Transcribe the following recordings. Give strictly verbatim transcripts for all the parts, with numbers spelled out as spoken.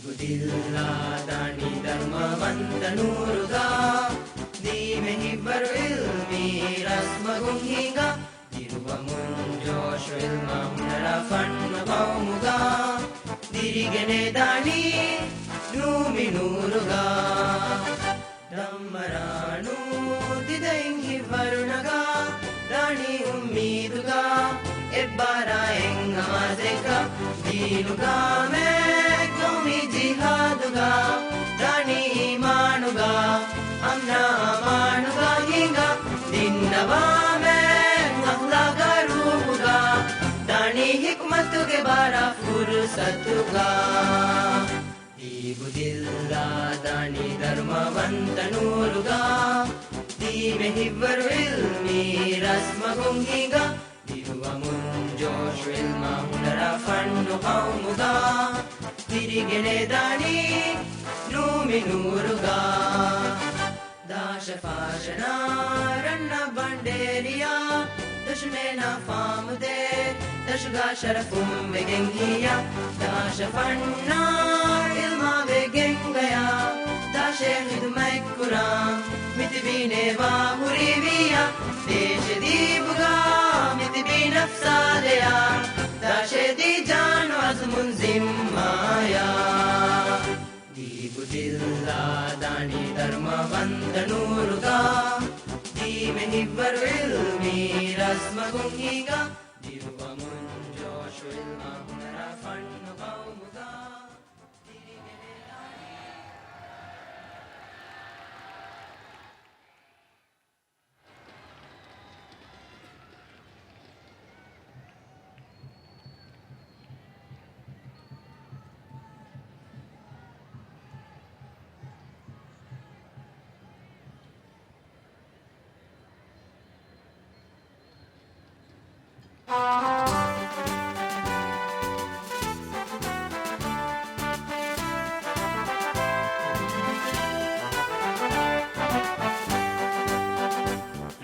ދިގު ދިއްލާ ދާނީ ދަރުމަވަންތަ ނޫރުގަ، ދީމެހިއްވަރު އިލްމީ ރަސްމަގުން ހިނގާ، ދިރުވަމުން ޖޯޝު އިލްމާ ހުނަރާ ފަންނު ގައުމުގަ، ދިރިގެނެދާނީ ނޫމި ނޫރުގަ. ދަންމަރާނޫ ދިދައިން ހިއްވަރު ނަގާ، ދާނީ އުއްމީދުގަ، އެއްބާރާ އެއް ނަމާޒެއްގަ، ދީނުގަ މެ ގައުމީ ޖިހާދުގަ، ދާނީ އީމާނުގަ، އަމްނާ އަމާނުގަ ހިނގާ، ދިންނަވާ މެ އަޚްލާޤާ ރޫޙުގަ، ދާނީ ޙިކްމަތުގެ ބާރާ ފުރުޞަތުގަ. ދީބު ދިއްލާ ދާނީ ދަރުމަވަންތަ ނޫރުގަ، ދީމެހިއްވަރު އިލްމީ ރަސްމަގުން ހިނގާ، ދިރުވަމުން ޖޯޝު އިލްމާ ހުނަރާ ފަންނު ގައުމުގަ، ދިރިގެނެދާނީ ނޫމި ނޫރުގަ. ދާށަ ފާށަނާ ރަންނަ ބަނޑޭރިޔާ، ދުޝްމޭނާ ފާމުދޭ، ދަށުގާ ޝަރަފުން ވެގެން ހިޔާ، ދާށަ ފަންނާ އިލްމާ ވެގެން ގަޔާ، ދާށޭ ޚިދުމަތްކުރާ، މިތިބީ ނޭވާ ހުރިވިޔާ، ދޭށެ ދީބުގާ މިތިބީ ނަފްސާ ދެޔާ، ދާށޭ ދީ ޖާނު އަޒުމުން ޒިންމާޔާ. ދީބު ދިއްލާ ދާނީ ދަރުމަވަންތަ ނޫރުގަ، ދީމެހިއްވަރު އިލްމީ ރަސްމަގުން ހިނގާ، ދިރުވަމުން ޖޯޝު އިލްމާ ހުނަރާ ފަންނު ގައުމުގަ، ދިރިގެނެދާނީ.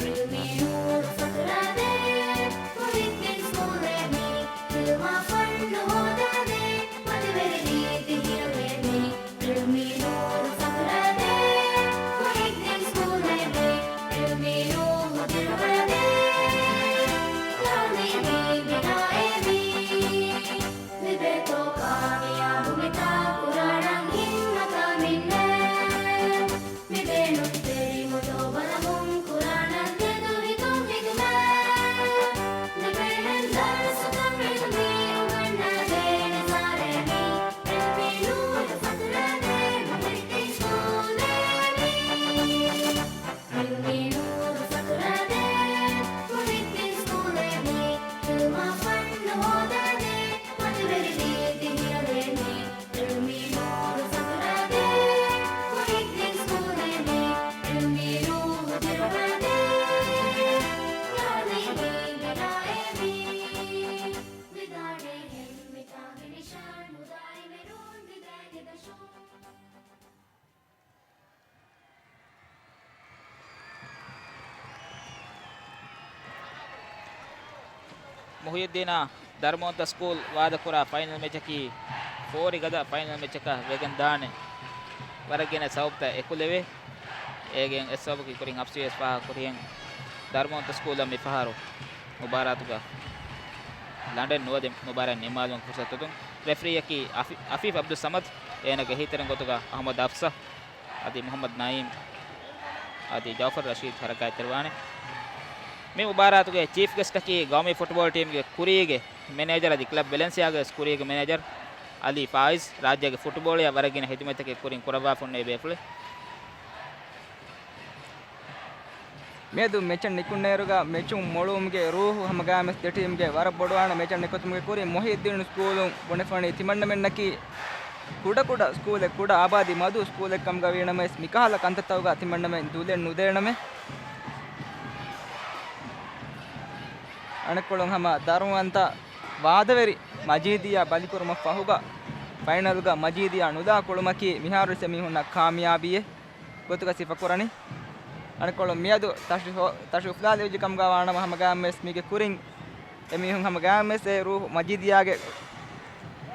ޢިލްމީ ނޫރު ފަތުރާދޭ، މުހިއްދީން ސްކޫލޭ މީ، ޢިލްމާ ފަންނު ހޯދާދޭ، މަތިވެރި ރީތި ހިޔަލޭ މީ. ޢިލްމީ ނޫރު ފަތުރާދޭ، މުހިއްދީން ސްކޫލޭ މީ، ޢިލްމީ ރޫޙު ދިރުވާދޭ، ތަޢުލީމީ ބިނާއޭ މީ. މިބޭތޯ ކާމިޔާބު މިތާ ކުރާނަން ހިންމަތާ މިންނޭ. މިބޭނުންތެރި މުދޯ ބަލަމުން ކުރާނަން ތެދު ހިތުން ހިތުމޭ. ނެބޭހެން ދަރުސުތައް ޢިލްމީ އުނގަންނަދޭނެ ސާރޭ މީ. ޢިލްމީ ނޫރު ފަތުރާދޭ މުހިއްދީން ސްކޫލޭ މީ. ޢިލްމީ ނޫރު ފަތުރާދޭ މުހިއްދީން ސްކޫލޭ މީ. ޢިލްމާ ފަންނު ހޯދާދޭ މަތިވެރި ރީތި ހިޔަލޭ މީ. ޢިލްމީ ނޫރު ފަތުރާދޭ މުހިއްދީން ސްކޫލޭ މީ. ޢިލްމީ ރޫޙު ދިރުވާދޭ ތަޢުލީމީ ބިނާއޭ މީ. ވިދާޅޭ ހެން މިތާގެ ނިޝާން މުދާއިމެއް ނޫން ދިދައިގެ ދަށުން. މުހިއްދީނާ ދަރުމަވަންތަ ސްކޫލް ވާދަކުރާ ފައިނަލް މެޗަކީ ފޯރި ގަދަ ފައިނަލް މެޗަކަށް ވެގެން ދާނެ. ވަރަށް ގިނަ ސަބަބުތައް އެކުލެވޭ. އޭގެން އެއް ސަބަބަކީ ކުރިން އަފްސީސް ފާހަގަ ކުރިހެން ދަރުމަވަންތަ ސްކޫލަށް މިފަހަރު މުބާރާތުގަ ލަނޑެއް ނުވަދެ މުބާރާތް ނިންމާލުމުގެ ފުރުސަތު ދުން. ރެފްރީއަކީ އަފި-، އަފީފް އަބްދުއްސަމަދު، އޭނާގެ އެހީތެރިން ގޮތުގަ އަޙްމަދު އަފްސަ، އަދި މުޙައްމަދު ނައީމް، އަދި ޖައުފަރު ރަޝީދު ހަރަކާތްތެރިވާނެ. މި މުބާރާތުގެ ޗީފް ގެސްޓަކީ ގައުމީ ފުޓްބޯޅަ ޓީމްގެ ކުރީގެ މެނޭޖަރ އަދި ކްލަބް ވެލެންސިއާގެ ވެސް ކުރީގެ މެނޭޖަރ އަލީ ފާއިޒް، ރާއްޖޭގެ ފުޓްބޯޅަޔަށް ވަރަށް ގިނަ ޚިދުމަތްތަކެއް ކުރިން ކުރައްވާފަ އޮންނަ ބޭފުޅެއް. މިއަދު މެޗަށް ނިކުންނައިރުގަ މެޗުން މޮޅުވުމުގެ ރޫޙު ހަމަގައިމުވެސް ދެ ޓީމްގެ ވަރަށް ބޮޑުވާނެ. މެޗަށް ނިކުތުމުގެ ކުރިން މުހިއްދީނު ސްކޫލުން ބުނެފަނީ ތިމަންނަމެންނަކީ ކުޑަކުޑަ ސްކޫލެއް، ކުޑަ އާބާދީ މަދު ސްކޫލެއް ކަމުގަ ވީނަމަވެސް، މިކަހަލަ ކަންތައްތަކުގަ ތިމަންނަމެން ދުލެއް ނުދޭނަމޭ. އަނެއްކޮޅުން ހަމަ ދަރުމަވަންތަ ވާދަވެރި މަޖީދިއްޔާ ބަލިކުރުމަށް ފަހުގަ، ފައިނަލްގަ މަޖީދިއްޔާ ނުލާ ކުޅުމަކީ މިހާރުވެސް އެމީހުންނަށް ކާމިޔާބީއެއް ގޮތުގަ ސިފަކުރަނީ. އަނެއްކޮޅުން މިއަދު ތަށި ހޯ-، ތަށި އުފުލާލެވިއްޖެ ކަމުގަ ވާނަމަ، ހަމަގައިމުވެސް މީގެ ކުރިން އެމީހުން ހަމަގައިމުވެސް އެ ރޫޙު މަޖީދިއްޔާގެ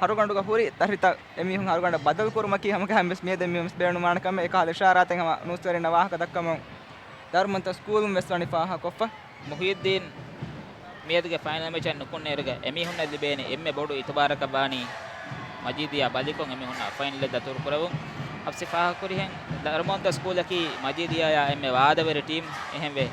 ހަރުގަނޑުގަ ހުރި ތަށިތައް އެމީހުން ހަރުގަނޑަށް ބަދަލު ކުރުމަކީ ހަމަކަހަން ވެސް މިއަދު އެމީހުން ވެސް ބޭނުންވާނެ ކަމެއް އެކަހަލަ އިޝާރާތެއް ހަމަ ނޫސްވެރިންނަށް ވާހަކަ ދައްކަމުން ދަރުމަންތަ ސްކޫލުން ވެސް ވަނީ ފާހަގަކޮށްފަ. މުހިއްދީން މިއަދުގެ ފައިނަލް މެޗަށް ނުކުންނައިރުގަ އެމީހުންނަށް ލިބޭނެ އެންމެ ބޮޑު އިތުބާރަކަށް ވާނީ މަޖީދިއްޔާ ބަލިކޮށް އެމީހުންނާ ފައިނަލެއް ދަތުރު ކުރެވުން. ހަފްސި ފާހަގަކުރިހެން ދަރުމަންތަ ސްކޫލަކީ މަޖީދިއްޔާއާ އެންމެ ވާދަވެރި ޓީމް. އެހެންވެ،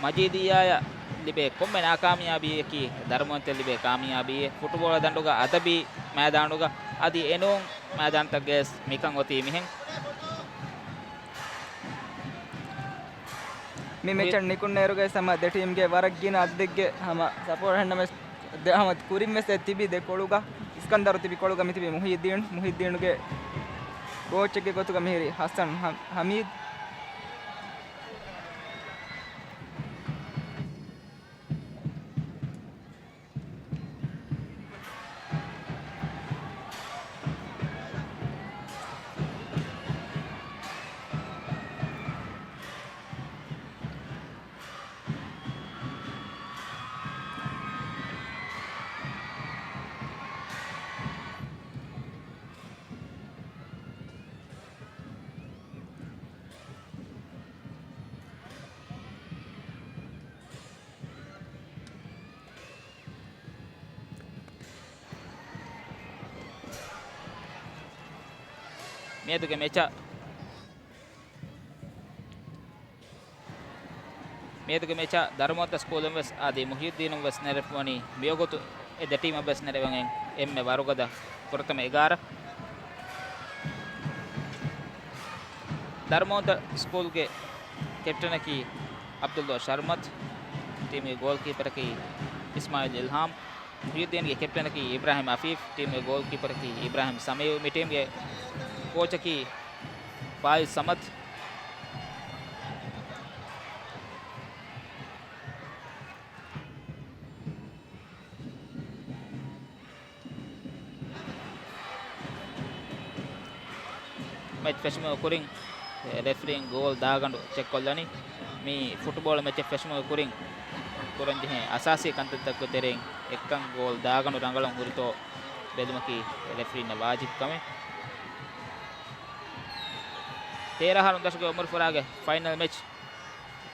މަޖީދިއްޔާއަށް ލިބޭ ކޮންމެ ނާކާމިޔާބީއަކީ ދަރުމަންތައަށް ލިބޭ ކާމިޔާބީއެއް. ފުޓުބޯޅަ ދަނޑުގަ އަދަބީ މައިދާނުގަ އަދި އެނޫން މައިދާންތަކުގައިވެސް މިކަން އޮތީ މިހެން. މި މެޗަށް ނިކުންނައިރުގައި ހަމަ ދެ ޓީމްގެ ވަރަށް ގިނަ އަދަދެއްގެ ހަމަ ސަޕޯޓް އެހެންނަމަވެސް، ދެ ހަމަ ކުރިންވެސް އެ ތިބި ދެ ކޮޅުގަ، އިސްކަންދަރު ތިބި ކޮޅުގަ މިތިބީ މުހިއްދީން. މުހިއްދީނުގެ ކޯޗެއްގެ ގޮތުގަ މިހިރީ ހަސަން ހަ-، ހަމީދު. މިއަދުގެ މެޗަށް، މިއަދުގެ މެޗަށް ދަރުމަންތަ ސްކޫލުން ވެސް އަދި މުހިއްދީނުން ވެސް ނެރެފަވަނީ މިވަގުތު އެ ދެ ޓީމަށް ވެސް ނެރެވެން އެންމެ ވަރުގަދަ ފުރަތަމަ އެގާރަ. ދަރުމަންތަ ސްކޫލްގެ ކެޕްޓަނަކީ ޢަބްދުﷲ ޝަރްމަތް، ޓީމުގެ ގޯލްކީޕަރަކީ އިސްމާޢީލް އިލްހާމް، މުހިއްދީންގެ ކެޕްޓަނަކީ އިބްރާހިމް އަފީފް، ޓީމުގެ ގޯލްކީޕަރަކީ އިބްރާހިމް ސަމީޢު، މި ޓީމުގެ ކޯޗަކީ ފާއިޒް ސަމަދު. މެޗް ފެށުމުގެ ކުރިން ރެފްރީން ގޯލް ދާގަނޑު ޗެކްކޮށްލަނީ. މި ފުޓުބޯޅަ މެޗެއް ފެށުމުގެ ކުރިން ކުރަންޖެހޭ އަސާސީ ކަންތައްތަކުގެ ތެރެއިން އެއްކަން ގޯލް ދާގަނޑު ރަނގަޅަށް ހުރިތޯ ބެލުމަކީ ރެފްރީންނަށް ވާޖިބު ކަމެއް. ތޭރަ އަހަރުން ދަށުގެ އުމުރުފުރާގެ ފައިނަލް މެޗް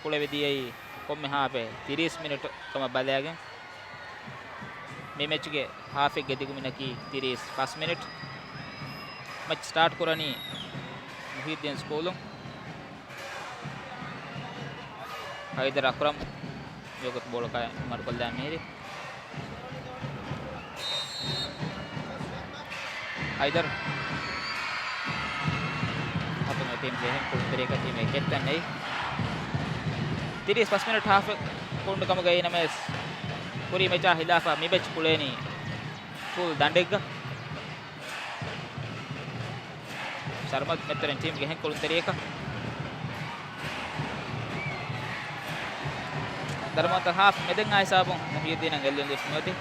ކުޅެވިދިޔައީ ކޮންމެ ހާފެއް ތިރީސް މިނިޓު ކަމަށް ބަލައިގެން. މި މެޗުގެ ހާފެއްގެ ދިގުމިނަކީ ތިރީސް ފަސް މިނިޓް. މެޗް ސްޓާޓް ކުރަނީ މުހިއްދީން ސްކޫލުން. ހައިދަރު އަކްރަމް މިވަގުތު ބޯޅަ ކާ މަޑުކޮށްލާ މިހިރީ. ހައިދަރު ހަތުން އެ ޓީމްގެ އެހެން ކުޅުންތެރިޔަކަށް ޓީމުގެ ކެޕްޓަން ނެތް. ތިރީސް ފަސް މިނިޓް ހާފް ކުޅުނު ކަމުގައި ނަމަވެސް، ކުރީ މެޗާ ހިލާފަށް މި މެޗް ކުޅޭނީ ފުލް ދަނޑެއްގަ. ޝަރްމަތް މެދުތެރެއިން ޓީމްގެ އެހެން ކުޅުންތެރިޔަކަށް. ދަރުމަންތަ ހާފް މެދެއް އާ ހިސާބުން މުހިއްދީނަށް ގެއްލުން ލިބިފަ މިއޮތީ.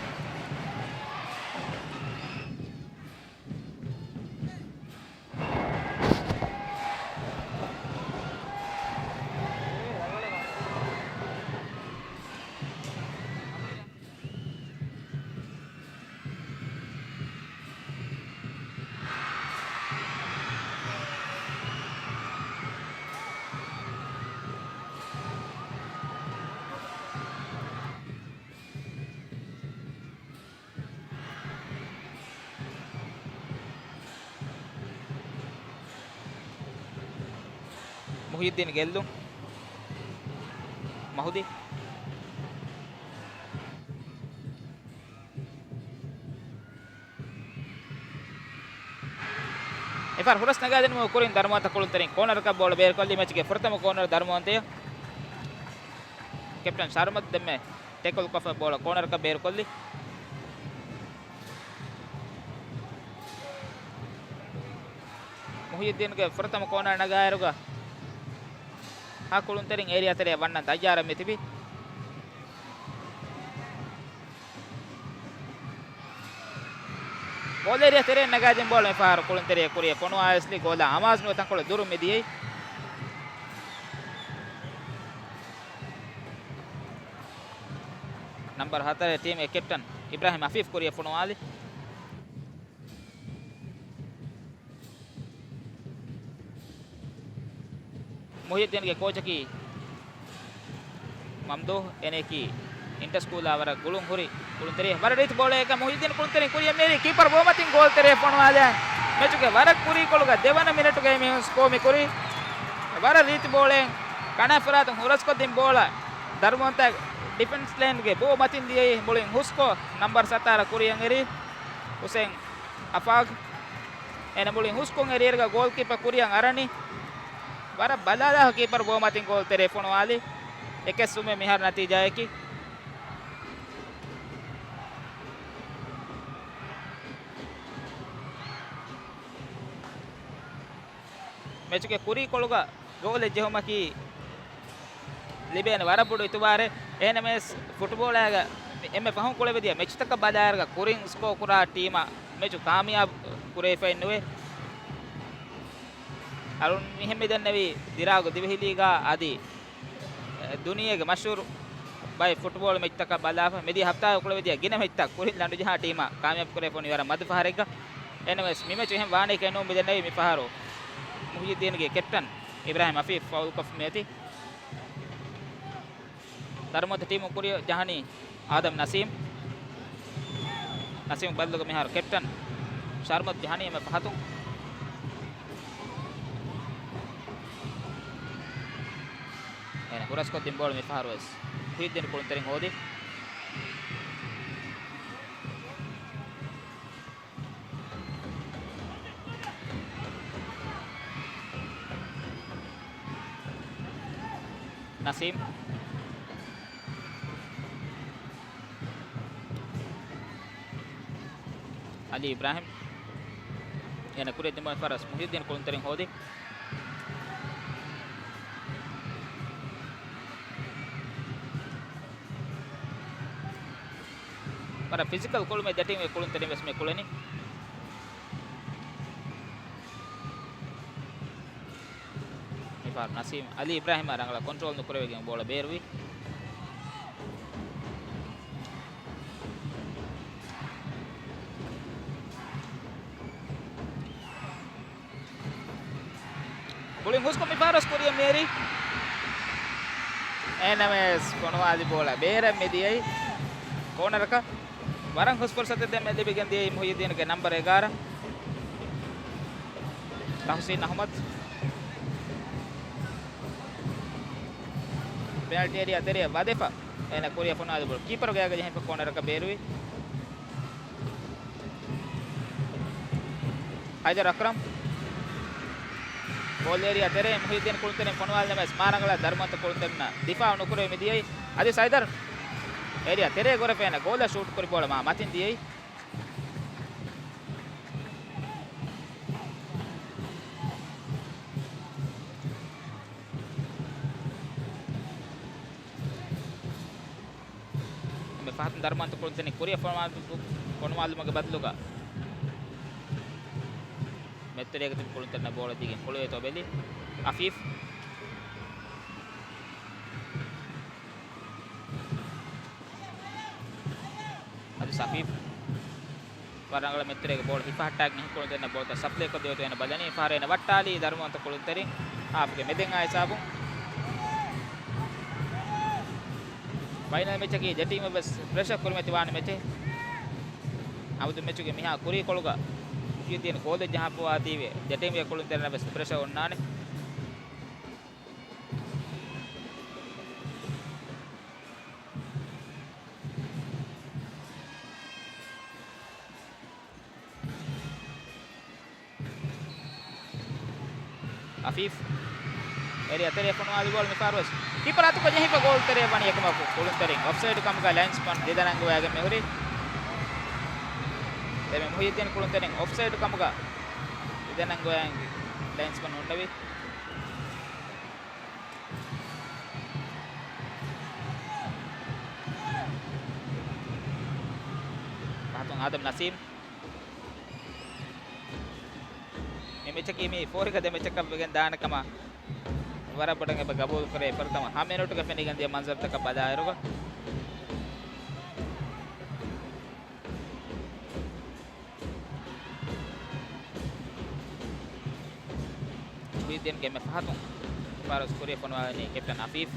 މުހިއްދީން ގެއްލުން. މަހުދީ. އެފަހަރު ހުރަސް ނަގާދިނުމުގެ ކުރިން ދަރުމަންތަ ކުޅުންތެރިން ކޯނަރަކަށް ބޯޅަ ބޭރުކޮށްލީ މެޗުގެ ފުރަތަމަ ކޯނަރ ދަރުމަންތަޔަށް. ކެޕްޓަން ޝަރްމަތް ދެންމެ ޓެކަލް ކޮށްފަ ބޯޅަ ކޯނަރަކަށް ބޭރުކޮށްލީ. މުހިއްދީންގެ ފުރަތަމަ ކޯނަރ ނަގާއިރުގަ ހަ ކުޅުންތެރިން އޭރިއާ ތެރެއަށް ވަންނަން ތައްޔާރަށް މިތިބީ. ގޯލް އޭރިއާ ތެރެއިން ނަގާދިން ބޯޅަ މިފަހަރު ކުޅުންތެރިޔާ ކުރިއަށް ފޮނުވާ އައިސްލި ގޯލާ އަމާޒު ނުވެ ތަންކޮޅެއް ދުރުން މިދިޔައީ. ނަމްބަރު ހަތަރެއް ޓީމުގެ ކެޕްޓަން އިބްރާހިމް އަފީފް ކުރިއަށް ފޮނުވާލި. މުހިއްދީންގެ ކޯޗަކީ މަމްދޫހް. އޭނައަކީ އިންޓަރ ސްކޫލާ ވަރަށް ގުޅުން ހުރި ކުޅުންތެރި. ވަރަށް ރީތި ބޯޅައެއް މުހިއްދީން ކުޅުންތެރިން ކުރިއަށް މޭރި. ކީޕަރ ގޯމަތިން ގޯލް ތެރޭ ފޮނުވާލި. މެޗުގެ ވަރަށް ކުރީކޮޅުގަ ދެވަނަ މިނެޓުގައި މި ސްކޯ މި ކުރީ. ވަރަށް ރީތި ބޯޅައެއް ކަނާ ފަރާތުން ހުރަސްކޮށްދިން ބޯޅަ ދަރުމަވަންތާ ޑިފެންސް ލައިންގެ ބޯ މަތިން ދިޔައީ. މުޅިން ހުސްކޮށް ނަމްބަރު ސަތާރަ ކުރިއަށް އެރީ ހުސެން އަފާގް. އޭނަ މުޅިން ހުސްކޮށް އެރިއިރުގަ ގޯލްކީޕަ ކުރިއަށް އަރަނީ. ވަރަށް ބަލާލާ ކީޕަރ ގޯމަތިން ގޯލް ތެރޭ ފޮނުވާލި. އެކެއް ސުމެއް މިހާރު ނަތީޖާއަކީ. މެޗުގެ ކުރީކޮޅުގަ ގޯލެއް ޖެހުމަކީ ލިބޭނެ ވަރަށް ބޮޑު އިތުބާރެއް. އެހެންނަމަވެސް، ފުޓްބޯޅައިގަ އެންމެ ފަހުން ކުޅެވިދިޔަ މެޗުތަކަށް ބަލާއިރުގަ ކުރިން ސްކޯ ކުރާ ޓީމަށް މެޗު ކާމިޔާބު ކުރެވިފައެއްނުވޭ. އަޅުން މިހެން މިދެންނެވީ ދިރާގު ދިވެހި ލީގާ އަދި ދުނިޔޭގެ މަޝްހޫރު ބައެއް ފުޓްބޯޅަ މެޗްތަކަށް ބަލާފަ. މިދިޔަ ހަފްތާގަ ކުޅެވިދިޔަ ގިނަ މެޗްތައް ކުރިން ލަނޑުޖަހާ ޓީމާ ކާމިޔާބު ކުރެވިފަ ވަނީ ވަރަށް މަދު ފަހަރެއްގަ. އެހެންނަމަވެސް، މި މެޗު އެހެން ވާނެކަން ނޫން މިދެންނެވީ. މި ފަހަރު މުހިއްދީންގެ ކެޕްޓަން އިބްރާހިމް އަފީފް ފައުލުކޮށްފަ މިއޮތީ. ދަރުމަވަންތަ ޓީމުން ކުރިއަށް ޖަހަނީ އާދަމް ނަސީމް. ނަސީމް ބަދަލުގަ މިހާރު ކެޕްޓަން ޝަރްމަތް ޖަހަނީ އެންމެ ފަހަތުން. އޭނަ ހުރަސްކޮށްދިން ބޯޅަ މި ފަހަރު ވެސް މުހިއްދީން ކުޅުންތެރިން ހޯދި. ނަސީމް. އަލީ އިބްރާހިމް. އޭނަ ކުރިއަށް ދިން ބޯޅަ މި ފަހަރު ވެސް މުހިއްދީން ކުޅުންތެރިން ހޯދި. ވަރަށް ފިޒިކަލް ކުޅުމެއް ދެ ޓީމުގެ ކުޅުންތެރިން ވެސް މި ކުޅެނީ. މިފަހަރު ނަސީމް އަލީ އިބްރާހިމްއާ ރަނގަޅަށް ކޮންޓްރޯލް ނުކުރެވިގެން ބޯޅަ ބޭރުވި. މުޅިން ހުސްކޮށް މި ފަހަރު ވެސް ކުރިއަށް މިއެރީ. އެހެންނަމަވެސް، ފޮނުވާލި ބޯޅަ ބޭރަށް މި ދިޔައީ ކޯނަރަކަށް. ވަރަށް ހުސް ފުރުސަތެއް ދެންމެ ލިބިގެން ދިޔައީ މުހިއްދީންގެ ނަމްބަރު އެގާރަ ތަހުސީން އަހުމަދު. ޕެނަލްޓީ އޭރިއާ ތެރެއަށް ވަދެފަ. އޭނަ ކުރިއަށް ފޮނުވާލި ބޯޅަ ކީޕަރުގެ ގައިގަ ޖެހިފަ ކޯނަރަކަށް ބޭރުވި. ހައިދަރު އަކްރަމް. ގޯލް އޭރިއާ ތެރޭ މުހިއްދީން ކުޅުންތެރިން ފޮނުވާލިނަމަވެސް މާރަނގަޅަށް ދަރުމަވަންތަ ކުޅުންތެރިންނަށް ދިފާއު ނުކުރެވި މިދިޔައީ. އަދި ހައިދަރު އޭރިއާ ތެރޭ ގުރެފޭނަ ގޯލަށް ޝޫޓް ކުރި ބޯޅަ މާ މަތިން ދިޔައީ. އެންމެ ފަހަތުން ދަރުމަވަންތަ ކުޅުންތެރިން ކުރިއަށް ފޮނުވާލު-، ފޮނުވާލުމުގެ ބަދަލުގަ މެދުތެރޭގަ ތިބި ކުޅުންތެރިންނަށް ބޯޅަ ދީގެން ކުޅެވޭތޯ ބެލި. އަފީފް. އަދި އަފީފް. ވަރަށް ރަނގަޅަށް މެދުތެރޭގެ ބޯޅަ ހިފަހައްޓާގެން ކުޅުންތެރިންނަށް ބޯޅަތައް ސަޕްލައިކޮށްދެވޭތޯ އޭނަ ބަލަނީ. ފަހަރު އޭނަ ވައްޓާލީ ދަރުމަވަންތަ ކުޅުންތެރިން ހާފްގެ މެދެއް އާ ހިސާބުން. ފައިނަލް މެޗަކީ ދެ ޓީމަށް ވެސް ޕްރެޝަރ ކުރިމަތި ވާނެ މެޗެއް. އަމުދު މެޗުގެ މިހާ ކުރީކޮޅުގަ މުހިއްދީން ގޯލެއް ޖަހާފަވާތީވެ، ދެ ޓީމުގެ ކުޅުންތެރިންނަށް ވެސް ޕްރެޝަރ އޮންނާނެ. އަފީފް. އޭރިއާ ތެރެއަށް ފޮނުވާލި ބޯޅަ މިފަހަރު ވެސް ކީޕަރާ އަތުގަ ޖެހިފަ ގޯލް ތެރެއަށް ވަނީ އެކަމަކު ކުޅުންތެރިން އޮފްސައިޑް ކަމުގަ ލައިންސްމަން ނިދަން އަންގަވައިގެން މިހުރީ. ދެންމެ މުހިއްދީން ކުޅުންތެރިން އޮފްސައިޑް ކަމުގަ ނިދަން އަންގަވައިގެން ލައިންސްމަން ހުންނެވި. ފަހަތުން އާދަމް ނަސީމް. މި މެޗަކީ މީ ފޯރިގަދަ މެޗަކަށް ވެގެން ދާނެ ކަމަށް ވަރަށް ބޮޑަށް އެބަ ގަބޫލު ކުރޭ. ފުރަތަމަ ހަ މިނެޓުގަ ފެނިގެން ދިޔަ މަންޒަރުތަކަށް ބަލާއިރުގަ، މުހިއްދީންގެ އެންމެ ފަހަތުން ފާރުވެސް ކުރިއަށް ފޮނުވާލަނީ ކެޕްޓަން އަފީފް.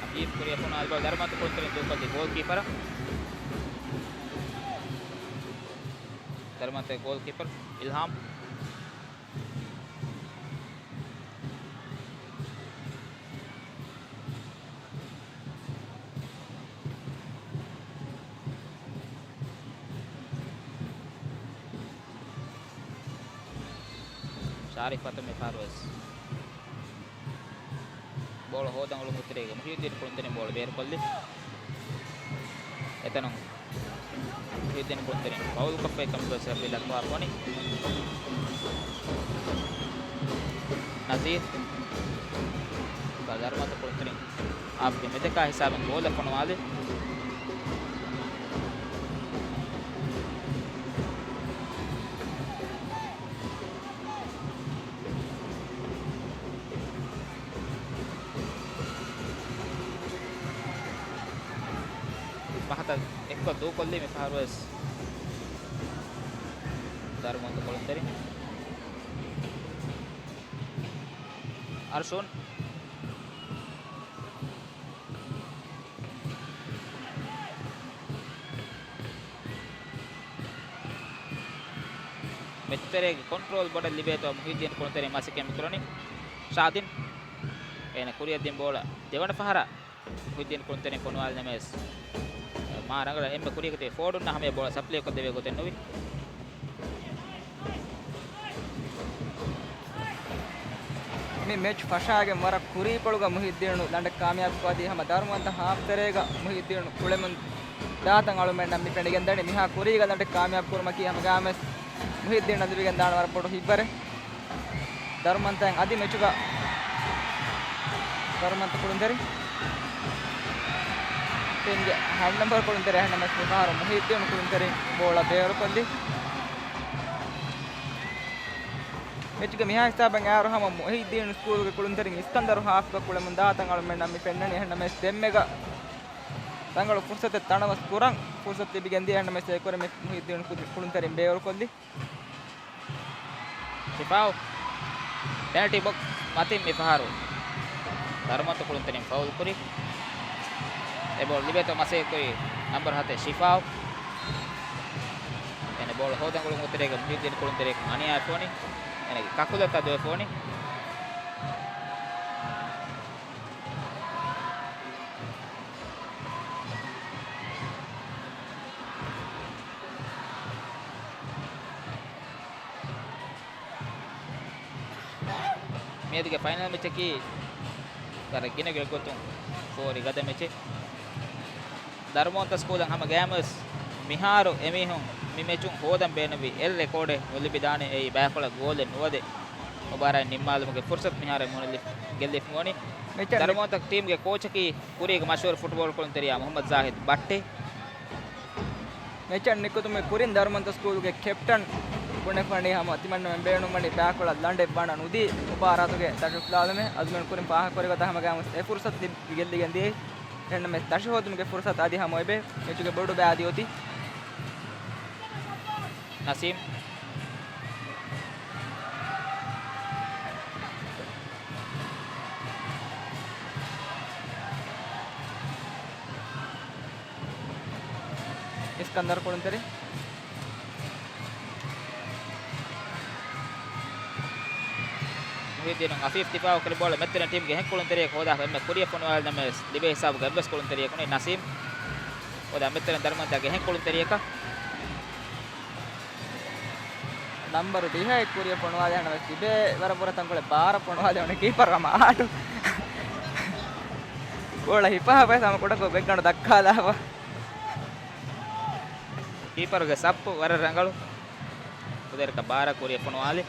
އަފީފް ކުރިއަށް ފޮނުވާލި ބޯޅަ ދަރުމަންތަ ކުޅުންތެރިން ދޫކޮށްލީ ގޯލްކީޕަރަށް. ދަރުމަންތަ ގޯލްކީޕަރ އިލްހާމް. ޝާރިފް އަތުން މި ފަހަރު ވެސް ބޯޅަ ހޯދަން އުޅުމުގެ ތެރޭގަ މުހިއްދީން ކުޅުންތެރިން ބޯޅަ ބޭރުކޮށްލި. އެތަނުން މުހިއްދީން ކުޅުންތެރިން ފައުލްކޮށްފައި ކަމުގަ ރެފްރީ ދައްކަވާފަ ވަނީ. ނަޒީރް ދަރުމަންތަ ކުޅުންތެރިން އާފްގެ މެދަކާ ހިސާބުން ގޯލަށް ފޮނުވާލި. ފަހަތަށް އެއްކޮށް ދޫކޮށްލީ މި ފަހަރުވެސް ދަރުމަންތަ ކުޅުންތެރިން. އަރްޝޫން. މެޗުތެރޭގެ ކޮންޓްރޯލް ބޮޑަށް ލިބޭތޯ މުހިއްދީން ކުޅުންތެރިން މަސައްކަތް މިކުރަނީ. ޝާދިން. އޭނަ ކުރިއަށްދިން ބޯޅަ ދެވަނަ ފަހަރަށް މުހިއްދީން ކުޅުންތެރިން ފޮނުވާލި ނަމަވެސް، މާ ރަނގަޅަށް އެންމެ ކުރިއަކަށް ތިބި ފޯޑުންނާ ހަމަޔަށް ބޯޅަ ސަޕްލައިކޮށްދެވޭ ގޮތެއް ނުވި. މި މެޗް ފަށާގެން ވަރަށް ކުރީކޮޅުގަ މުހިއްދީނު ލަނޑެއް ކާމިޔާބުކޮށް އަދި ހަމަ ދަރުމަންތަ ހާފް ތެރޭގަ މުހިއްދީނު ކުޅެމުން ދާތަން އަޅުމެންނަށް މި ފެނިގެންދަނީ. މިހާ ކުރީގަ ލަނޑެއް ކާމިޔާބު ކުރުމަކީ ހަމަގައިމުވެސް މުހިއްދީނަށް ލިބިގެންދާނެ ވަރަށް ބޮޑު ހިތްވަރެއް. ދަރުމަންތައިން އަދި މެޗުގަ، ދަރުމަންތަ ކުޅުންތެރިން ޓީމްގެ ހަތް ނަންބަރު ކުޅުންތެރި އެހެންނަމަވެސް މިފަހަރު މުހިއްދީނު ކުޅުންތެރިން ބޯޅަ ބޭރުކޮށްލި. މެޗުގެ މިހާ ހިސާބަށް އައިއިރު ހަމަ މުހިއްދީނު ސްކޫލުގެ ކުޅުންތެރިން އިސްކަންދަރު ހާފްގަ ކުޅެމުން ދާތަން އަޅުމެންނަށް މި ފެންނަނީ. އެހެންނަމަވެސް ދެންމެގަ ރަނގަޅު ފުރުސަތެއް ތަނަވަސް ކުރަން ފުރުސަތު ލިބިގެންދިޔަ. އެހެންނަމަވެސް އެކުވެރި މި މުހިއްދީނު ކު-، ކުޅުންތެރިން ބޭރުކޮށްލި. ޝިފާއު ޕެނަލްޓީ ބޮކްސް މަތިން މިފަހަރު ދަރުމަންތަ ކުޅުންތެރިން ފައުލް ކުރި. އެ ބޯޅަ ލިބޭތޯ މަސައްކަތް ކުރި ނަންބަރު ހަތެއް ޝިފާއު. އޭނަ ބޯޅަ ހޯދަން އުޅުމުގެ ތެރޭގަ މުހިއްދީން ކުޅުންތެރިޔަކު އަނިޔާވެފަ ވަނީ. އޭނަގެ ކަކުލަށް ތަދުވެފަ ވަނީ. މިއަދުގެ ފައިނަލް މެޗަކީ ވަރަށް ގިނަ ގޮތްގޮތުން ފޯރި ގަދަ މެޗެއް. ދަރުމަންތަ ސްކޫލަށް ހަމަ ގައިމުވެސް މިހާރު އެމީހުން މި މެޗުން ހޯދަން ބޭނުންވި އެއް ރެކޯޑެއް ނުލިބިދާނެ. އެއީ ބައިކޮޅަށް ގޯލެއް ނުވަދެ އޮބާރާއިން ނިންމާލުމުގެ ފުރުސަތު މިހާރު މުނިލި ގެއްލިފަ ވަނީ. މެޗަށް ދަރުމަންތަ ޓީމްގެ ކޯޗަކީ ކުރީގެ މަޝްހޫރު ފުޓްބޯޅަ ކުޅުންތެރިޔާ މުހައްމަދު ޒާހިދު ބައްޓޭ. މެޗަށް ނިކުތުމުގެ ކުރިން ދަރުމަންތަ ސްކޫލުގެ ކެޕްޓަން ބުނެފަނީ ހަމަ ތިމަންނަމެން ބޭނުންވަނީ ބައިކޮޅަށް ލަނޑެއް ވަނަ ނުދީ އޮބާރާތުގެ ދަށުފުލާލުމެއް. އަޒުމެން ކުރިން ފާހަގަކުރި ގޮތަށް ހަމަގައިމުވެސް އެ ފުރުސަތު ލިބި ގެއްލިގެން ދިޔައީ. އެހެންނަމަވެސް ދަށި ހޯދުމުގެ ފުރުސަތު އަދި ހަމަ އޮތް އެބަ. މެޗުގެ ބޮޑު ބައި އަދި އޮތީ. ނަސީމް. އިސްކަންދަރު ކުޅުންތެރި. މުހިއްދީނު އަފީފް ދިފާއު ކުރި ބޯޅަ މެދުތެރެ ޓީމްގެ އެހެން ކުޅުންތެރިޔަކު ހޯދާފަ އެންމެ ކުރިއަށް ފޮނުވާލި ނަމަވެސް ލިބޭ ހިސާބުގަ އެއްވެސް ކުޅުންތެރިޔަކު ނެތް. ނަސީމް ހޯދާ މެދުތެރެ ދަރުމަންތާގެ އެހެން ކުޅުންތެރިޔަކަށް. ނަންބަރު ދިހައެއް ކުރިއަށް ފޮނުވާލި ހަނަވެސް ތިބޭ ވަރަށް ބުރަ ތަންކޮޅެއް ބާރަށް ފޮނުވާލެވުނު ކީޕަރު ހަމަ އާޓު. ގޯޅަ ހިފާފައި ހަމަ ކުޑަކޮށް ބެއްގަނޑު ދައްކާލާފަ. ކީޕަރުގެ ސައްޕު ވަރަށް ރަނގަޅު. ކުދިންނަކަށް ބާރަށް ކުރިއަށް ފޮނުވާލި.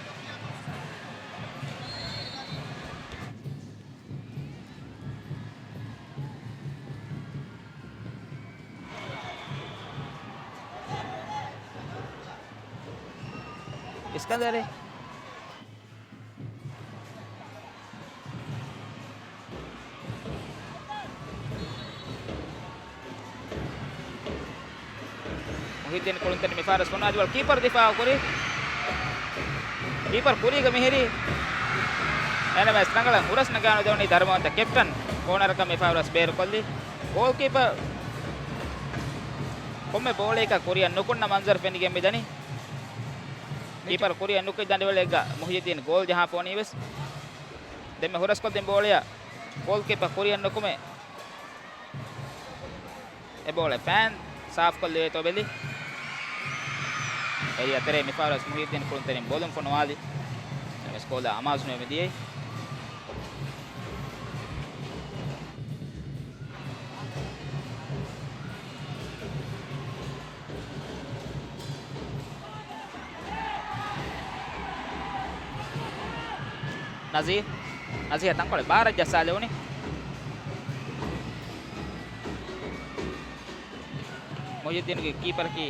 އިސްކަންދަރެ. މުހިއްދީން ކުޅުންތެރިން މި ފަހަރަސް ފޮނުވާލި ބޯޅަ ކީޕަރު ދިފާއު ކުރި. ކީޕަރު ކުރީގަ މިހިރީ. އެނަމެސް ރަނގަޅަށް ހުރަސް ނަގާނުދެވުނީ ދަރުމަވަންތަ ކެޕްޓަން ކޯނަރަކަށް މި ފަހަރަސް ބޭރުކޮށްލި. ގޯލްކީޕަރ ކޮންމެ ބޯޅައަކަށް ކުރިއަށް ނުކުންނަ މަންޒަރު ފެނިގެން މިދަނީ. ކީޕަރު ކުރިއަށް ނުކުތް ދަނޑިވަޅެއްގަ މުހިއްދީން ގޯލް ޖަހާފަ ވަނީވެސް. ދެންމެ ހުރަސްކޮށްދިން ބޯޅަޔަށް ގޯލްކީޕަރ ކުރިއަށް ނުކުމެ. އެ ބޯޅަ ފައިން ސާފްކޮށްލެވޭތޯ ބެލި. އެރިއާ ތެރޭ މިފަހަރަސް މުހިއްދީން ކުޅުންތެރިން ބޯލުން ފޮނުވާލި. ނަމަވެސް ގޯލާ އަމާޒުނުވެ މިދިޔައީ. ނަޒީ، ނަޒީހަށް ތަންކޮޅެއް ބާރަށް ޖައްސާލެވުނީ. މުހިއްދީނުގެ ކީޕަރަކީ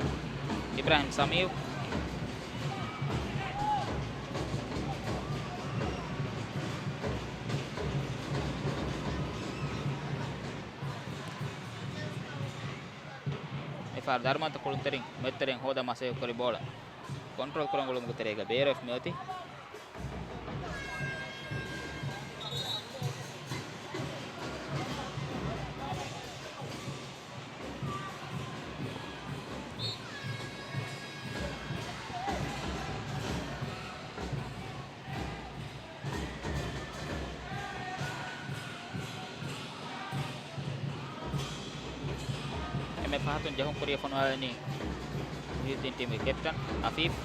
އިބްރާހިމް ސަމީރު. މިފަހަރު ދަރުމަވަންތަ ކުޅުންތެރިން މެދުތެރެއިން ހޯދަން މަސައްކަތްކުރި ބޯޅަ ކޮންޓްރޯލް ކުރަން އުޅުމުގެ ތެރޭގަ ބޭރުވެފަ މިއޮތީ. އެންމެ ފަހަތުން ޖެހުން ކުރިއަށް ފޮނުވާލަނީ މުހިއްދީން ޓީމުގެ ކެޕްޓަން އަފީފް.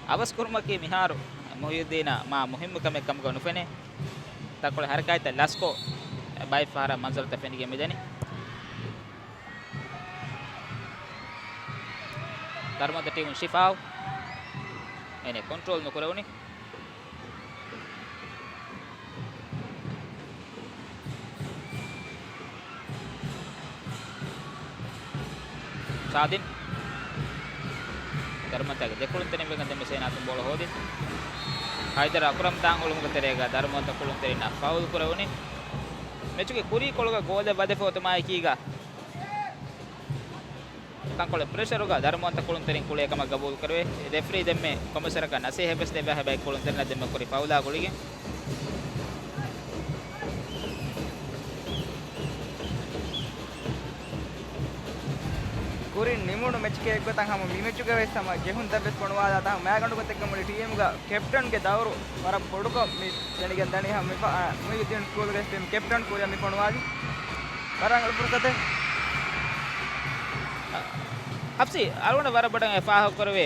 އަވަސްކުރުމަކީ މިހާރު މުހިއްދީނަށް މާ މުހިއްމު ކަމެއް ކަމުގަ ނުފެނޭ. ތަންކޮޅެއް ހަރަކާތްތައް ލަސްކޮށް، ބައެއް ފަހަރަށް މަންޒަރުތައް ފެނިގެން މިދަނީ. ދަރުމަވަންތަ ޓީމުން ޝިފާއު. އޭނަ ކޮންޓްރޯލް ނުކުރެވުނީ. ޝާދިން. ދަރުމަވަންތާގެ ދެ ކުޅުންތެރިން ވެގެން ދެންމެ ސޭނާތުން ބޯޅަ ހޯދިން. ހައިދަރާ ކުރަމް ދާން އުޅުމުގެ ތެރޭގަ ދަރުމަވަންތަ ކުޅުންތެރިންނަށް ފައުލް ކުރެވުނީ. މެޗުގެ ކުރީ ކޮޅުގަ ގޯލެއް ވަދެފަ އޮތުމާއެކީގަ ތަންކޮޅެއް ޕްރެޝަރުގަ ދަރުމަވަންތަ ކުޅުންތެރިން ކުޅޭ ކަމަށް ގަބޫލު ކުރެވޭ. ރެފްރީ ދެންމެ ކޮންމެސްވަރަކަށް ނަސޭހަތްވެސް ދެއްވާ ހަމަ އެ ކުޅުންތެރިންނަށް ދެންމެ ކުރި ފައުލާ ގުޅިގެން. ކުރިން ނިމުނު މެޗްގެ އެއްގޮތަށް ހަމަ މި މެޗުގަ ވެސް ހަމަ ޖެހުންތައް ވެސް ފޮނުވާލާތާ ހަމަ މައިގަނޑު ގޮތެއްގަ މުޅި ޓީމުގަ ކެޕްޓަންގެ ދައުރު ވަރަށް ބޮޑުކޮށް މި ފެނިގެން ދަނީ. ހަމަ މި ފަ-، އާ، މުހިއްދީން ސްކޫލްގެ ޓީމް ކެޕްޓަން ކުރިއަށް މި ފޮނުވާލި. ވަރަށް ރަނގަޅު ފުރުސަތެއް. ހަފްސީ، އަޅުގަނޑަށް ވަރަށް ބޮޑަށް އެ ފާހަގަކުރެވޭ،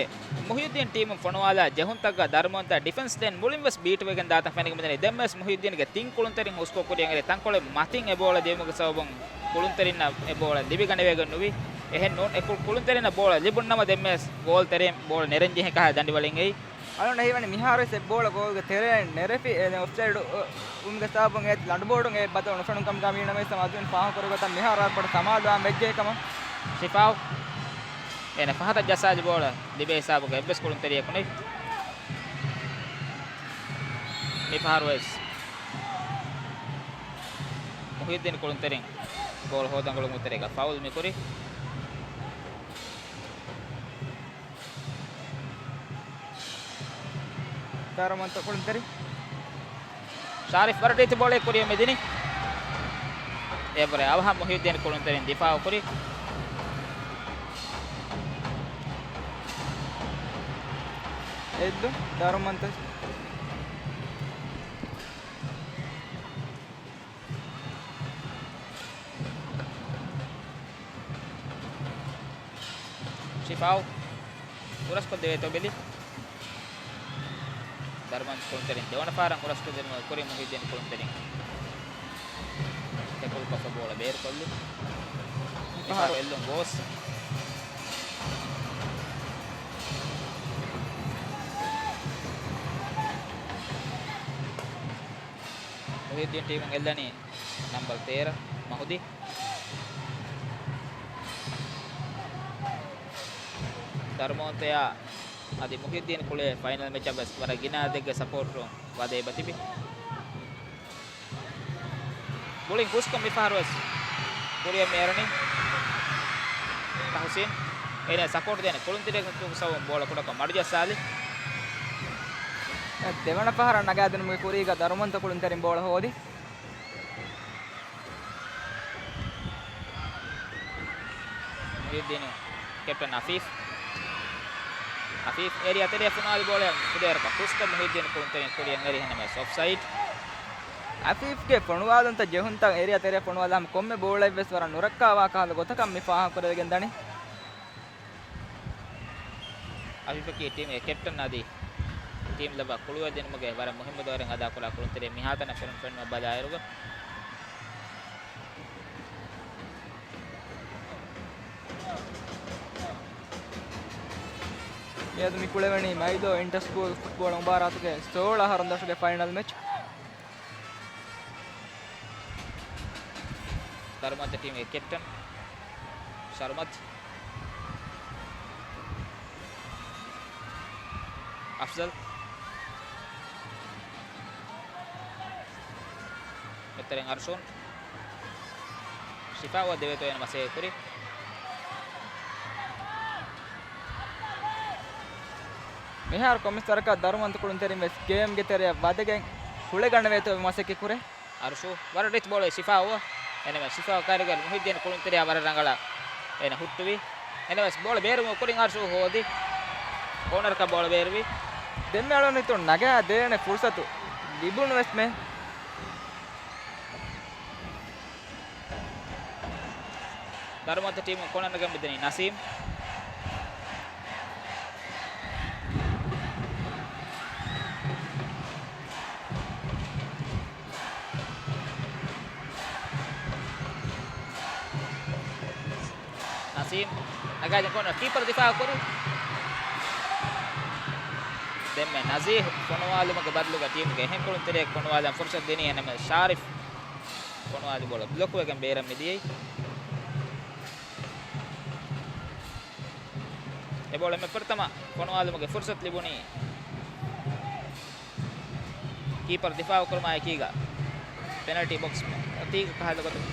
މުހިއްދީން ޓީމުން ފޮނުވާލާ ޖެހުންތަކުގަ ދަރުމަވަންތާ ޑިފެންސް ލޭން މުޅިން ވެސް ބީޓުވެގެން ދާތަން ފެނިގެން މިދަނީ. ދެންމެސް މުހިއްދީންގެ ތިން ކުޅުންތެރިން ހުސްކޮށް ކުރިއަށް އެރި ތަންކޮޅެއް މަތިން އެ ބޯޅަ ދިއުމުގެ ސަބަބުން ކުޅުންތެރިންނަށް އެ ބޯޅަ ލިބިގަނެވޭގެން ނުވި. އެހެން ނޫން އެ ކު-، ކުޅުންތެރިންނަށް ބޯޅަ ލިބުން ނަމަ ދެންމެސް ގޯލް ތެރެއިން ބޯޅަ ނެރެން ޖެހޭ ކަހަލަ ދަނޑިވަޅިން އެއީ. އަޅުގަނޑަށް ހީވަނީ މިހާރުވެސް އެއް ބޯޅަ ގޯލްގެ ތެރެއިން ނެރެފި، އެ، އޮފްސައިޑް އޮ-، ވުމުގެ ސަބަބުން އޭތި ލަނޑު ބޯޑުން އެ ބަދަލު ނުފެނުނު ކަމުގަ މީނަމެސް އަޒުވިން ފާހަގަކުރި ގޮތަށް މިހާރު ވަރަށް ބޮޑަށް ސަމާލުވާ މެޗެއް ކަމަށް. ޝިފާއު. އޭނަ ފަހަތަށް ޖައްސާލި ބޯޅަ ލިބޭ ހިސާބުގަ އެއްވެސް ކުޅުންތެރިޔަކު ނެތް. މި ފަހަރުވެސް މުހިއްދީން ކުޅުންތެރިން ބޯޅަ ހޯދަން އުޅުމުގެ ތެރޭގަ ފައުލް މިކުރީ. ދަރުމަވަންތަ ކުޅުންތެރި. ޝާރިފް ވަރަށް ރީތި ބޯޅައެއް ކުރިއަށް މިދިނީ. އެއަށްވުރެ އަވަހަށް މުހިއްދީން ކުޅުންތެރިން ދިފާއު ކުރި. އެއްދު ދަރުމަވަންތަ. ޝިފާއު ހުރަސްކޮށްދެވޭތޯ ބެލި. ދަރުމަވަންތަ ކުޅުންތެރިން ދެވަނަ ފަހަރަށް ހުރަސްކޮށްދިނުމުގެ ކުރިން މުހިއްދީން ކުޅުންތެރިން ޓެކުލްކޮށްފަ ބޯޅަ ބޭރުކޮށްލި. މިފަހަރު އެއްލުން ގޯސް. މުހިއްދީން ޓީމުން އެއްލަނީ ނަންބަރު ތޭރަ މަހުދީ. ދަރުމަވަންތަޔާ އަދި މުހިއްދީން ކުޅޭ ފައިނަލް މެޗަށް ވެސް ވަރަށް ގިނަ އަދަދެއްގެ ސަޕޯޓް ވަދެ އެބަތިބި. މުޅިން ހުސްކޮށް މިފަހަރު ވެސް ކުރިއަށް މި އެރުނީ ތަހުސީން. އޭނަ ސަޕޯޓް ދޭނެ ކުޅުންތެރިޔަކަށް ސަބަބުން ބޯޅަ ކުޑަކޮށް މަޑުޖައްސާލި. ދެވަނަ ފަހަރަށް ނަގާދިނުމުގެ ކުރީގަ ދަރުމަންތަ ކުޅުންތެރިން ބޯޅަ ހޯދި. މުހިއްދީނު ކެޕްޓަން އަފީފް. އަފީފް އޭރިއާ ތެރެއަށް ފޮނުވާލި ބޯޅަ ފުލޭރަކަށް ކުސްކޮށް މުހިއްދީނު ކުޅުންތެރިން ކުރިއަށް އެރި ހަނަމެސް އޮފްސައިޑް. އަފީފްގެ ފޮނުވާލުންތައް ޖެހުންތައް އޭރިއާ ތެރެއަށް ފޮނުވާލާ ކޮންމެ ބޯޅައެއްވެސް ވަރަށް ނުރައްކާވާ ކަހަލަ ގޮތަކަށް މި ފާހަގަކުރެވިގެން ދަނީ. އަފީފަކީ ޓީމްގެ ކެޕްޓަން އަދި ޓީމް ލައްވާ ކުޅުވަދެނުމުގެ ވަރަށް މުހިއްމު ދައުރެއް އަދާކުރާ ކުޅުންތެރި މިހާތަނަށް ފެނުން ފެނުމަށް ބަލާއިރުގަ، މިއަދު މި ކުޅެވެނީ މައިލޯ އިންޓަ ސްކޫލް ފުޓްބޯޅަ މުބާރާތުގެ ސޯޅަ އަހަރުން ދަށުގެ ފައިނަލް މެޗް. ދަރުމަންތަ ޓީމްގެ ކެޕްޓަން ޝަރުމަތް، އަފްޒަލް، މެތްތެރެއިން އަރްޝޫން، ޝިފާއު ދެވޭތޯ އޭނަ މަސައްކަތް ކުރި. މިހާރު ކޮންމެސް ވަރަކަށް ދަރުމަންތަ ކުޅުންތެރިން ވެސް ގޭމްގެ ތެރެއަށް ވަދެގެން ހުޅެގަނެވޭތޯ މަސައްކަތް ކުރޭ. އަރްޝޫ ވަރަށް ރީތި ބޯޅަ ޝިފާއު. އެންމެ ޝިފާއު ކައިރިގަ މުހިއްދީން ކުޅުންތެރިޔާ ވަރަށް ރަނގަޅަށް އޭނަ ހުއްޓުވި. އެންމެ ބޯޅަ ބޭރުމުގެ ކުރިން އަރްޝޫ ހޯދި. ކޯނަރަކަށް ބޯޅަ ބޭރުވި. ދެންމެ އަޅުން ހިތުން ނަގާ ދޭނެ ފުރުސަތު ލިބުނު ވެސް މެ. ދަރުމަތަ ޓީމު ކޯނަރަކަށް މިދަނީ ނަސީމް. ނަސީމް ނަގާދިން ކޯނަރ ކީޕަރ ދިފާއު ކުރި. ދެންމެ ނަޒީހް ފޮނުވާލުމުގެ ބަދަލުގަ ޓީމުގެ އެހެން ކުޅުންތެރިޔަކު ފޮނުވާލަން ފުރުސަތު ދިނީ އެންމެ ޝާރިފް. ފޮނުވާލި ބޯޅަ ބްލޮކުވެގެން ބޭރަށް މިދިޔައީ. އެ ބޯޅަ އެންމެ ފުރަތަމަ ފޮނުވާލުމުގެ ފުރުސަތު ލިބުނީ ކީޕަރ ދިފާއު ކުރުމާ އެކީގަ ޕެނަލްޓީ ބޮކްސް އޮތީގަ ކަހަލަ ގޮތަށް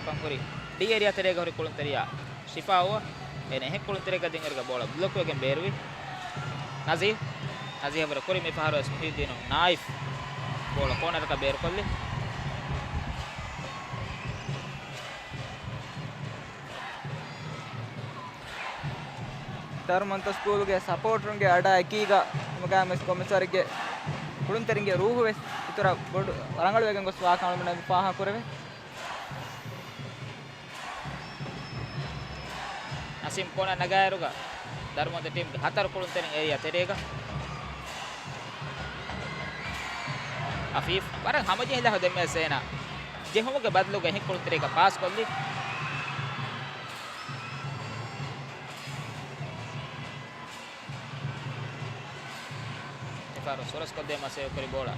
ކަންކުރި ޑީ އޭރިއާ ތެރޭގަ ހުރި ކުޅުންތެރިޔާ ޝިފާއު އޭނަ އެހެން ކުޅުންތެރިޔަކަށް ދިންއިރުގަ ބޯޅަ ބްލޮކުވެގެން ބޭރުވި. ނަޒީހް، ނަޒީހަށް ވުރެ ކުރި މި ފަހަރު ވެސް މުހިއްދީނު ނާއިފް ބޯޅަ ކޯނަރަކަށް ބޭރުކޮށްލި. ދަރުމަންތަ ސްކޫލުގެ ސަޕޯޓަރުންގެ އަޑާ އެކީގަ ހަމަގައިމުވެސް ކޮންމެސް ވަރެއްގެ ކުޅުންތެރިންގެ ރޫހު ވެސް އިތުރަށް ބޮޑު ރަނގަޅުވެގެން ގޮސްފާ ކަމަށް ފާހަގަކުރެވޭ. ނަސީމް ކޯނަރ ނަގާއިރުގަ ދަރުމަންތަ ޓީމްގެ ހަތަރު ކުޅުންތެރިން އޭރިއާ ތެރޭގަ. އަފީފް ވަރަށް ހަމަޖެހިލާ ދެންމެ ސޭނާ ޖެހުމުގެ ބަދަލުގަ އެހެން ކުޅުންތެރިޔަކަށް ޕާސް ކޮށްލި. މިފަހަރު ހުރަސްކޮށްދޭން މަސައްކަތް ކުރި ބޯޅަ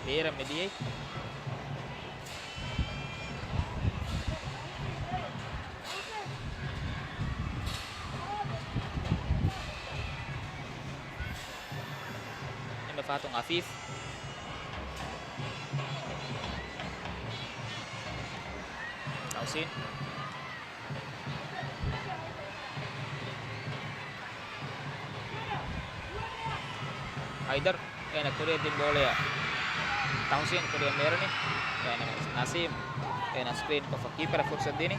ބޭރަށް މިދިޔައީ. އެންމެ ފަހަތުން އަފީފް. ތަހުސީން. ހައިދަރު އޭނަ ކުރިއަށް ދިން ބޯޅަޔަށް ތަހުސީން ކުރިއަށް މޭރުނި. އޭނަ ނަސީމް އޭނަ ސްކްރީން ކޮށްފަ ކީޕަރަށް ފުރުސަތު ދިނި.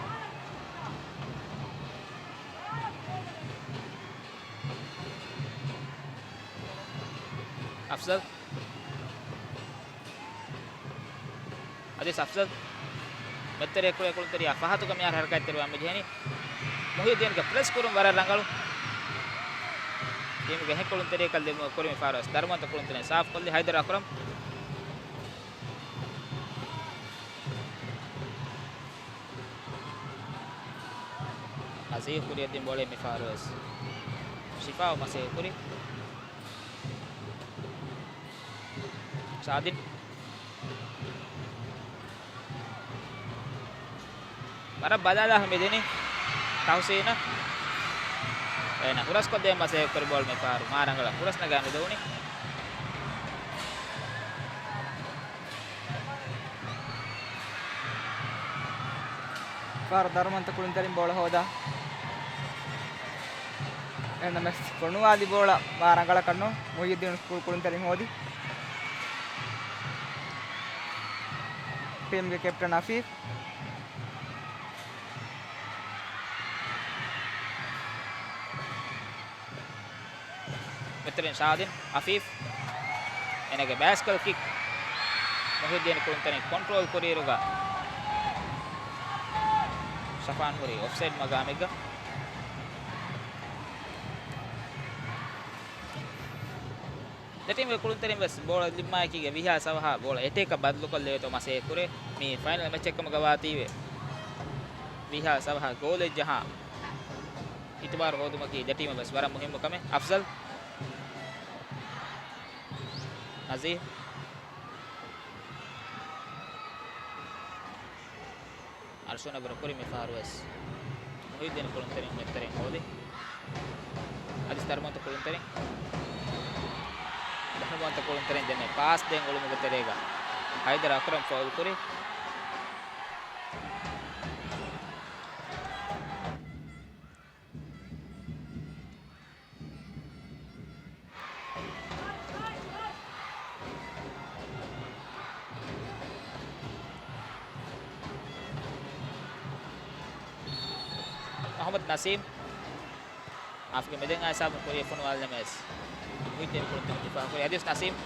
އަފްޒަލް. އަދި އަފްޒަލް މެތްތެރޭ ކުޅޭ ކުޅުންތެރިޔާ ފަހަތުގަ މިހާރު ހަރަކާތްތެރިވާ މިޖެހެނީ. މުހިއްދީންގެ ޕްރެސް ކުރުން ވަރަށް ރަނގަޅު. ޓީމުގެ އެހެން ކުޅުންތެރިޔަކަށް ލިބުމުގެ ކުރިން މި ފަހަރު ވެސް ދަރުމަންތަ ކުޅުންތެރިން ސާފުކޮށްލި ހައިދަރު އަކްރަމް. ނަޒީހް ކުރިއަށް ދިން ބޯޅަ މި ފަހަރު ވެސް ޝިފާއު މަސައްކަތް ކުރި. ސާދިން. ވަރަށް ބަލާލާ މިދިނީ ތަހުސީނަށް. އޭނަ ހުރަސްކޮށްދޭން މަސައްކަތް ކުރި ބޯޅަ މި ފަހަރު މާ ރަނގަޅަށް ހުރަސް ނަގާ މިދެވުނީ. ފަހަރު ދަރުމަންތަ ކުޅުންތެރިން ބޯޅަ ހޯދާ. އެހެންނަމަވެސް ފޮނުވާލި ބޯޅަ މާ ރަނގަޅަކަށް ނޫން. މުހިއްދީނު ސްކޫލް ކުޅުންތެރިން ހޯދި. ޓީމްގެ ކެޕްޓަން އަފީފް. މިތަރިން ޝާދިން އަފީފް. އޭނާގެ ބައިސްކަލް ކިކް. މުހިއްދީން ކުޅުންތެރިން ކޮންޓްރޯލް ކުރިއިރުގަ ޝަފާން ހުރީ އޮފްސައިޑް މަގާމެއްގަ. ދެ ޓީމްގެ ކުޅުންތެރިން ވެސް ބޯޅަ ލިބުމާއެކީގަ ވީހާވެސް އަވަހަށް ބޯޅަ އެޓޭކަށް ބަދަލުކޮށްލެވޭތޯ މަސައްކަތް ކުރޭ. މީ ފައިނަލް މެޗެއް ކަމުގަ ވާތީވެ. ވީހާވެސް އަވަހަށް ގޯލެއް ޖަހާ އިތުބާރު ހޯދުމަކީ ދެ ޓީމަށް ވެސް ވަރަށް މުހިއްމު ކަމެއް. އަފްޒަލް. ނަޒީރް. އަރްޝުން އަބުރު ކުރި މި ފަހަރު ވެސް މުހިއްދީން ކުޅުންތެރިން މެދުތެރެއިން ހޯދި. އަދި ދަރުމަންތަ ކުޅުންތެރިން. ދަރުމަންތަ ކުޅުންތެރިން ދެންމެ ޕާސް ދޭން އުޅުމުގެ ތެރޭގަ ހައިދަރު އަކްރަމް ފައުލް ކުރި. މުޙައްމަދު ނަސީމް އާފްގެ މެދެން އާ ހިސާބުން ކުރިއަށް ފޮނުވާލަމެސް މުހިއްދީން ކުޅުންތެރިން ދިފާޢު ކުރި. އަދިވެސް ނަސީމް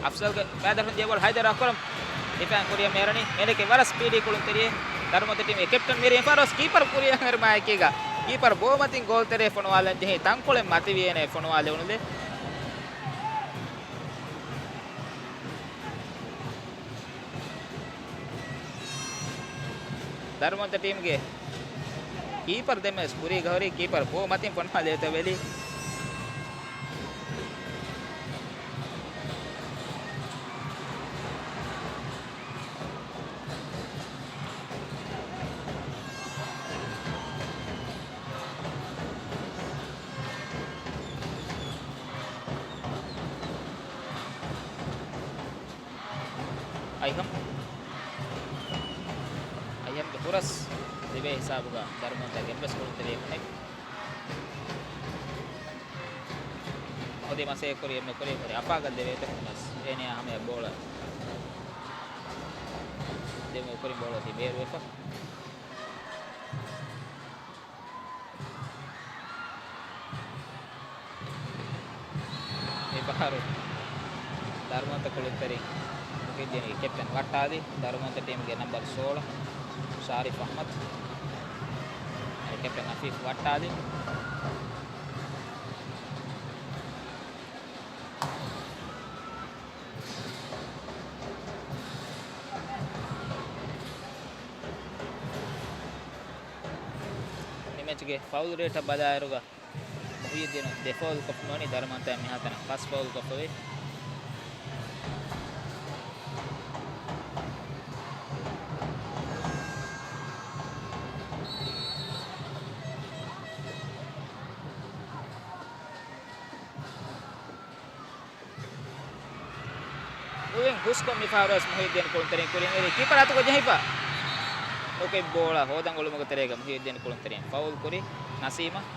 އަފްޒަލްގެ މައިދަރުން ދިޔަ ބޯޅަ ހައިދަރު އަކްރަމް ދިފާޢު ކުރިއަށް މޭރަނީ. އޭނަގެ ވަރަށް ސްޕީޑީ ކުޅުންތެރިއެއް. ދަރުމަންތަ ޓީމްގެ ކެޕްޓަން މީރި އެންފާރޯސް ކީޕަރު ކުރިއަށް އެރުމާއެކީގަ ކީޕަރު ބޯ މަތިން ގޯލްތެރޭ ފޮނުވާލަން ޖެހި ތަންކޮޅެއް މަތިވި އޭނަ ފޮނުވާލެވުނުލެއް. ދަރުމަންތަ ޓީމްގެ ކީޕަރު ދެންމެ ކުރީގަ ހުރީ ކީޕަރު ބޯ މަތިން ފޮނުވާލެވޭތޯ ބެލީ. އައިހަމް. އައިހަމްގެ ހުރަސް ލިބޭ ހިސާބުގަ ދަރުމަންތަ ގެންބަސް ކުޅުންތެރިއެއް ހުންނެވި. ހޯދި މަސައްކަތް ކުރި އެންމެ ކުރި ހުރި އަފާގަ ދެވޭތޯ ހުނަސް އޭނަޔާ ހަމަޔަށް ބޯޅަ ދެމު ކުރި ބޯޅަ ތި ބޭރުވެފަ. މި ފަހަރު ދަރުމަންތަ ކުޅުންތެރިން މުހިއްދީންގެ ކެޕްޓަން ވައްޓާލި. ދަރުމަންތަ ޓީމްގެ ނަމްބަރު ސޯޅަ ޝާރިފް އަޙްމަދު. ކެޕްޓަން އަފީފް ވައްޓާލި. މި މެޗުގެ ފައުލް ރޭޓަށް ބަލާއިރުގަ މުހިއްދީނު ދެ ފައުލް ކޮށްފަ ނޫނީ ދަރުމަންތައަށް މިހާތަނަށް ފަސް ފައުލް ކޮށްފަވޭ. މުވިން ހުސްކޮށް މިފަހަރުވެސް މުހިއްދީން ކުޅުންތެރިން ކުރިން އެރި ކީޕަރ އަތުގަ ޖެހިފަ. ނުކެތް ބޯޅަ ހޯދަން އުޅުމުގެ ތެރޭގަ މުހިއްދީން ކުޅުންތެރިން ފައުލް ކުރި ނަސީމަށް.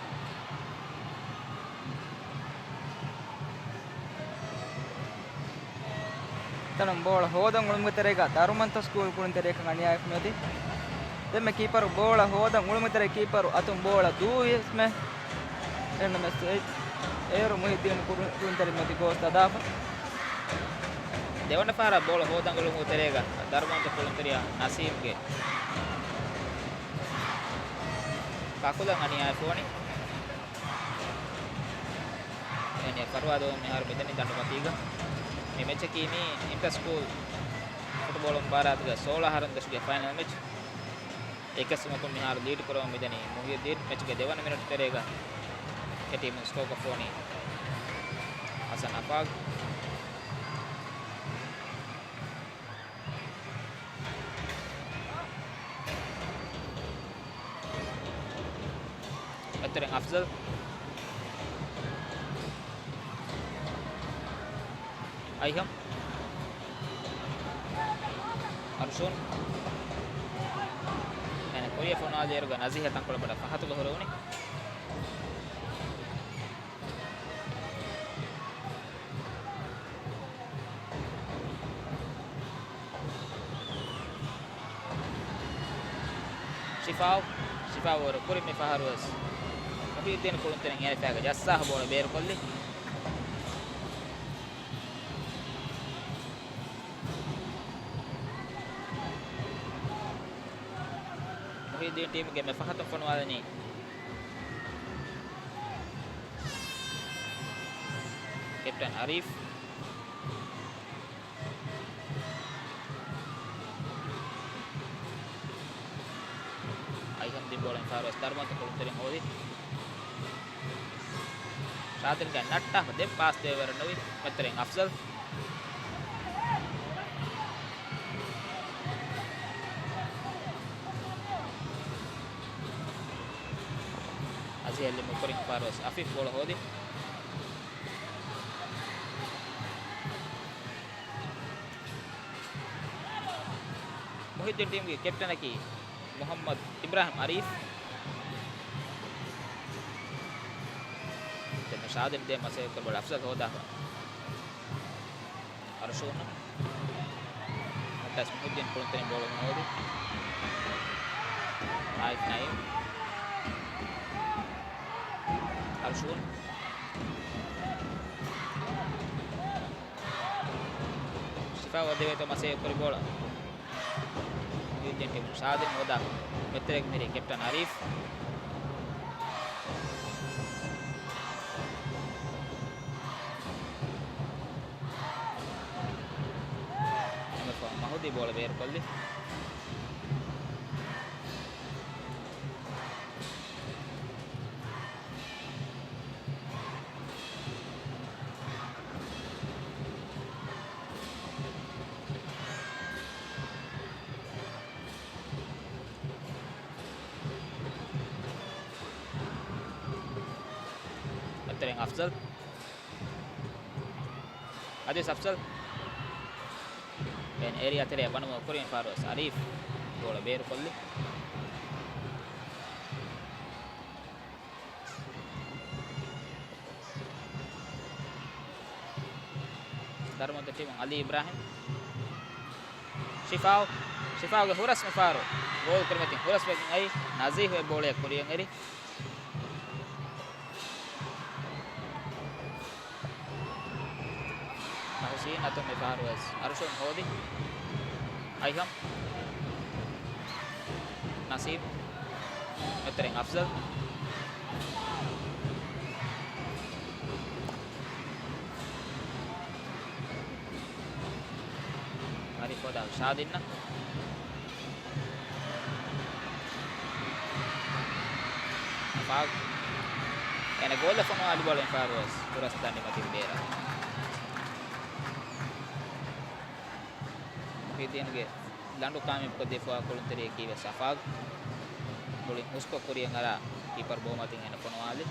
ތަނުން ބޯޅަ ހޯދަން އުޅުމުގެ ތެރޭގަ ދަރުމަންތަ ސްކޫލް ކުޅުންތެރިޔަކަށް އަނިޔާވެފަ މިއޮތީ. ދެންމެ ކީޕަރު ބޯޅަ ހޯދަން އުޅުމުގެ ތެރޭ ކީޕަރު އަތުން ބޯޅަ ދޫވިޔަސްމެ އެންނަމެސް އެ-، އޭރު މުހިއްދީން ކުރު-، ކުޅުންތެރިން މަތި ގޯސް ދަދާފަ. ދެވަނަ ފަހަރަށް ބޯޅަ ހޯދަން އުޅުމުގެ ތެރޭގަ ދަރުމަންތަ ކުޅުންތެރިޔާ ނަސީމްގެ ކަކުލަށް އަނިޔާވެފަވަނީ. އޭނަ ފަރުވާ ދެވުން މިހާރު މިދަނީ ދަނޑުމަތީގަ. މި މެޗަކީ މީ އިންޓަ ސްކޫލް ފުޓުބޯޅަ މުބާރާތުގެ ސޯޅަ އަހަރުން ދަށުގެ ފައިނަލް މެޗް. އެކެއްސުމަކުން މިހާރު ލީޑް ކުރަމުން މިދަނީ މުހިއްދީން. މެޗުގެ ދެވަނަ މިނެޓް ތެރޭގަ އެ ޓީމުން ސްކޯ ކޮށްފަވަނީ ހަސަން އަފާގް. އަތޮޅެއް އަފްޒަލް. އައިހަމް. އަރްޝުން. ފޮނުވާލި އިރުގަ ނަޒީހަށް ތަންކޮޅު ބޮޑަށް ފަހަތުގަ ހުރެވުނީ. ޝިފާއު، ޝިފާއު އިރު ކުރިން މި ފަހަރު ވެސް މުހިއްދީން ކުޅުންތެރިން އޭނަ ފައިގަ ޖައްސާ ބޯޅަ ބޭރުކޮށްލި. މުހިއްދީން ޓީމުގެ މެ ފަހަތުން ފޮނުވާލަނީ ކެޕްޓަން އަރީފް. އައިހަމް ދިން ބޯޅަ މި ފަހަރު ވެސް ދަރުމަތު ކުޅުންތެރިން ހޯދި. ޝާދިންގެ ނައްޓާފަ ދެން ޕާސް ދެވޭވަރެއް ނުވި. މެތެރެން އަފްޒަލް. އަޒީ އެއްލި މުކުރިން ފަހަރު ވެސް އަފީފް ބޯޅަ ހޯދި. މުހިއްދީން ޓީމްގެ ކެޕްޓަނަކީ މުހައްމަދު އިބްރާހިމް އަރީފް. ދެން ޝާދިން ދޭ މަސައްކަތް ކުރި ބޯޅަ އަފްޒަލް ހޯދާފަ. އަރުޝޫން. އައްޓަސް މުހިއްދީން ކުޅުންތެރިން ބޯޅަ ހޯދި. އާއިފް ނައީމް. އަރުޝޫން. ޝިފާއަށް ދެވޭތޯ މަސައްކަތް ކުރި ބޯޅަ. މުހިއްދީން ޓީމުން ޝާދިން ހޯދާ. މެތެރެގެ މިރޭ ކެޕްޓަން އަރީފް. މަހުދީ ބޯޅަ ބޭރުކޮށްލި. އަތެރެން އަފްޒަލް. އަދި އަފްޒަލް. ދެން އޭރިއާ ތެރެއަށް ބަނުމަށް ކުރިން ފާރުވެސް އަރީފް ބޯޅަ ބޭރުކޮށްލި. ދަރުމަތު ޓީމުން އަލީ އިބްރާހިމް. ޝިފާއު، ޝިފާއުގެ ހުރަސް މިފާރު ގޯލް ކުރިމަތިން ހުރަސްވެގެން އައި ނަޒީހު އެ ބޯޅަޔަށް ކުރިޔަށް އެރި. ނަހުސީން އަތުން މިފާރުވެސް އަރުޝޫން ހޯދި. އައިހަމް. ނަސީމް. މެތެރެން އަފްޒަލް. އަރިފް ހޯދާ ޝާދިންނަށް. އަފާގް. އޭނަ ގޯލަށް ފޮނުވާލި ބޯޅަ މިފާރުވެސް ހުރަސް ދަނޑިމަތިން ބޭރަށް. މުހިއްދީންގެ ލަނޑު ކާމިޔަބުކޮށްދީފައިވާ ކުޅުންތެރިޔަކީ ވެސް އަފާގް. މުޅިން ހުސްކޮށް ކުރިޔަށް އަރާ ކީޕަރ ބޯމަތިން އޭނަ ފޮނުވާލި.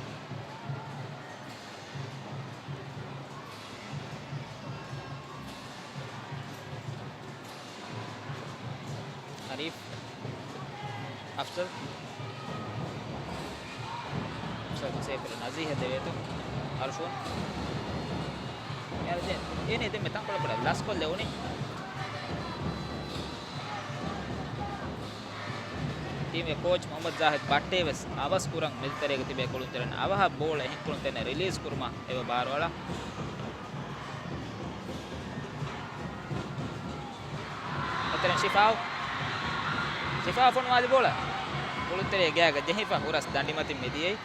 އަރީފް. އަފްޒަލް. އަފްޒަލް މަސައްކަތް ކުރި ނަޒީހަށް ދެވޭތޯ. އަރުޝޫން. އޭނަ ދެ-، އޭނަ ދެންމެ ތަންކޮޅެއް ބޮޑަށް ލަސްކޮށްލެވުނީ. ޓީމުގެ ކޯޗް މުހައްމަދު ޒާހިދު ބައްޓޭ ވެސް އަވަސް ކުރަން މިލިތަރީގަ ތިބޭ ކުޅުންތެރިން އަވަހަށް ބޯޅަ އެހެން ކުޅުންތެރިންނަށް ރިލީޒް ކުރުމަށް އެބަ ބާރުއަޅާ. އަތެރެން ޝިފާއު. ޝިފާއު ފޮނުވާލި ބޯޅަ ކުޅުންތެރިޔާ ގެއާގަ ޖެހިފަ ހުރަސް ދަނޑިމަތިން މިދިޔައީ.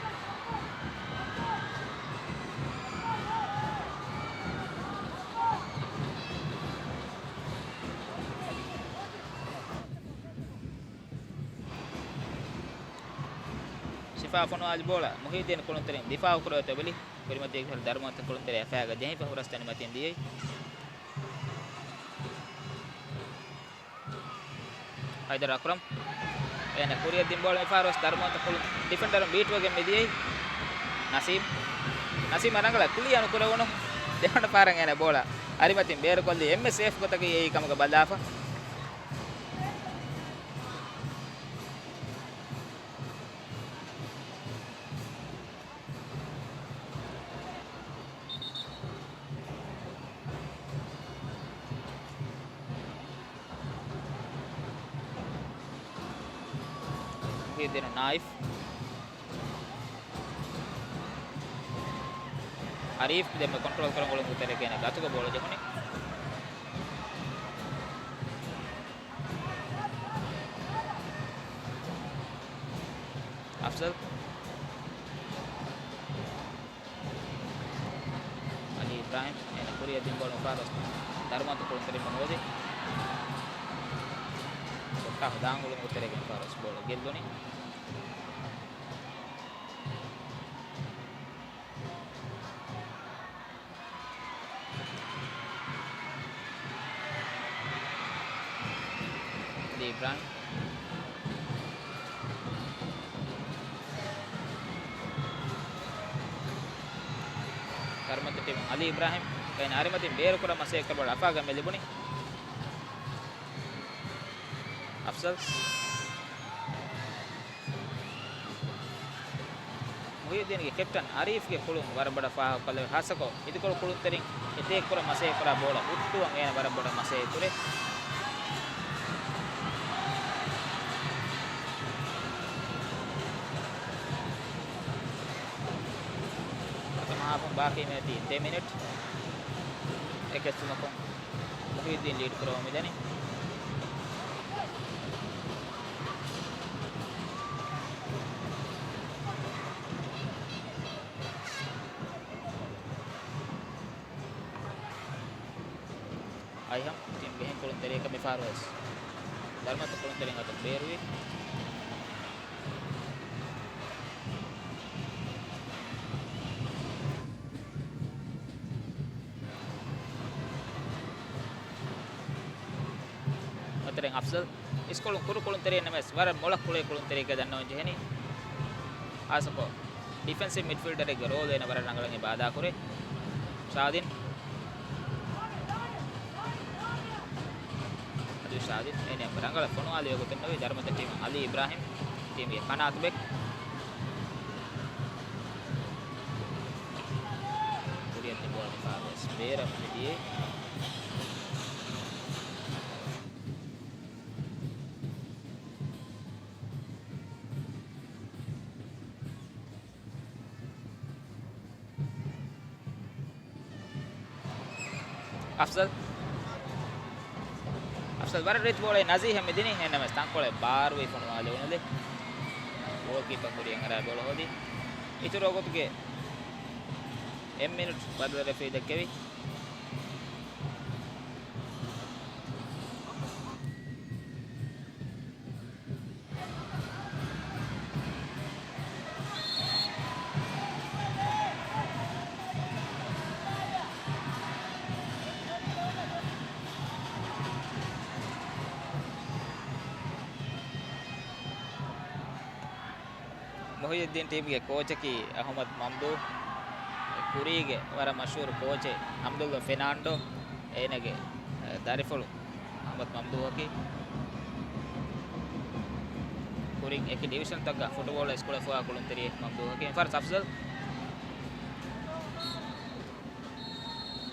ޝިފާ ފޮނުވާލި ބޯޅަ މުހިއްދީން ކުޅުންތެރިން ދިފާއު ކުރެވޭތޯ ބެލި. ކުރިމަތީގެ ދަރުމަތު ކުޅުންތެރިޔާ ފައިގަ ޖެހިފަ ހުރަސް ދަނޑިމަތިން ދިޔައީ. ހައިދަރު އަކްރަމް. އޭނަ ކުރިއަށް ދިން ބޯޅަ މިފާރުވެސް ދަރުމަތު ކުޅުން ޑިފެންޑަރުން ބީޓްވެގެން މިދިޔައީ. ނަސީމް. ނަސީމް ރަނގަޅަށް ކްލިއާ ނުކުރެވުނު. ދެވަނަ ފަހަރަށް އޭނަ ބޯޅަ އަރިމަތިން ބޭރުކޮށްލީ އެންމެ ސޭފް ގޮތަކީ އެއީ ކަމުގަ ބަލާފަ. ދިނު ނާއިފް. އަރީފް ދެންމެ ކޮންޓްރޯލް ކުރަން އުޅުން ތެރޭގަ ގަތުގަ ބޯޅަ ޖެހުނީ. އަފްޒަލް. އަލީ އިބްރާހިމް އޭނަ ކުރިއަށް ދިން ބޯޅަ ފާރުވެސް ދަރުމަތު ކުޅުންތެރިން ހޯދި. ކޮޓާ ހަދާން އުޅުން ތެރޭގެ ފާރުވެސް ބޯޅަ ގެއްލުނީ. އަލީ އިބްރާހިމް. ދަރުމަތު ޓީމު އަލީ އިބްރާހިމް ގައިން އަރިމަތިން ބޭރުކުރަން މަސައްކަތް ކުރި ބޯޅަ އަފާގެ މެ ލިބުނީ. އަފްޒަލް. މުހިއްދީންގެ ކެޕްޓަން އަރީފްގެ ކުޅުން ވަރަށް ބޮޑަށް ފާހަގަކޮށްލެވޭ. ހާއްސަކޮށް އިދިކޮޅު ކުޅުންތެރިން އެތޭކަށް ކުރަން މަސައްކަތް ކުރާ ބޯޅަ ހުއްޓުވަން އޭނަ ވަރަށް ބޮޑަށް މަސައްކަތް ކުރޭ. ޕްރަތަމަ ހާފުން ބާކީ މިނެޓް ދެ މިނެޓް. އެކެއް ސުމަކުން މުހިއްދީން ލީޑް ކުރަމުން މިދަނީ. އައިހަމް ޓީމްގެ އެހެން ކުޅުންތެރިޔަކަށް މިފަހަރު ވެސް ދަރުމަތު ކުޅުންތެރިން އަތުން ބޭރުވި. އަތެރެން އަފްޒަލް. އިސްކޮޅު ކުރު ކުޅުންތެރިއެއް ނަމަވެސް، ވަރަށް މޮޅަށް ކުޅޭ ކުޅުންތެރިއެއްގަ ދަންނަވަން ޖެހެނީ. ހާއްސަކޮށް، ޑިފެންސިވް މިޑްފީލްޑަރެއްގެ ރޯލް އޭނަ ވަރަށް ރަނގަޅަށް އެބަ އަދާކުރޭ. ޝާދިން. އަދި ޝާދިން އޭނަ ރަނގަޅަށް ފޮނުވާލެވޭ ގޮތެއް ނުވި. ދަރުމަތު ޓީމަށް އަލީ އިބްރާހިމް، ޓީމްގެ ކަނާތު ބެކް. ކުރިއަށް ދިން ބޯޅަ މިފަހަރު ވެސް ބޭރަށް މިދިޔައީ. އަފްޒަލް. އަފްޒަލް ވަރަށް ރީތި ބޯޅައެއް ނަޒީހަށް މިދިނީ. އެހެންނަމަވެސް ތަންކޮޅެއް ބާރުވި ފޮނުވާލެވުނުލެއް. ގޯލްކީޕަރ ކުރިއަށް އަރާ ބޯޅަ ހޯދި. އިތުރު ގޮތުގެ އެއް މިނިޓް ބަދަލު ރެފްރީ ދެއްކެވި. މުހިއްޔުއްދީން ޓީމްގެ ކޯޗަކީ އަހުމަދު މަމްދޫ، ކުރީގެ ވަރަށް މަޝްހޫރު ކޯޗެއް އަމްދުއްލާ ފެނާންޑޯ، އޭނަގެ، އެ، ދަރިފުޅު އަހުމަދު މަމްދޫއަކީ. ކުރިން އެކި ޑިވިޝަންތަކަށް ފުޓުބޯޅަ އިސްކުޅެފައިވާ ކުޅުންތެރިއެއް މަމްދޫއަކީ. މިފަހަރު އަފްޒަލް.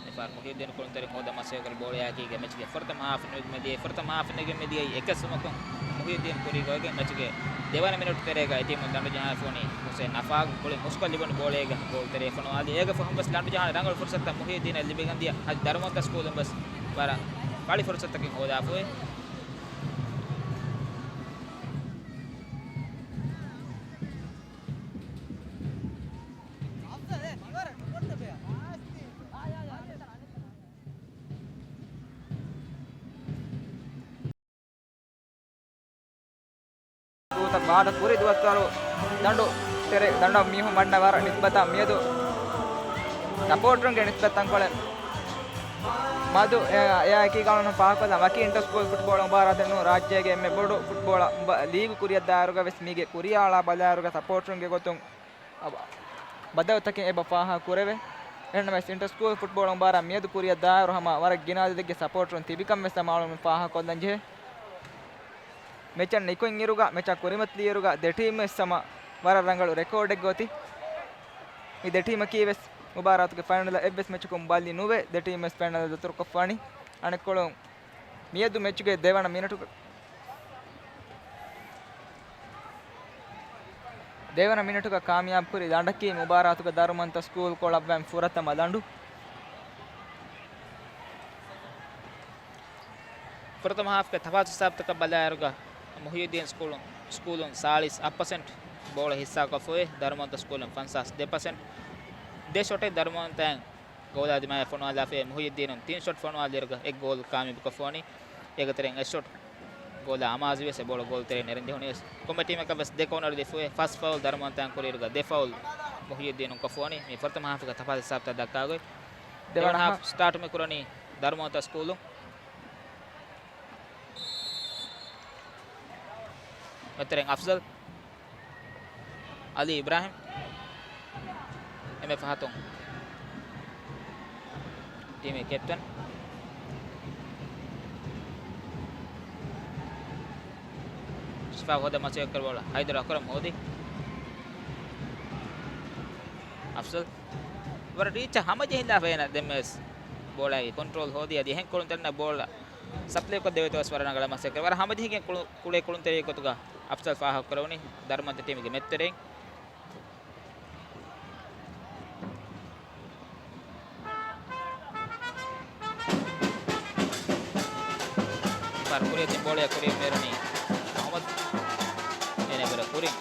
މިފަހަރު މުހިއްޔުއްދީން ކުޅުންތެރިން ހޯދަން މަސައްކަތް ކުރި ބޯޅައާއެކީގަ މެޗުގެ ފުރަތަމަ ހާފް ނެގި މިދިޔައީ، ފުރަތަމަ ހާފް ނެގި މިދިޔައީ އެކެއް ސުމަކުން. މުހިއްޔުއްދީން ކުރީގަ އޮތްގެން މެޗުގެ ދެވަނަ މިނެޓު ތެރޭގަ އެ ޓީމުން ދަނޑު ޖަހާފަ ވަނީ ހުސެން ނަފާގު ކުޅިން މުސްކޮށް ލިބުނު ބޯޅައިގަ ގޯލް ތެރެއަށް ފޮނުވާލި. އޭގަ ފަހުން ވެސް ދަނޑު ޖަހާނެ ރަނގަޅު ފުރުސަތުތައް މުހިއްޔުއްދީނަށް ލިބިގެން ދިޔަ. އަދި ދަރުމަތު ސްކޫލުން ވެސް ވަރަށް ފަޅި ފުރުސަތަކެއް ހޯދާފައި. ދޫތައް ވާދަ ކުރި ދުވަސްވަރު ދަނޑު ތެރެ، ދަނޑަށް މީހުން ވަންނަ ވަރަށް ނިސްބަތާ މިއަދު ސަޕޯޓަރުންގެ ނިސްބަތް ތަންކޮޅެއް މަދު. އެ، އެއާއެކީ ގާނޫނު ފާހަގަކޮށްލަން ވަކި އިންޓަރ ސްކޫލް ފުޓްބޯޅަ މުބާރާތެއް ނޫން. ރާއްޖޭގެ އެންމެ ބޮޑު ފުޓްބޯޅަ މުބާ-، ލީގު ކުރިއަށްދާއިރުގަ ވެސް މީގެ ކުރިއަށް އަޅާ ބަލާއިރުގަ ސަޕޯޓަރުންގެ ގޮތުން ބަ-، ބަދަލުތަކެއް އެބަ ފާހަގަ ކުރެވޭ. އެހެންނަމަވެސް، އިންޓަރ ސްކޫލް ފުޓްބޯޅަ މުބާރާތް މިއަދު ކުރިއަށް ދާއިރު ހަމަ ވަރަށް ގިނަ އަދަދެއްގެ ސަޕޯޓަރުން ތިބިކަން ވެސް ހަމަ އަޅުގަނޑުމެން ފާހަގަކޮށްލަން ޖެހޭ. މެޗަށް ނިކުތް އިރުގަ، މެޗަށް ކުރިމަތިލި އިރުގަ ދެ ޓީމް ވެސް ހަމަ ވަރަށް ރަނގަޅު ރެކޯޑެއްގަ އޮތީ. މި ދެ ޓީމަކީ ވެސް މުބާރާތުގެ ފައިނަލަށް އެއްވެސް މެޗަކުން ބަލި ނުވެ، ދެ ޓީމް ވެސް ފައިނަލަށް ދަތުރުކޮށްފާނީ. އަނެއްކޮޅުން މިއަދު މެޗުގެ ދެވަނަ މިނެޓުގަ ދެވަނަ މިނެޓުގަ ކާމިޔާބުކުރި ލަނޑަކީ މުބާރާތުގަ ދަރުމަންތަ ސްކޫލް ކޮޅަށްވަން ފުރަތަމަ ލަނޑު. ފުރަތަމަ ހާފްގެ ތަފާތު ހިސާބުތަކަށް ބަލާއިރުގަ މުހިއްޔުއްދީން ސްކޫލުން، ސްކޫލުން ސާޅީސް އަށް ޕަސެންޓް ބޯޅަ ހިއްސާކޮށްފައި، ދަރުމަންތަ ސްކޫލުން ފަންސާސް ދެ ޕަސެންޓް. ދެ ޝޮޓެއް ދަރުމަންތައިން ގޯލާ ދިމާޔަށް ފޮނުވާލާފައި، މުހިއްޔުއްދީނުން ތިން ޝޮޓް ފޮނުވާލިއިރުގަ އެއް ގޯލް ކާމިޔާބުކޮށްފަވަނީ. އޭގެ ތެރެއިން އެއް ޝޮޓް ގޯލާ އަމާޒުވިޔަސް އެ ބޯޅަ ގޯލް ތެރެއިން ނެރެން ޖެހުނީވެސް. ކޮންމެ ޓީމަކަށް ވެސް ދެ ކޯނަރު ލިފުވެ، ފަސް ފައުލް ދަރުމަންތައިން ކުރިއިރުގަ ދެ ފައުލް މުހިއްޔުއްދީނުން ކޮށްފަވަނީ. މި ފުރަތަމަ ހާފުގެ ތަފާތު ހިސާބުތައް ދައްކާގޮތް. ދެވަނަ ދެވަނަ ހާފް ހާފް ސްޓާޓު މި ކުރަނީ ދަރުމަންތަ ސްކޫލުން. އެތެރެން އަފްޒަލް، އަލީ އިބްރާހިމް، އެންމެ ފަހަތުން ޓީމުގެ ކެޕްޓަން ޝިފާ ހޯދަ މަސައްކަތް ކުރި ބޯޅަ ހައިދަރު އަކްރަމް ހޯދި. އަފްޒަލް ވަރަށް ރީޗަށް ހަމަޖެހިލާފަ އޭނަ ދެންމެވެސް ބޯޅައިގެ ކޮންޓްރޯލް ހޯދި އަދި އެހެން ކުޅުންތެރިންނަށް ބޯޅަ ސަޕްލައިކޮށްދެވޭތޯ ވެސް ވަރަށް ރަނގަޅަށް މަސައްކަތް. ވަރަށް ހަމަޖެހިގެން ކުޅު-، ކުޅޭ ކުޅުންތެރިއެއް ގޮތުގަ އަފްޒަލް ފާހަގަކުރެވުނީ ދަރުމަންތަ ޓީމުގެ މެދުތެރެއިން. ފަރު ކުރިއަށް ދިން ބޯޅައަށް ކުރިއަށް މޭރުނީ މުހައްމަދު. އޭނަ ބުރަ ކުރިން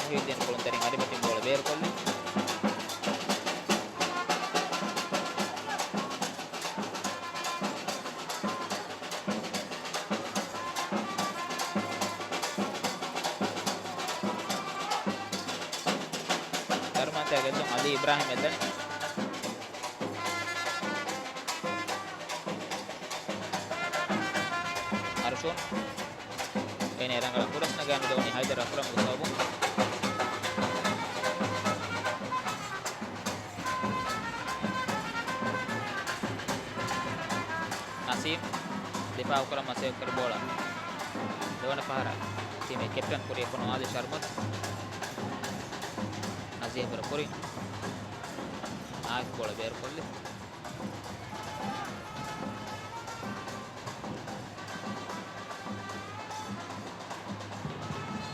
މުހިއްދީން ކުޅުންތެރިން އަރިބަޓިން ބޯޅަ ބޭރުކޮށްލި. ދަރުމަންތައާ ގެއްލުން އަލީ އިބްރާހިމް އެއްލަން. އަރުޝޫން. އޭނަ ރަނގަޅަށް ހުރަސް ނަގާ މިދަނީ ހައިދަރު އަކްރަމްގެ ސަބަބުން. ނަސީމް ދިފާއުކުރަން މަސައްކަތްކުރި ބޯޅަ ދެވަނަ ފަހަރަށް ޓީމުގެ ކެޕްޓަން ކުރިއަށް ފޮނުވާލި ޝަރްމަތް. ނަޒީމް ބުރަ ކުރިން ނާއިފް ބޯޅަ ބޭރުކޮށްލި.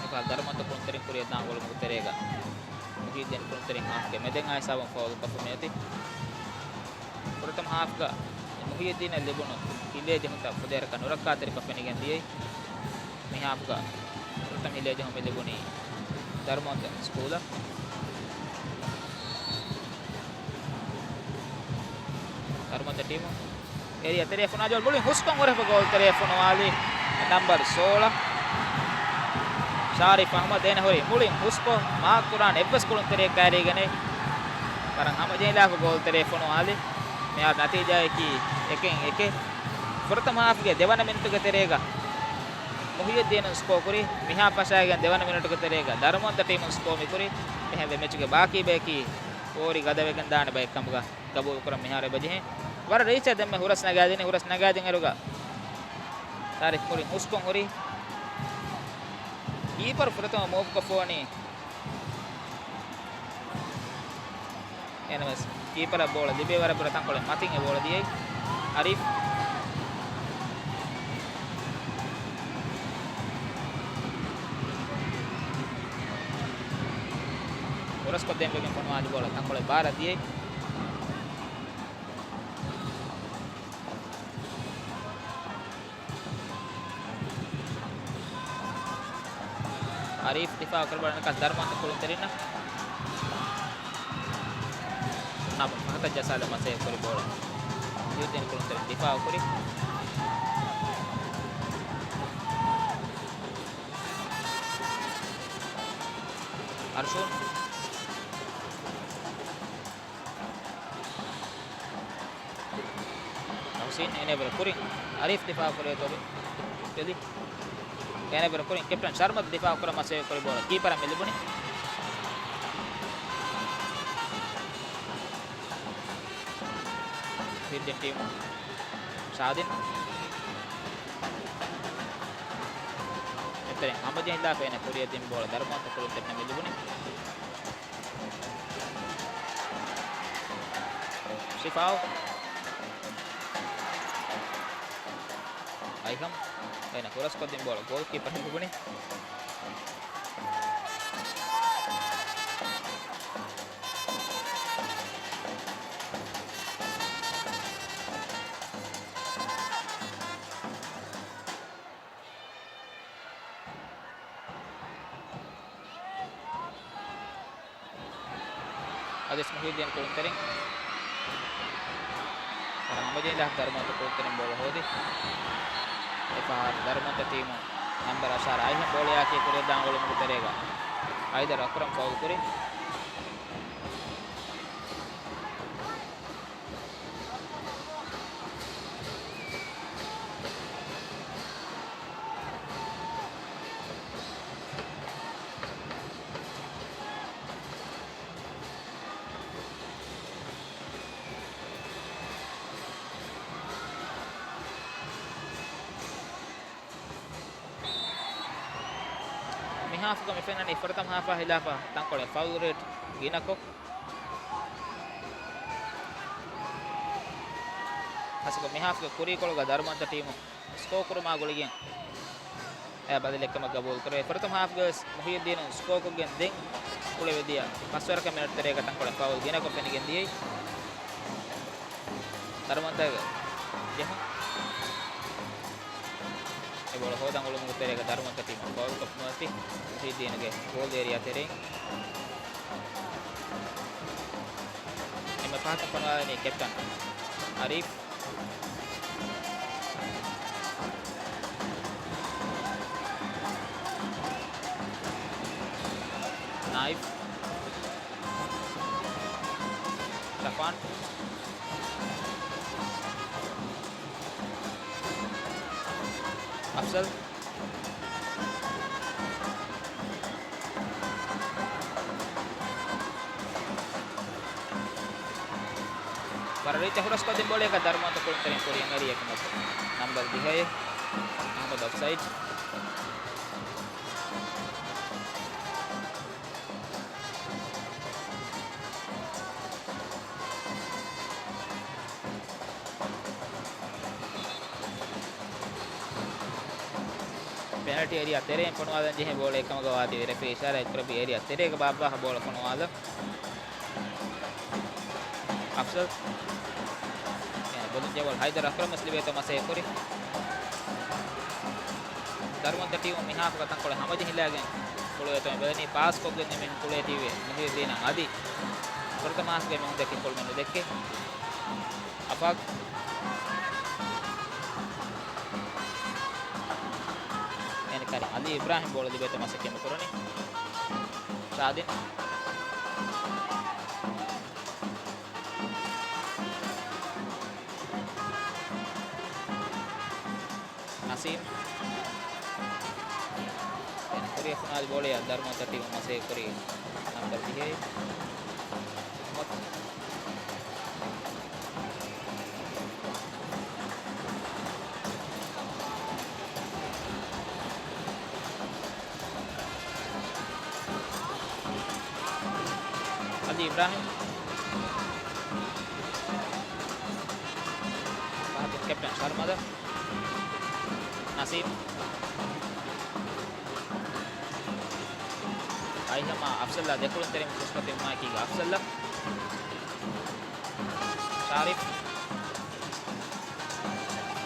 އެކަހަލަ ދަރުމަންތަ ކުޅުންތެރިން ކުރިއަށް ދާން ގޮޅުމުގެ ތެރޭގަ މުހިއްދީން ކުޅުންތެރިން ހާފްގެ މެދެއް އާ ހިސާބުން ފައުލުކޮށްފަ މިއޮތީ. ފުރަތަމަ ހާފްގަ މުހިއްދީނަށް ލިބުނު ހިލޭ ޖެހުންތައް ފުދޭވަރަކަށް ނުރައްކާތެރިކޮށް ފެނިގެން ދިޔައީ. މި ހާފްގަ ފުރަތަމަ ހިލޭ ޖެހުން މި ލިބުނީ ދަރުމަންތަ ސްކޫލަށް. ދަރުމަންތަ ޓީމު އޭރިއާ ތެރެއަށް ފޮނުވާލި ބޯޅަ މުޅިން ހުސްކޮށް ހުރެފަ ގޯލް ތެރެއަށް ފޮނުވާލި ނަމްބަރު ސޯޅަ ޝާރިފް އަހްމަދު. އޭނަ ހުރި މުޅިން ހުސްކޮށް މާކް ކުރާން އެއްވެސް ކުޅުންތެރިއެއް ކައިރީގަނެ ވަރަށް ހަމަޖެހިލާފަ ގޯލް ތެރެއަށް ފޮނުވާލި. މިހާރު ނަތީޖާއަކީ އެކެއް އެކެއް. ފުރަތަމަ ހާފްގެ ދެވަނަ މިނެޓުގެ ތެރޭގަ މުހިއްދީނު ސްކޯ ކުރި. މިހާ ފަށާގެން ދެވަނަ މިނެޓުގެ ތެރޭގަ ދަރުމަންތަ ޓީމުން ސްކޯ މިކުރި. އެހެންވެ މެޗުގެ ބާކީ ބަޔަކީ ފޯރި ގަދަވެގެން ދާނެ ބައެއް ކަމުގަ ގަބޫލު ކުރަން މިހާރު އެބަޖެހޭ. ވަރަށް ރީޗަށް ދެންމެ ހުރަސް ނަގާދިނީ. ހުރަސް ނަގާދިން އިރުގަ ތާރިފް ކުރިން ހުސްކޮށް ހުރި. ކީޕަރު ފުރަތަމަ މޫވް ކޮށްފަވަނީ. އެހެނަސް ކީޕަރަށް ބޯޅަ ލިބޭ ވަރަށް ބުރަ ތަންކޮޅެއް މަތިން އެ ބޯޅަ ދިޔައީ. އަރީފް. ހުރަސްކޮށްދޭން ވެގެން ފޮނުވާލި ބޯޅަ ތަންކޮޅެއް ބާރަށް ދިޔައީ. އަރީފް ދިފާއު ކުރި ބޯޅަ ނަގާ ދަރުމަންތަ ކުޅުންތެރިންނަށް. ނަމަ ފަހަތަށް ޖައްސާލަން މަސައްކަތް ކުރި ބޯޅަ މުހިއްދީން ކުޅުންތެރިން ދިފާއު ކުރި. އަރްޝޫން. ހުސެއިން އޭނަ ބުރަ ކުރިން އަރީފް ދިފާއު ކުރި އެތޮޅި ތެލި. އޭނަ ބުރަ ކުރިން ކެޕްޓަން ޝަރްމަތު ދިފާއު ކުރަން މަސައްކަތް ކުރި ބޯޅަ ކީޕަރަށް މި ލިބުނީ. މުހިއްދީން ޓީމު ޝާދިން. އެތެރެން ހަމަޖެހިލާފަ އޭނަ ކުރިއަށް ދިން ބޯޅަ ދަރުމަންތަ ކުޅުންތެރިންނަށް މި ލިބުނީ. ޝިފާއު. އައިހަމް. އޭނަ ހުރަސްކޮށްދިން ބޯޅަ ގޯލްކީޕަރަށް ލިބުނީ. އަދިސް މުހިއްދީން ކުޅުންތެރިން. ވަރަށް ހަމަޖެހިލާ ދަރުމަންތަ ކުޅުންތެރިން ބޯޅަ ހޯދި. އެފަހަރު ދަރުމަންތަ ޓީމު ނަންބަރު އަށާރަ އައިހަ ބޯޅަޔާއެކީ ކުރިއަށްދާން އުޅުމުގެ ތެރޭގަ އައިދަރު އަކްރަމް ފައުލް ކުރި. މި ހާފުގަ މި ފެންނަނީ ފުރަތަމަ ހާފާ ހިލާފަށް ތަންކޮޅެއް ފައުލް ރޭޓް ގިނަކޮށް. އަސަކު މި ހާފްގެ ކުރީކޮޅުގަ ދަރުމަންތަ ޓީމު ސްކޯ ކުރުމާ ގުޅިގެން އެ ބަދަލެއްކަމަށް ގަބޫލު ކުރެވޭ. ފުރަތަމަ ހާފްގަވެސް މުހިއްދީނު ސްކޯކޮށްގެން ދެން ކުޅެވިދިޔަ ފަސްވަރަކަށް މިނެޓް ތެރޭގަ ތަންކޮޅެއް ފައުލް ގިނަކޮށް ފެނިގެން ދިޔައީ. ދަރުމަންތަ ޖެހުން. އެ ބޯޅަ ހޯދަން އުޅުމުގެ ތެރޭގަ ދަރުމަންތަ ޓީމަށް ފައުލްކޮށް ނުވަތި މުހިއްދީނުގެ ގޯލް އޭރިއާ ތެރެއިން. އެންމެ ފަހަކަށް ފޮނުވާލަނީ ކެޕްޓަން އަރީފް. ނާއިފް. ޝަފާން. އަފްޒަލް. ވަރަށް ރީތި ހުރަސްކޮށްދިން ބޯޅައަކަށް ދަރުމަންތަ ކުޅުންތެރިން ކުރިއަށް އަރި އެކަމަކު ނަންބަރު ދިހައެއް އަހްމަދު އޮފްސައިޑް. ޕެނަލްޓީ އޭރިއާ ތެރެއިން ފޮނުވާލަން ޖެހޭ ބޯޅައެއް ކަމުގަ ވާތީ ރެފްރީ އިޝާރާތް ކުރެއްވި އޭރިއާ ތެރޭގަ ބާއްވާ ބޯޅަ ފޮނުވާލަން. އަފްޒަލް. އެ، ބޮލުން ޖެއްވާލި ހައިދަރު އަކްރަމަށް ލިބޭތޯ މަސޭ ކުރި. ދަރުމަންތަ ޓީމު މި ހާފުގަ ތަންކޮޅެއް ހަމަޖެހިލާގެން ކުޅެވޭތޯ ބެލެނީ ޕާސްކޮށްގެން ދިނުމީ ކުޅޭތީވެ މުހިއްދީނަށް އަދި ފުރަތަމަ ހާފުގައި މީހުން ދެއްކި ކުޅުމެއް ނުދެއްކޭ. އަފާގް. އޭނަ ކަރި އަލީ އިބްރާހިމް ބޯޅަ ލިބޭތޯ މަސައްކަތް ނުކުރަނީ. ޝާދިން. ނަސީމް. ކުރިއަށް ފޮނުވާލި ބޯޅައަށް ދަރުމަންތަ ޓީމު މަސޭ ކުރީ ނަންބަރު ދިހައެއް. އަލީ އިބްރާހިމް. ފަހަތުން ކެޕްޓަން ޝަރްމަދަ. ނަސީމް. އައިހަމާ އަފްޒަލްއާ ދެކުޅުންތެރިން ފުރުސަތު ދިނުމާއެކީގަ އަފްޒަލްއަ. ޝާރިފް.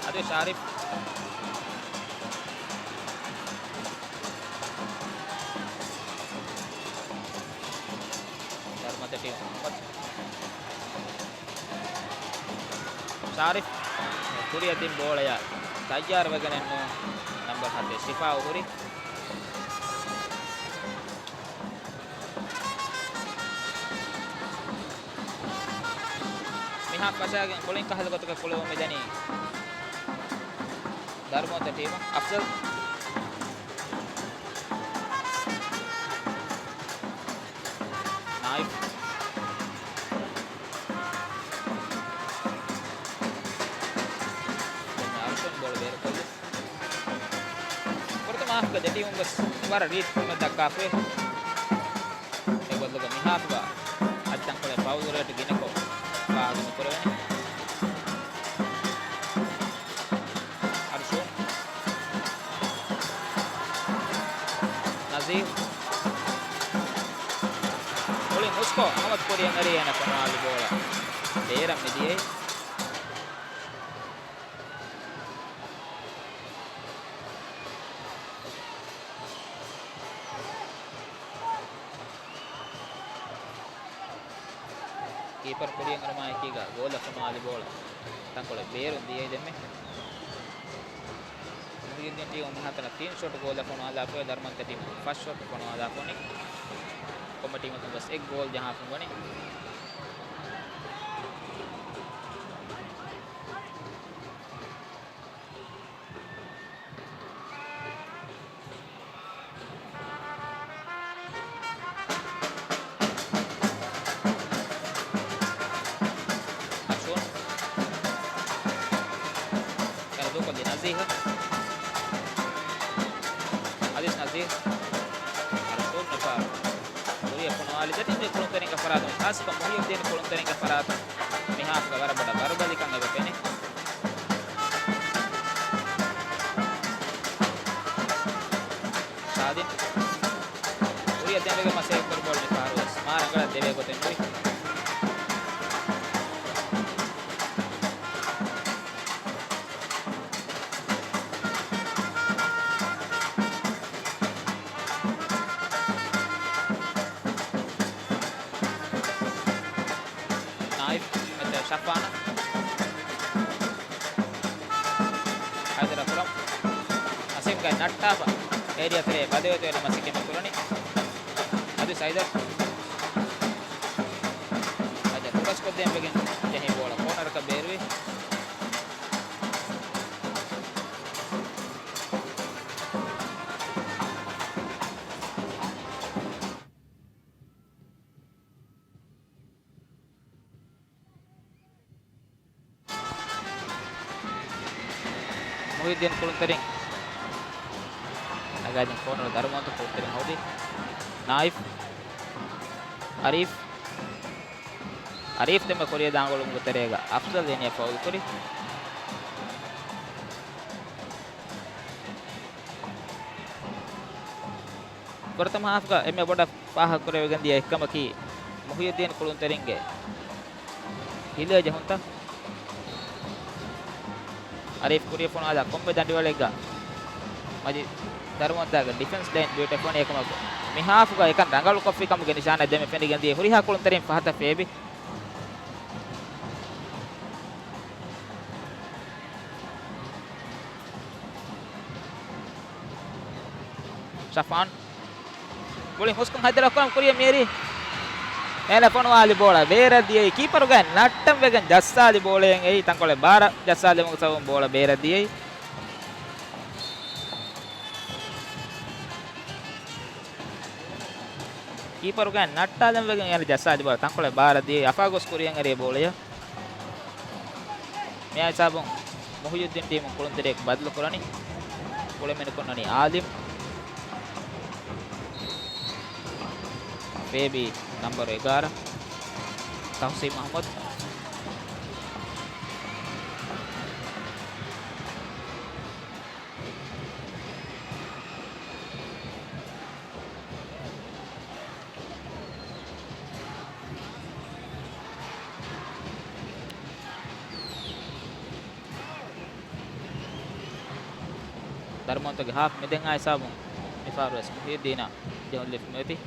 އަދި ޝާރިފް. ޝާރިފް ކުރިއަށް ދިން ބޯޅަޔަށް ތައްޔާރުވެގެނެއްނު ނަންބަރު ހަތެއް ޝިފާއު ހުރި. މިހާ ފަށާގެން ކުޅިން ކަހަލަ ގޮތަކަށް ކުޅެވުން މިދަނީ ދަރުމަންތަ ޓީމު. އަފްޒަލް. ނާއިފް. ދެން އަރްޝަން ބޯޅަ ބޭރުކޮށްލި. ފުރަތަމަ ހާފްގަ ދެ ޓީމުން ވެސް ވަރަށް ރީތި ކުޅުމެއް ދައްކާފައި. އެ ބަދަލުގަ މި ހާފްގަ އަދި ތަންކޮޅެއް ފައުލު ރޭޓް ގިނަކޮށް ފާހަގަ ނުކުރެވެނީ. އަރްޝުން. ނަޒީރް. ކުޅިން ހުސްކޮށް އަހްމަދު ކުރިއަށް އަރީ އޭނަ ފޮނުވާލި ބޯޅަ ބޭރަށް މިދިޔައީ. ކުރިޔަށް އަރުމާއެކީގަ ގޯލަށް ފޮނުވާލި ބޯޅަ ތަންކޮޅެއް ބޭރުން ދިޔައީ ދެންމެ. މުހިއްދީން ޓީމު މިހާތަނަށް ތިން ޝޮޓް ގޯލަށް ފޮނުވާލާފައި، ދަރުމަންތަ ޓީމު ފަސް ޝޮޓް ފޮނުވާލާފަ ވަނީ. ކޮންމެ ޓީމަކުން ވެސް އެއް ގޯލް ޖަހާފަ ވަނީ. އަރްޝޫން. އެ ދޫކޮށްލީ ނަޒީހަށް. އަލީސް ނަޒީހް. އަރްޝޫން މިފަހަރު ކުރިއަށް ފޮނުވާލި ދެތިން ކުޅުންތެރިންގެ ފަރާތުން، ޚާއްޞަކޮށް މުހިއްދީން ކުޅުންތެރިންގެ ފަރާތުން މިހާފުގަ ވަރަށް ބޮޑަށް ވަރުބަލިކަން އެބަ ފެނޭ. ސާދިން. ކުރިއަށް ދެންވެގެން މަސައްކަތް ކުރި ބޯޅަ މިފަހަރު ވެސް މާ ރަނގަޅަށް ދެވޭ ގޮތެއް ނުވި. ނާއިފް މެދު ޝަފާނަށް. ހައިދަރަށް ކުރަން. އަސީމްގައި ނައްޓާފަ އޭރިއާ ތެރޭ ބަދަވެތިވެރި މަސައްކަތް ކުރަނީ. އަދި ސައިދަށް. ހައިދަރު ކްރޮސްކޮށްދޭން ވެގެން ޖެހި ބޯޅަ ކޯނަރަކަށް ބޭރުވި. މުހިއްދީން ކުޅުންތެރިން ނަގާދިން ކޯނަރު ދަރުމަންތު ކުޅުންތެރިން ހޯދި. ނާއިފް. އަރީފް. އަރީފް ދެންމެ ކުރިއަށް ދާން އުޅުމުގެ ތެރޭގަ އަފްޒަލް އޭނިއަށް ފައުލް ކުރި. ފުރަތަމަ ހާފްގަ އެންމެ ބޮޑަށް ފާހަގަކުރެވިގެން ދިޔަ އެއްކަމަކީ، މުހިއްދީން ކުޅުންތެރިންގެ ހިލޭ ޖެހުންތައް. އަރީފް ކުރިއަށް ފޮނުވާލާ ކޮންމެ ދަނޑިވަޅެއްގަ މަޖި ދަރުމަންތާގެ ޑިފެންސް ލައިން ބިއުޓިފުލް ވަނީ އެކަމަކު، މި ހާފްގަ އެކަން ރަނގަޅުކޮށްފިކަމުގެ ނިޝާނާ ދެންމެ ފެނިގެން ދިޔަ ހުރިހާ ކުޅުންތެރިން ފަހަތަށް ފޭބި. ޝަފާން. މުޅި ހުސްކޮށް ހައިދަރަށް ކުރަން ކުރިއަށް މިއެރި. އޭނަ ފޮނުވާލި ބޯޅަ ބޭރަށް ދިޔައީ. ކީޕަރުގައި ނައްޓަން ވެގެން ޖައްސާލި ބޯޅައެއް އެއީ. ތަންކޮޅެއް ބާރަށް ޖައްސާލުމުގެ ސަބަބުން ބޯޅަ ބޭރަށް ދިޔައީ. ކީޕަރުގައި ނައްޓާލަން ވެގެން އޭނަ ޖައްސާލި ބޯޅަ ތަންކޮޅެއް ބާރަށް ދިޔައީ. އަފާ ގޮސް ކުރިއަށް އެރި ބޯޅަޔަށް. މިއާ ހިސާބުން މުހިއްޔުއްދީން ޓީމުން ކުޅުންތެރިއަކު ބަދަލު ކުރަނީ. ކުޅެމެނިކުންނަނީ އާލިމް. ފޭބީ ނަންބަރު އެގާރަ ތަހުސީމް އަޙްމަދު. ދަރުމަންތުގެ ހާފް މިދެން އާ ހިސާބުން މިފަހަރު ވެސް މުހިއްޔުއްދީނަށް ޖެހުން ލިފްޓް ނުވެތި.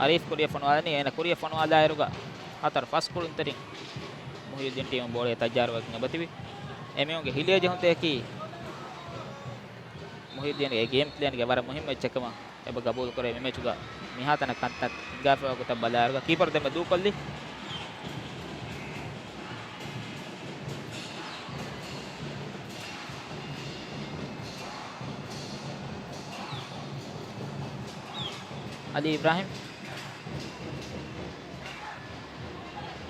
އަރީފް ކުރިއަށް ފޮނުވާލަނީ. އޭނަ ކުރިއަށް ފޮނުވާލާއިރުގަ ހަތަރު ފަސް ކުޅުންތެރިން މުހިއްޔުއްދީން ޓީމު ބޯޅަޔަށް ތައްޔާރުވެގެން އެބަތިބި. އެމީހުންގެ ހިލޭ ޖެހުންތަކަކީ މުހިއްޔުއްދީންގެ ގޭމް ޕްލޭންގެ ވަރަށް މުހިއްމު އެއްޗެއް ކަމަށް އެބަ ގަބޫލުކުރޭ. މި މެޗުގަ މިހާތަނަށް ކަންތައް ހިނގާފައިވާ ގޮތަށް ބަލާއިރުގަ ކީޕަރު ދެންމެ ދޫކޮށްލީ. އަލީ އިބްރާހިމް.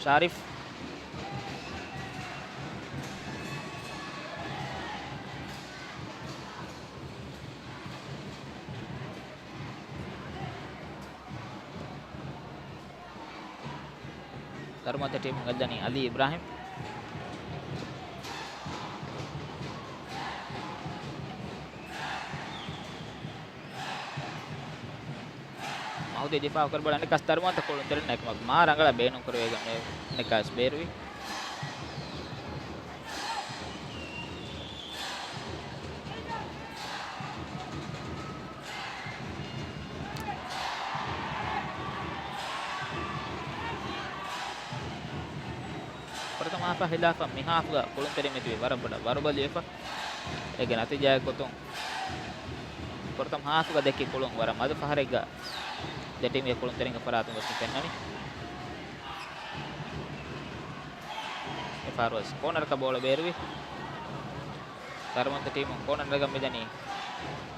ޝާރިފް. ދަރުމަންތަ ޓީމުން ގެއްލަނީ އަލީ އިބްރާހިމް. މަހުދީ ދިފާއު ކުރި ބޯޅަ އަނެއްކާސް ދަރުމަންތަ ކުޅުންތެރިންނަށް އެކަމަކު މާ ރަނގަޅަށް ބޭނުން ކުރެވިގެން އަނެއްކާސް ބޭރުވި. ފުރަތަމަ ހާފާ ހިލާފަށް މި ހާފުގަ ކުޅުންތެރިން މިތިބީ ވަރަށް ބޮޑަށް ވަރުބަލިވެފަ. އޭގެ ނަތީޖާއެއް ގޮތުން ފުރަތަމަ ހާފުގަ ދެއްކި ކުޅުން ވަރަށް މަދު ފަހަރެއްގަ ދެ ޓީމްގެ ކުޅުންތެރިންގެ ފަރާތުން ވެސް މި ފެންނަނީ. މި ފަހަރު ވެސް ކޯނަރަކަށް ބޯޅަ ބޭރުވި. ދަރުމަންތަ ޓީމުން ކޯނަރަށް ނަގަން މިދަނީ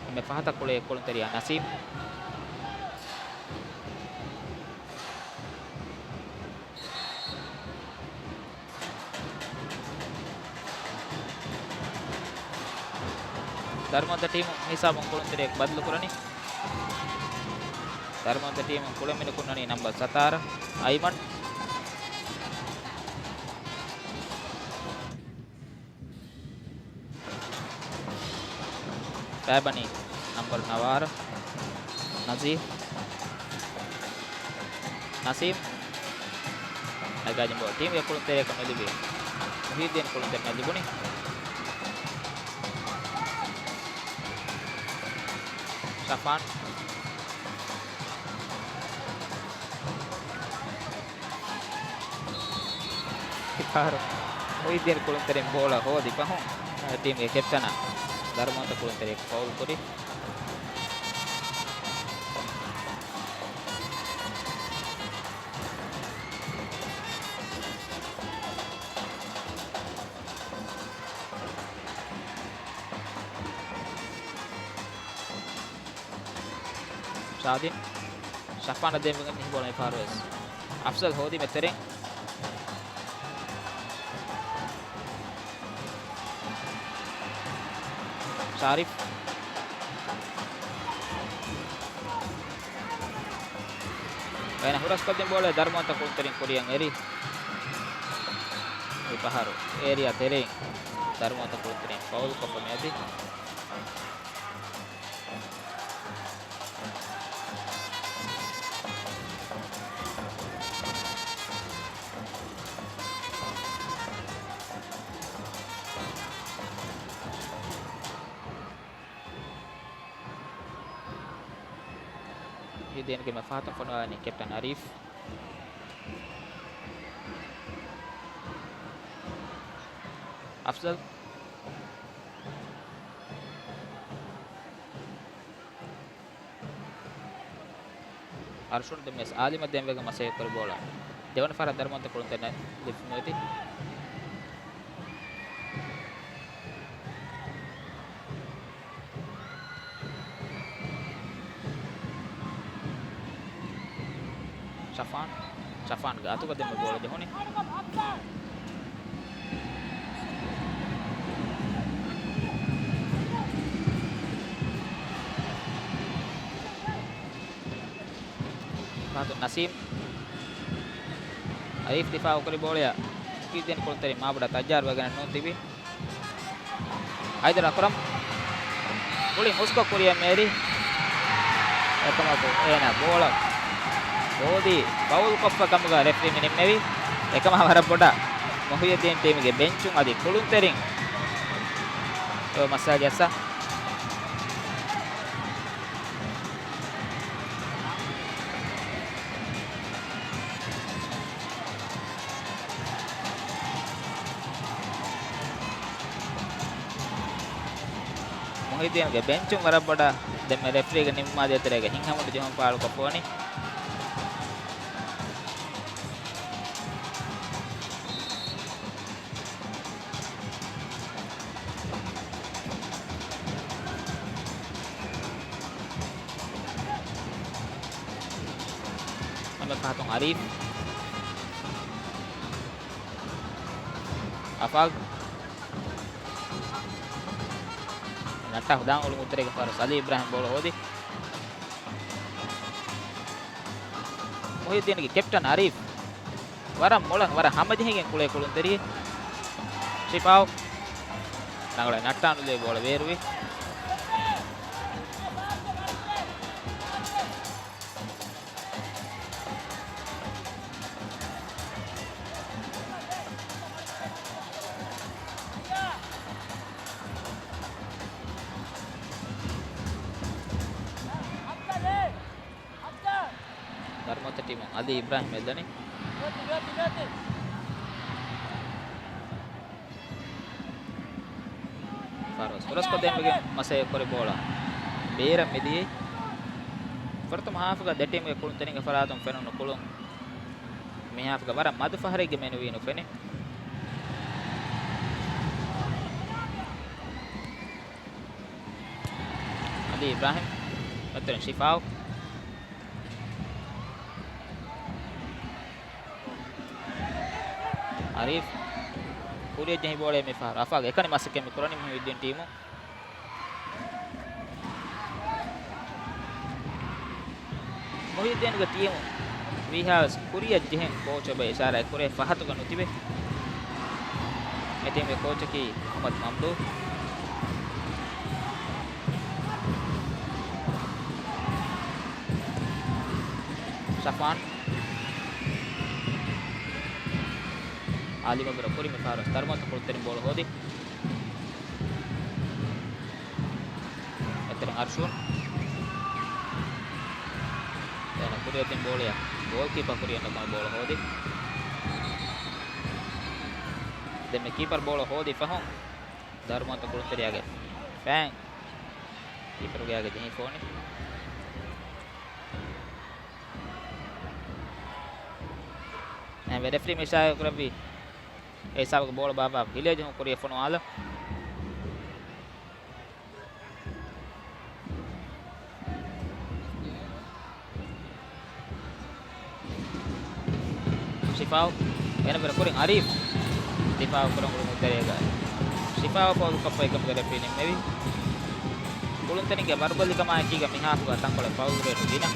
އެންމެ ފަހަތަށް ކުޅޭ ކުޅުންތެރިޔާ ނަސީމް. ދަރުމަންތަ ޓީމު ހިސާބުން ކުޅުންތެރިޔަކު ބަދަލުކުރަނީ. ދަރުމަންތަ ޓީމުން ކުޅެން މިނުކުންނަނީ ނަމްބަރު ސަތާރަ އައިމަން. ފައިބަނީ ނަމްބަރު ނަވާރަ ނަޒީރް. ނަސީމް. ނަގާޖިން ބޯ ޓީމްގެ ކުޅުންތެރިޔަކަށް ނުލިބި، މުހިއްދީން ކުޅުންތެރި ނުލިބުނީ. ޝަފާން. އެފަހަރު މުހިއްދީން ކުޅުންތެރިން ބޯޅަ ހޯދި ފަހުން، ޓީމްގެ ކެޕްޓަނަށް ދަރުމަންތަ ކުޅުންތެރި ފައުލް ކުރި. ޝާދިން. ޝަފާނަށް ދެންވެގެން މި ބޯޅަ މި ފަހަރު ވެސް. އަފްޒަލް ހޯދީމެ ތެރެއިން. ޝާރިފް. އޭނަ ހުރަސްކޮށްދިން ބޯޅަ ދަރުމަންތަ ކުޅުންތެރިން ކުރިއަށް އެރި. މި ފަހަރު އޭރިއާ ތެރެއިން ދަރުމަންތަ ކުޅުންތެރިން ފައުލް ކޮށްފަ މިއަދި. މުހިއްދީންގެ މަފާތުން ފޮނުވާލަނީ ކެޕްޓަން އަރީފް. އަފްޒަލް. އަރްޝުން ދެން ވެސް އާލިމަށް ދެންވެގެން މަސައްކަތް ކުރި ބޯޅަ ދެވަނަ ފަހަރަށް ދަރުމަންތަ ކުޅުންތެރިންނަށް ލިބިފަ މިއޮތީ. ޝަފާން، ޝަފާންގެ އަތުގަ ދެންމެ ބޯޅަ ޖެހުނީ. ފަހަތުން ނަސީމް. އަރީފް ދިފާއުކުރި ބޯޅަޔަށް މުހިއްދީން ކުޅުންތެރިން މާބޮޑަށް ތައްޔާރުވެގެނެއް ނޫން ތިބީ. ހައިދަރު އަކްރަމް. މުޅި މުސްކޮށް ކުރިއަށް މޭރި. އެކަމަކު އޭނާ ބޯޅަ ހޯދީ ފައުލް ކޮށްފަ ކަމުގަ ރެފްރީ މި ނިންމެވި. އެކަމާ ވަރަށް ބޮޑަށް މުހިއްދީން ޓީމުގެ ބެންޗުން އަދި ކުޅުންތެރިން މައްސަލަ ޖައްސާ. މުހިއްދީންގެ ބެންޗުން ވަރަށް ބޮޑަށް ދެންމެ ރެފްރީގެ ނިންމާލި އެތެރޭގަ ހިތްހަމަނުޖެހުން ފާޅުކޮށްފަވަނީ. އެންމެ ފަހަތުން އަރީފް. އަފާގް. ނައްޓާ ހުދާން އުޅުން އުތުރެގެ ފަރުސް އަލީ އިބްރާހިމް ބޯޅަ ހޯދި. މުހިއްދީންގެ ކެޕްޓަން އަރީފް. ވަރަށް މޮޅަށް، ވަރަށް ހަމަޖެހިގެން ކުޅޭ ކުޅުންތެރި. ޝިފާއު. ރަނގަޅަށް ނައްޓާނުލެވި ބޯޅަ ބޭރުވި. ދަރުމަންތަ ޓީމުން އަލީ އިބްރާހިމް އެއްލަނީ. ފާރުވެސް ހުރަސްކޮށްދޭން ވެގެން މަސައްކަތް ކުރި ބޯޅަ ބޭރަށް މިދިޔައީ. ފުރަތަމަ ހާފުގަ ދެ ޓީމުގެ ކުޅުންތެރިންގެ ފަރާތުން ފެނުނު ކުޅުން މި ހާފުގަ ވަރަށް މަދު ފަހަރެއްގެ މެނުވީ ނުފެނޭ. އަލީ އިބްރާހިމް، އަތޮޅުން ޝިފާއު. އަރީފް. ކުރިއަށް ޖެހި ބޯޅަ މި ފަހަރު އަފާގެ އެކަނި މަސައްކަތް މި ކުރަނީ މުހިއްދީން ޓީމު. މުހިއްދީންގެ ޓީމު ވީހާވެސް ކުރިއަށް ޖެހެން ކޯޗް އެބަ އިޝާރާތް ކުރޭ ފަހަތުގަ ނުތިބެ. އެ ޓީމުގެ ކޯޗަކީ މުހައްމަދު މަމްދޫ. ޝަފާން. އާލިމަށް ބުރަ ކުރި މި ފަހަރު ދަރުމަތު ކުޅުންތެރިން ބޯޅަ ހޯދި. އެތެރެން އަރްޝޫން. އޭނަ ކުރިއަށް ދިން ބޯޅަޔަށް ގޯލްކީޕަރ ކުރިއަށް ނުކުމެ ބޯޅަ ހޯދި. ދެންމެ ކީޕަރ ބޯޅަ ހޯދި ފަހުން ދަރުމަތު ކުޅުންތެރިޔާގެ ފައިން ކީޕަރުގެ އަގެ ޖެހިފޯނި. އެ ރެފްރީ މި އިޝާރާތް ކުރެއްވި އެ ހިސާބުގެ ބޯޅަ ބާއްވާ ހިލޭ ޖެހުން ކުރިއަށް ފޮނުވާލަ. ޝިފާއު. އޭނަ ބުރަ ކުރިން އަރީފް. ދިފާއު ކުރަން އުޅުނު ތެރޭގަ ޝިފާއު ފައުލު ކޮށްފަ އެކަމުގެ ރެފްރީ ނިންމެވި. ކުޅުންތެރިންގެ ވަރުބަލިކަމާއެކީގަ މިހާފުގަ ތަންކޮޅެއް ފައުލު ރޭޓު ގިނަ.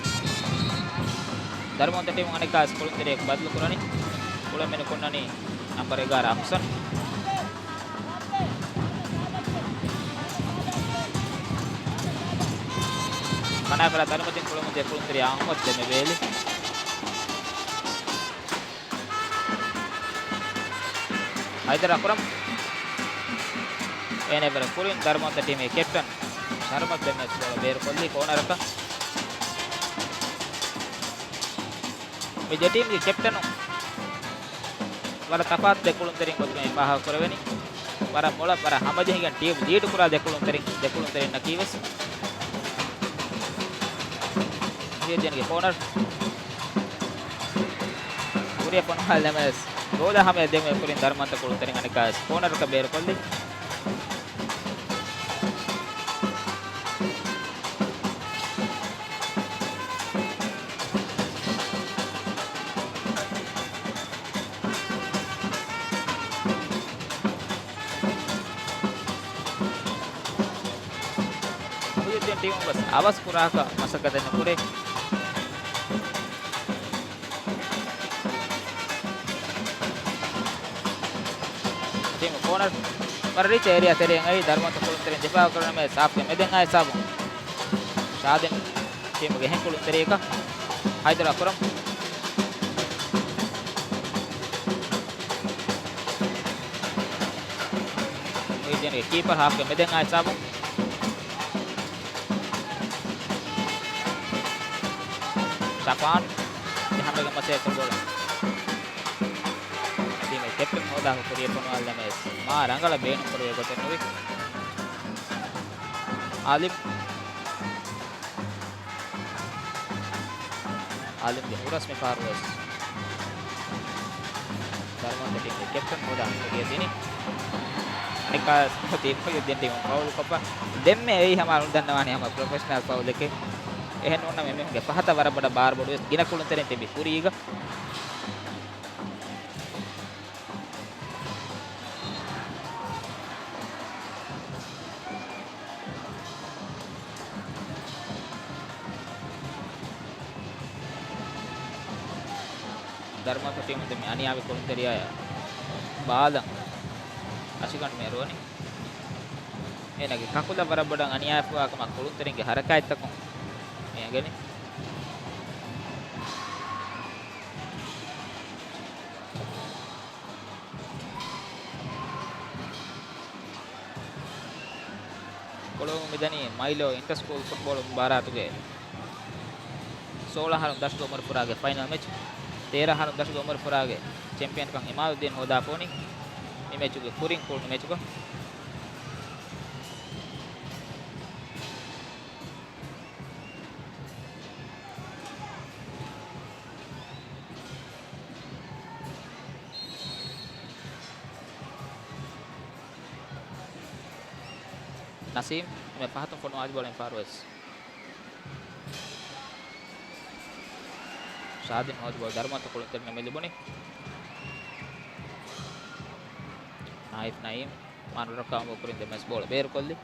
ދަރުމަތު ޓީމު އަނެއްކާވެސް ކުޅުންތެރިޔަކު ބަދަލު ކުރަނީ. ކުޅެން މެނު ކޮންނަނީ ނަމްބަރު އެގާރަ އަހުސަން. ކަނާފަރާ ދަރުމަތިން ކުޅަމުން ދިޔަ ކުޅުންތެރި އަޙްމަދު ދެމެ ބޭލި. ހައިދަރާ ކުރަމް. އޭނަ އެވަރަށް ކުރިން ދަރުމަތު ޓީމުގެ ކެޕްޓަން ޝަރުމަތު ދެމެ ބޯޅަ ބޭރުކޮށްލީ ކޯނަރަކަށް. މި ދެ ޓީމްގެ ކެޕްޓަނުން ވަރަށް ތަފާތު ދެ ކުޅުންތެރިން ގޮތުގައި ފާހަގަ ކުރެވެނީ. ވަރަށް މޮޅަށް ވަރަށް ހަމަޖެހިގެން ޓީމް ލީޑު ކުރާ ދެ ކުޅުންތެރިން، ދެ ކުޅުންތެރިންނަކީ ވެސް. މުހިއްދީންގެ ކޯނަރު. ކުރިއަށް ފޮނުވާލަމާ ވެސް ގޯލާ ހަމަޔަށް ދެމުމެ ކުރިން ދަރުމަތު ކުޅުންތެރިން އަނެއްކާ ވެސް ކޯނަރަކަށް ބޭރުކޮށްލި. މުހިއްދީން ޓީމުން ވެސް އަވަސް ކުރާކަށް މަސައްކަތެއް ނުކުރޭ. ޓީމު ކޯނަރު ވަރަށް ރީއްޗަށް އޭރިއާ ތެރެއިން އައި ދަރުމަތު ކުޅުންތެރިން ދިފާއު ކުރަން މެ ސާފްގެ މެދެން އާ ހިސާބުން ޝާދިމް ޓީމުގެ އެހެން ކުޅުންތެރިޔަކަށް ހައިދަރު އަކްރަމް. މުހިއްދީންގެ ކީޕަރ ހާފްގެ މެދެން އާ ހިސާބުން. ޝަފާން ޖަހަންވެގެން މަސޭ ކުރި ބޯޅަ. ޓީމުގެ ކެޕްޓަން ހޯދާ ކުރިއަށް ފޮނުވާލަމެސް މާ ރަނގަޅަށް ބޭނުން ކުރެވޭ ގޮތެއް ނުވި. އާލިމް. އާލިމްގެ ހުރަސް މި ފަހަރު ވެސް ދަރުމަތު ޓީމުގެ ކެޕްޓަން ހޯދާ ކުރިއަށް ދިނީ. އަނެއްކާ ތީ މުހިއްދީން ޓީމު ފައުލު ކޮށްފަ. ދެންމެ އެއީ ހަމަ ދަންނަވާނީ ހަމަ ޕްރޮފެޝަނަލް ފައުލެކޭ. އެހެން ނޫންނަމަ އެމީހުންގެ ފަހަތަށް ވަރަށް ބޮޑަށް ބާރު ބޮޑުވެސް ގިނަ ކުޅުންތެރިން ތިބި ކުރީގަ. ދަރުމަތު ޓީމުން ދެން މި އަނިޔާވި ކުޅުންތެރިޔާ ބާލަން އަށިގަނޑު މޭރުވަނީ. އޭނަގެ ކަކުލަށް ވަރަށް ބޮޑަށް އަނިޔާވެފަވާ ކަމަށް ކުޅުންތެރިންގެ ހަރަކާތްތަކުން މި އެނގެނީ. ކޮޅުވުމުން މިދަނީ މައިލޯ އިންޓަ ސްކޫލް ފުޓްބޯޅަ މުބާރާތުގެ ސޯޅަ އަހަރުން ދަށުގެ އުމުރު ފުރާގެ ފައިނަލް މެޗް. ތޭރަ އަހަރުން ދަށުގެ އުމުރު ފުރާގެ ޗެމްޕިއަންކަން އިމާދުއްދީން ހޯދާފޯނީ މި މެޗުގެ ކުރިން ކުޅުނު މެޗުގަ. ނަސީމް އެންމެ ފަހަތުން ފޮނުވާލި ބޯޅަ އެންފަހަރު ވެސް ޝާދިން ހޯދި ބޯޅަ ދަރުމަތަ ކުޅުންތެރިންނަށް މި ލިބުނީ. ނާއިފް ނައީމް މާނަރަކާ އުނގޫކުރިން ދެމެސް ބޯޅަ ބޭރުކޮށްލި.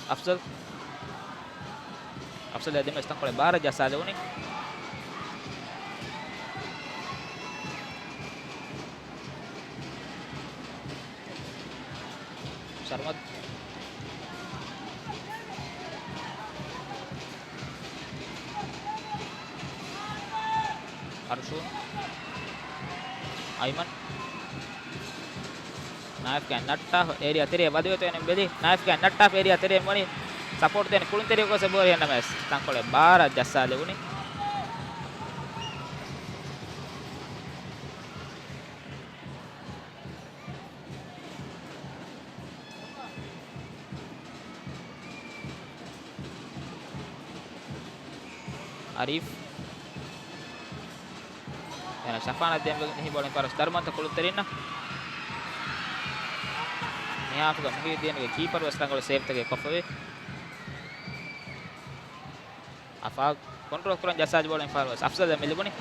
އަފްޒަލް. އަފްޒަލް އެ ދެމެސް ތަންކޮޅެއް ބާރަށް ޖައްސާލެވުނީ. ސަރުމަދު. އަރުޝޫން. އައިމަން. ނާއިފްގެ ނައްޓާ އޭރިއާ ތެރެއަށް ވަދެވޭތޯ އޭނަ ބެލި. ނާއިފްގެ ނައްޓާ އޭރިއާ ތެރެއަށް ވަނީ ސަޕޯޓް ދޭން ކުޅުންތެރިޔަކު ސެބޯރި އެންނަމެސް ތަންކޮޅެއް ބާރަށް ޖައްސާލެވުނީ. އަރީފް. އޭނަ ޝަފާނަށް ދޭން ވެގެން ހި ބޯޅަ އެންފަހަރު ވެސް ދަރުމަތަ ކުޅުންތެރިންނަށް. މިހާފުގަ މުހިއުއްދީންގެ ކީޕަރު ވެސް ރަނގަޅު ސޭވްތަކެއް ކޮށްފަވޭ. އަފާ ކޮންޓްރޯލް ކުރަން ޖައްސާލި ބޯޅަ އެންފަހަރު ވެސް އަފްޒަލަށް މި ލިބުނީ.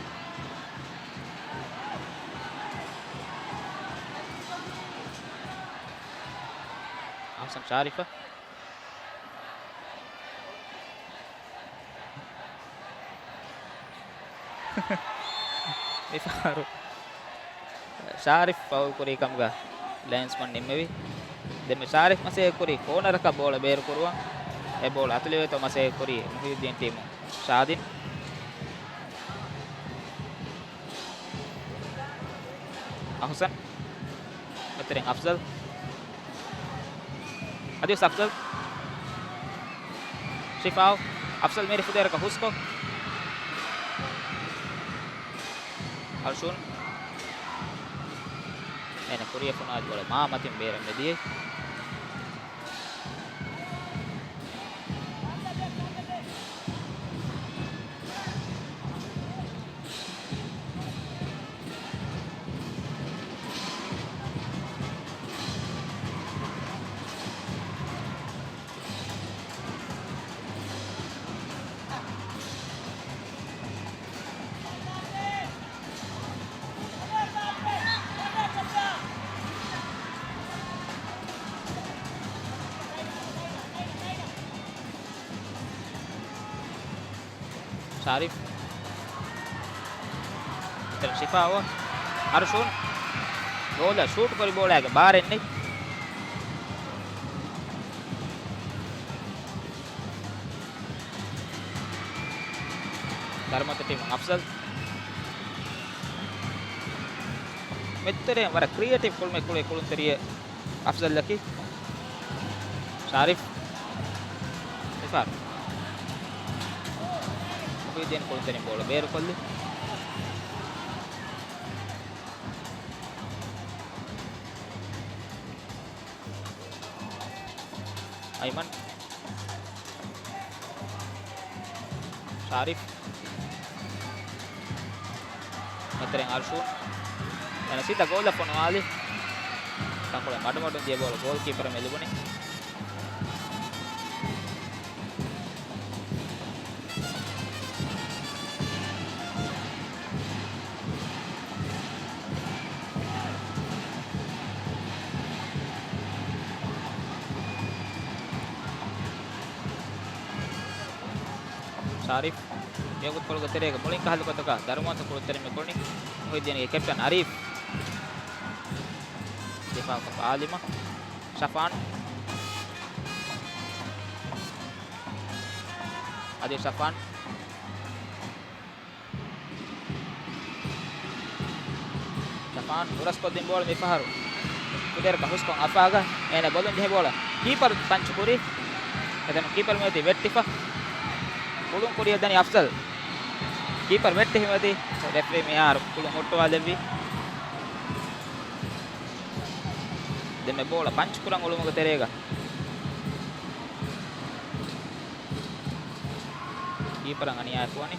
އަހްސަން ޝާރިފަށް. މިފަހަރު ޝާރިފް ފައުލް ކުރީ ކަމުގަ ލައިންސްމަން ނިންމެވި. ދެންމެ ޝާރިފް މަސައްކަތް ކުރީ ކޯނަރަކަށް ބޯޅަ ބޭރު ކުރުވަން. އެ ބޯޅަ އަތުލެވޭތޯ މަސައްކަތް ކުރީ މުހިއުއްދީން ޓީމު ޝާދިން. އަހުސަން. އެތެރެން އަފްޒަލް. އަދިވެސް އަފްޒަލް. ޝިފާއު. އަފްޒަލް މީރި ފުދޭރަކަށް ހުސްކޮށް. އަރްޝޫން. އޭނަ ކުރިއަށް ފޮނުވާލި ބޯޅަ މާ މަތިން ބޭރަށް މެދިޔައީ. ޝާރިފް. އިތަރަށް ޝިފާއަށް. އަރްޝޫން. ގޯލަށް ޝޫޓް ކުރި ބޯޅައިގެ ބާރެއް ނެތް. ދަރުމަތަ ޓީމު އަފްޒަލް. މެދުތެރެއިން ވަރަށް ކްރިއޭޓިވް ކުޅުމެއް ކުޅޭ ކުޅުންތެރިއެއް އަފްޒަލްއަކީ. ޝާރިފް. މިފަހަރު މުހިއުއްދީން ކުޅުންތެރިން ބޯޅަ ބޭރުކޮށްލި. އައިމަން. ޝާރިފް. އެތެރެން އަރްޝޫން. އޭނަ ސީދާ ގޯލަށް ފޮނުވާލި. ތަންކޮޅެއް މަޑުމަޑުން ދިޔަ ބޯޅަ ގޯލްކީޕަރަށް މި ލިބުނީ. ޝާރިފް މިވަގުތުކޮޅުގެ ތެރޭގަ މުޅިން ކަހަލަ ގޮތަކަށް ދަރުމަތަ ކުޅުންތެރިން މި ކުޅުނީ. މުހިއްދީންގެ ކެޕްޓަން އަރީފް. ދިފާއުކޮށްފަ އާލިމަށް. ޝަފާން. އަދި ޝަފާން. ޝަފާން ދުރަސްކޮށްދިން ބޯޅަ މިފަހަރު ކުދޭރަކަށް ހުސްކޮށް އަފާގަ އޭނަ ބޮލުން ޖެހި ބޯޅަ ކީޕަރު ޕަންޗު ކުރި. އެތަނު ކީޕަރު މިއޮތީ ވެއްޓިފަ. ކުޅުން ކުރިއަށް ދަނީ އަފްޒަލް. ކީޕަރު ވެއްޓި ހިމެދި ރެފްރީ މިހާރު ކުޅުން ހުއްޓުވާލެއްވި. ދެންމެ ބޯޅަ ޕަންޗު ކުރަން އުޅުމުގެ ތެރޭގަ. ކީޕަރަށް އަނިޔާވެފަ ވަނީ.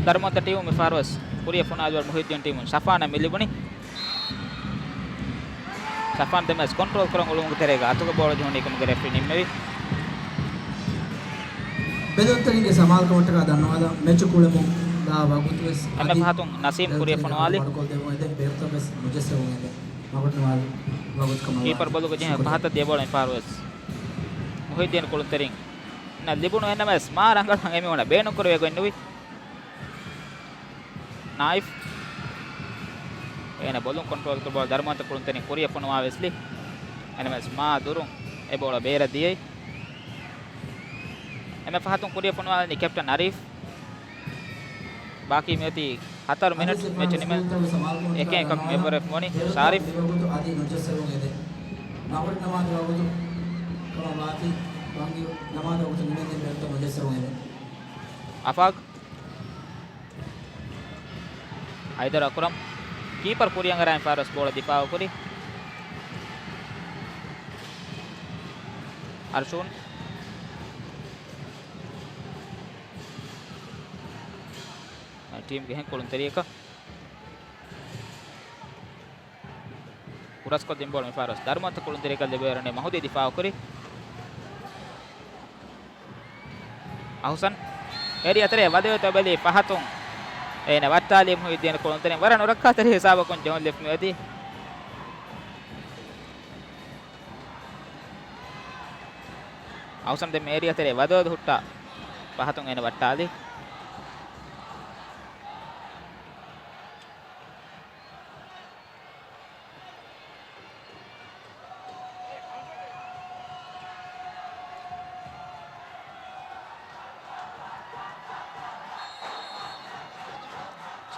ދަރުމަންތަ ޓީމު މި ފަހަރުވެސް ކުރިއަށް ފޮނުވާލި ބޯޅަ މުހިއްދީން ޓީމުން ޝަފާނަށް މި ލިބުނީ. ޝަފާން ދެމެސް ކޮންޓްރޯލް ކުރަން އުޅުމުގެ ތެރޭގަ އަތުގެ ބޯޅަ ޖެހުނީ ކަމުގެ ރެފްރީ ނިންމެވި. ބެލުންތެރިންގެ ސަމާލުކަމަށްޓަކާ ދަންނަވާލަން މެޗު ކުޅެމުން ދާ ވަގުތުވެސް އެންމެ އަދި ފަހަތުން ނަސީމް ކުރިއަށް ފޮނުވާލި. ވަރުގޯލް ދެމުން އެދެން ބޭރުތައްވެސް މުޖައްސަވުން އެދެން. މަގުން ނުވާލި ވަގުތު ކަމަށް ކީޕަރ ވާތީ. ބޮލުގަ ޖެހޭ ޝުކުރިއްޔާ. ފަހަތަށް ދިޔަ ބޯޅަ މި ފަހަރުވެސް މުހިއްދީން ކުޅުންތެރިން ނަށް ލިބުނު އެންނަމެސް މާ ރަނގަޅު އެމީހުނަށް ބޭނުންކުރެވޭ ގޮތް ނުވި. ނާއިފް. އޭނަ ބޮލުން ކޮންޓްރޯލް ކުރި ބޯޅަ ދަރުމަންތަ ކުޅުންތެރިން ކުރިއަށް ފޮނުވާ ވެސްލި. އެންނަމެސް މާ ދުރުން އެ ބޯޅަ ބޭރަށް ދިޔައީ. އެންމެ ފަހަތުން ކުރިއަށް ފޮނުވާލަނީ ކެޕްޓަން އަރީފް. ބާކީ މިއޮތީ ހަތަރު މިނެޓް މެޗު ނިމެން. އެކެއް އެކަކު އެއްވަރެއް ވަނީ ޝާރިފް. އަދި ނުޖައްސަވުން އެދެން. މަގުރި ނަމާދު ވަގުތު ކަމަށް ވާތީ، ވަންގި ނަމާދު ވަގުތު ނިމެންދެން ބޭރުތައް ނުޖައްސަވުން އެދެން. އަފާގް. ހައިދަރު އަކުރަމް. ކީޕަރ ކުރިއަށް އަރާ މި ފަހަރުވެސް ބޯޅަ ދިފާއު ކުރި. އަރްޝޫން. ޓީމްގެ އެހެން ކުޅުންތެރިޔަކަށް ހުރަސްކޮށްދިން ބޯޅަ މި ފަހަރުވެސް ދަރުމަންތަ ކުޅުންތެރިޔަކަށް ލިބިވަރުނީ މަހުދީ ދިފާއު ކުރި. އަހުސަން އޭރި އަތެރޭ ވަދެވޭތޯ ބެލީ ފަހަތުން. އޭނަ ވައްޓާލީ މުހިއްދީން ކުޅުންތެރިން ވަރަށް ނުރައްކާތެރި ހިސާބަކުން ޖޯން ލިފްޓް މިއޮތީ. އަހުސަން ދެން އޭރި އަތެރޭ ވަދެވަދެ ހުއްޓާ ފަހަތުން އޭނަ ވައްޓާލީ.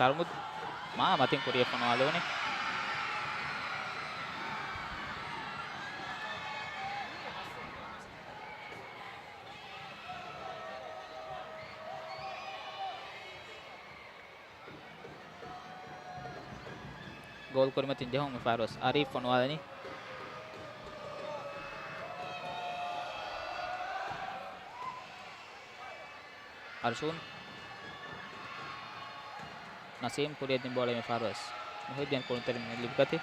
ޝަރުމުދު މާ މަތިން ކުރިއަށް ފޮނުވާލެވުނީ. ގޯލް ކުރިމަތިން ޖެހުން މި ފަހަރުވެސް އަރީފް ފޮނުވާލަނީ. އަރްޝޫން. ނަސީމް ކުރިއަށް ދިން ބޯޅަ މި ފަހަރުވެސް މުހިއްދީން ކުޅުންތެރިން ލިބިގަތީ.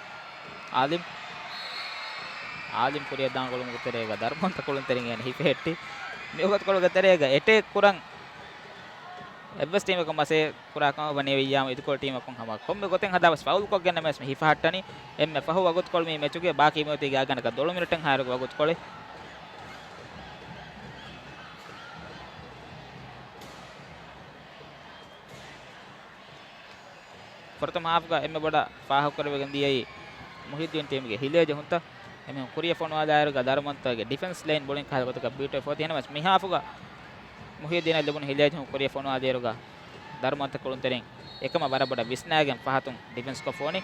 އާލިމް. އާލިމް ކުރިއަށް ދާން އުޅުމުގެ ތެރޭގަ ދަރުމަންތަ ކުޅުންތެރިން އޭނަ ހިފެހެއްޓި. މި ވަގުތުކޮޅުގެ ތެރޭގަ އެޓޭކް ކުރަން އެއްވެސް ޓީމަކުން މަސޭ ކުރާ ކަމަށް ވަނީ ވެއްޔާމު އިދިކޮޅު ޓީމަކުން ހަމަ ކޮންމެ ގޮތެއް ހަދާ ވެސް ފައުލްކޮށްގެންނަމަވެސް މި ހިފަހައްޓަނީ. އެންމެ ފަހު ވަގުތުކޮޅު މި މެޗުގެ ބާކީ މިއޮތީ ގާތްގަނޑަކަށް ދޮޅު މިނެޓެއް ހާއިރުގެ ވަގުތުކޮޅެއް. ފުރަތަމަ ހާފްގަ އެންމެ ބޮޑަށް ފާހަގަކުރެވިގެން ދިޔައީ މުހިއްދީން ޓީމުގެ ހިލޭ ޖެހުންތައް. އެމީހުން ކުރިއަށް ފޮނުވާލާއިރުގަ ދަރުމަންތަގެ ޑިފެންސް ލައިން ބޮޅިން ކަހަލަ ގޮތަކަށް ބީޓުވެފަ އޮތީ. އެހެންވެސް މިހާފުގަ މުހިއްދީނަށް ލިބުނު ހިލޭ ޖެހުން ކުރިއަށް ފޮނުވާލިއިރުގަ ދަރުމަންތަ ކުޅުންތެރިން އެކަމަށް ވަރަށް ބޮޑަށް ވިސްނާގެން ފަހަތުން ޑިފެންސްކޮށްފަ ވަނީ.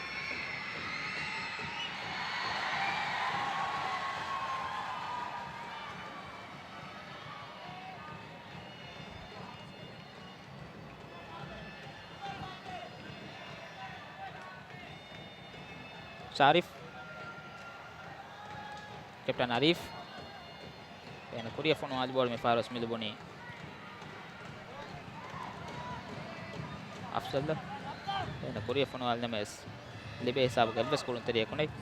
ޝާރިފް. ކެޕްޓަން އަރީފް. އޭނަ ކުރިއަށް ފޮނުވާލި ބޯޅަ މި ފަހަރުވެސް މި ލިބުނީ އަފްޒަލްއަށް. އޭނަ ކުރިއަށް ފޮނުވާލި ނަމަވެސް ލިބޭ ހިސާބުގަ އެއްވެސް ކުޅުންތެރިޔަކު ނެތް.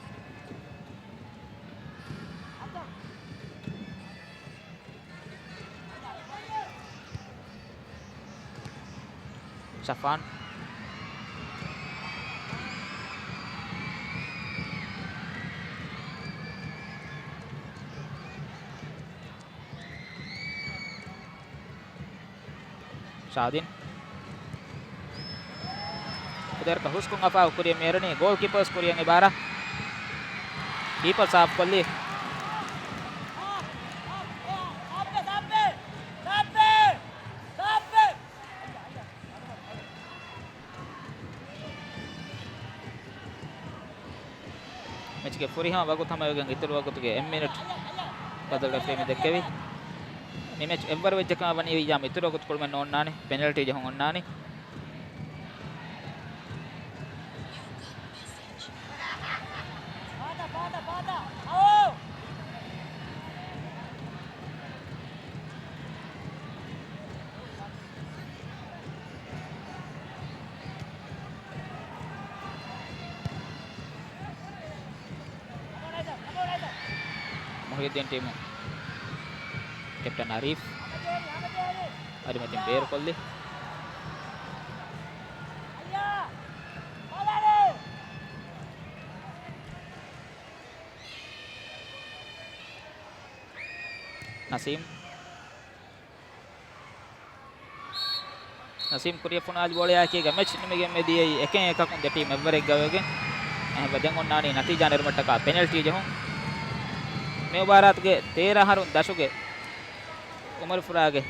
ޝަފާން. ޝާދިން. ކުދިވަރަކަށް ހުސްކޮށް އަފާ ކުރިއަށް މިއެރުނީ ގޯލް ކީޕަރސް ކުރިއަށް އެބާރަ. ކީޕަރ ސާފް ކޮށްލީ. މެޗުގެ ފުރިހަމަ ވަގުތު ހަމަވެގެން އިތުރު ވަގުތުގެ އެއް މިނިޓް ބަދަލުވެފައި މި ދެއްކެވި. މި މެޗް އެއްވަރު ވެއްޖެކަމަށް ވަނީ ވިއްޔާމް އިތުރު ވަގުތު ކުޅުމެއް ނޯންނާނެ. ޕެނަލްޓީ ޖަހުން އޮންނާނީ. މުހިއްދީން ޓީމު ކެޕްޓަން އަރީފް އަރިމަތިން ބޭރުކޮށްލި. ނަސީމް. ނަސީމް ކުރިއަށް ފޮނުވާލި ބޯޅަޔާ އެކީގަ މެޗް ނިމިގެން މިދިޔައީ އެކެއް އެކަކުން ދެ ޓީމް އެއްވަރެއްގަ ވެގެން. އެހެންވެ ދެން އޮންނާނީ ނަތީޖާ ނެރުމަށްޓަކާ ޕެނަލްޓީ ޖެހުން. މި މުބާރާތުގެ ތޭރަ އަހަރުން ދަށުގެ އުމުރުފުރާގެ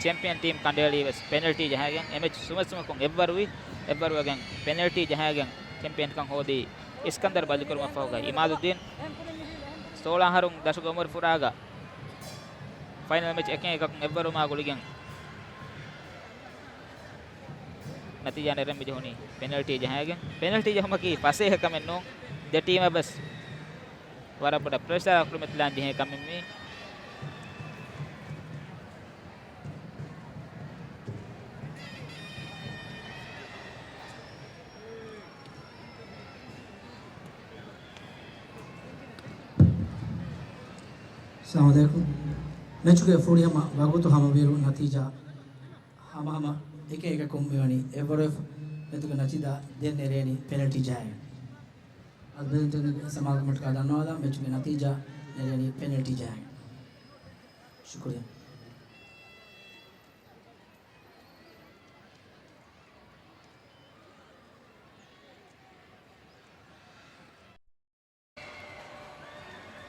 ޗެމްޕިއަން ޓީމް ކަނޑައެޅީ ވެސް ޕެނަލްޓީ ޖަހައިގެން. އެ މެޗް ސުމެއްސުމަކުން އެއްވަރުވި. އެއްވަރުވެގެން ޕެނަލްޓީ ޖަހައިގެން ޗެމްޕިއަންކަން ހޯދީ އިސްކަންދަރު ބަލިކުރުމަށްފަހުގަ އިމާދުއްދީން. ސޯޅަ އަހަރުން ދަށުގެ އުމުރުފުރާގަ ފައިނަލް މެޗް އެކެއް އެކަކުން އެއްވަރުވުމާ ގުޅިގެން ނަތީޖާ ނެރެން މި ޖެހުނީ ޕެނަލްޓީ ޖަހައިގެން. ޕެނަލްޓީ ޖެހުމަކީ ފަސޭހަ ކަމެއް ނޫން. ދެ ޓީމަށް ވެސް ވަރަށް ބޮޑަށް ޕްރެޝަރ އަކުރިމަތިލާން ޖެހޭ ކަމެއް މީ. އައްސަލާމު ޢަލައިކުމް. މެޗުގެ ފުރިހަމަ ވަގުތު ހަމަވިއިރު ނަތީޖާ ހަމަހަމަ އެކެއް އެކަކުން މިވަނީ އެއްވަރުވެފަ. މެޗުގެ ނަތީޖާ ދެން ނެރޭނީ ޕެނަލްޓީ ޖަހައިގެން. އަދި ބެލެންޓިން ސަމާލުކަމަށްޓަކާ ދަންނަވާލާ މެޗުގެ ނަތީޖާ ނެރޭނީ ޕެނަލްޓީ ޖަހައިގެން. ޝުކުރިއްޔާ.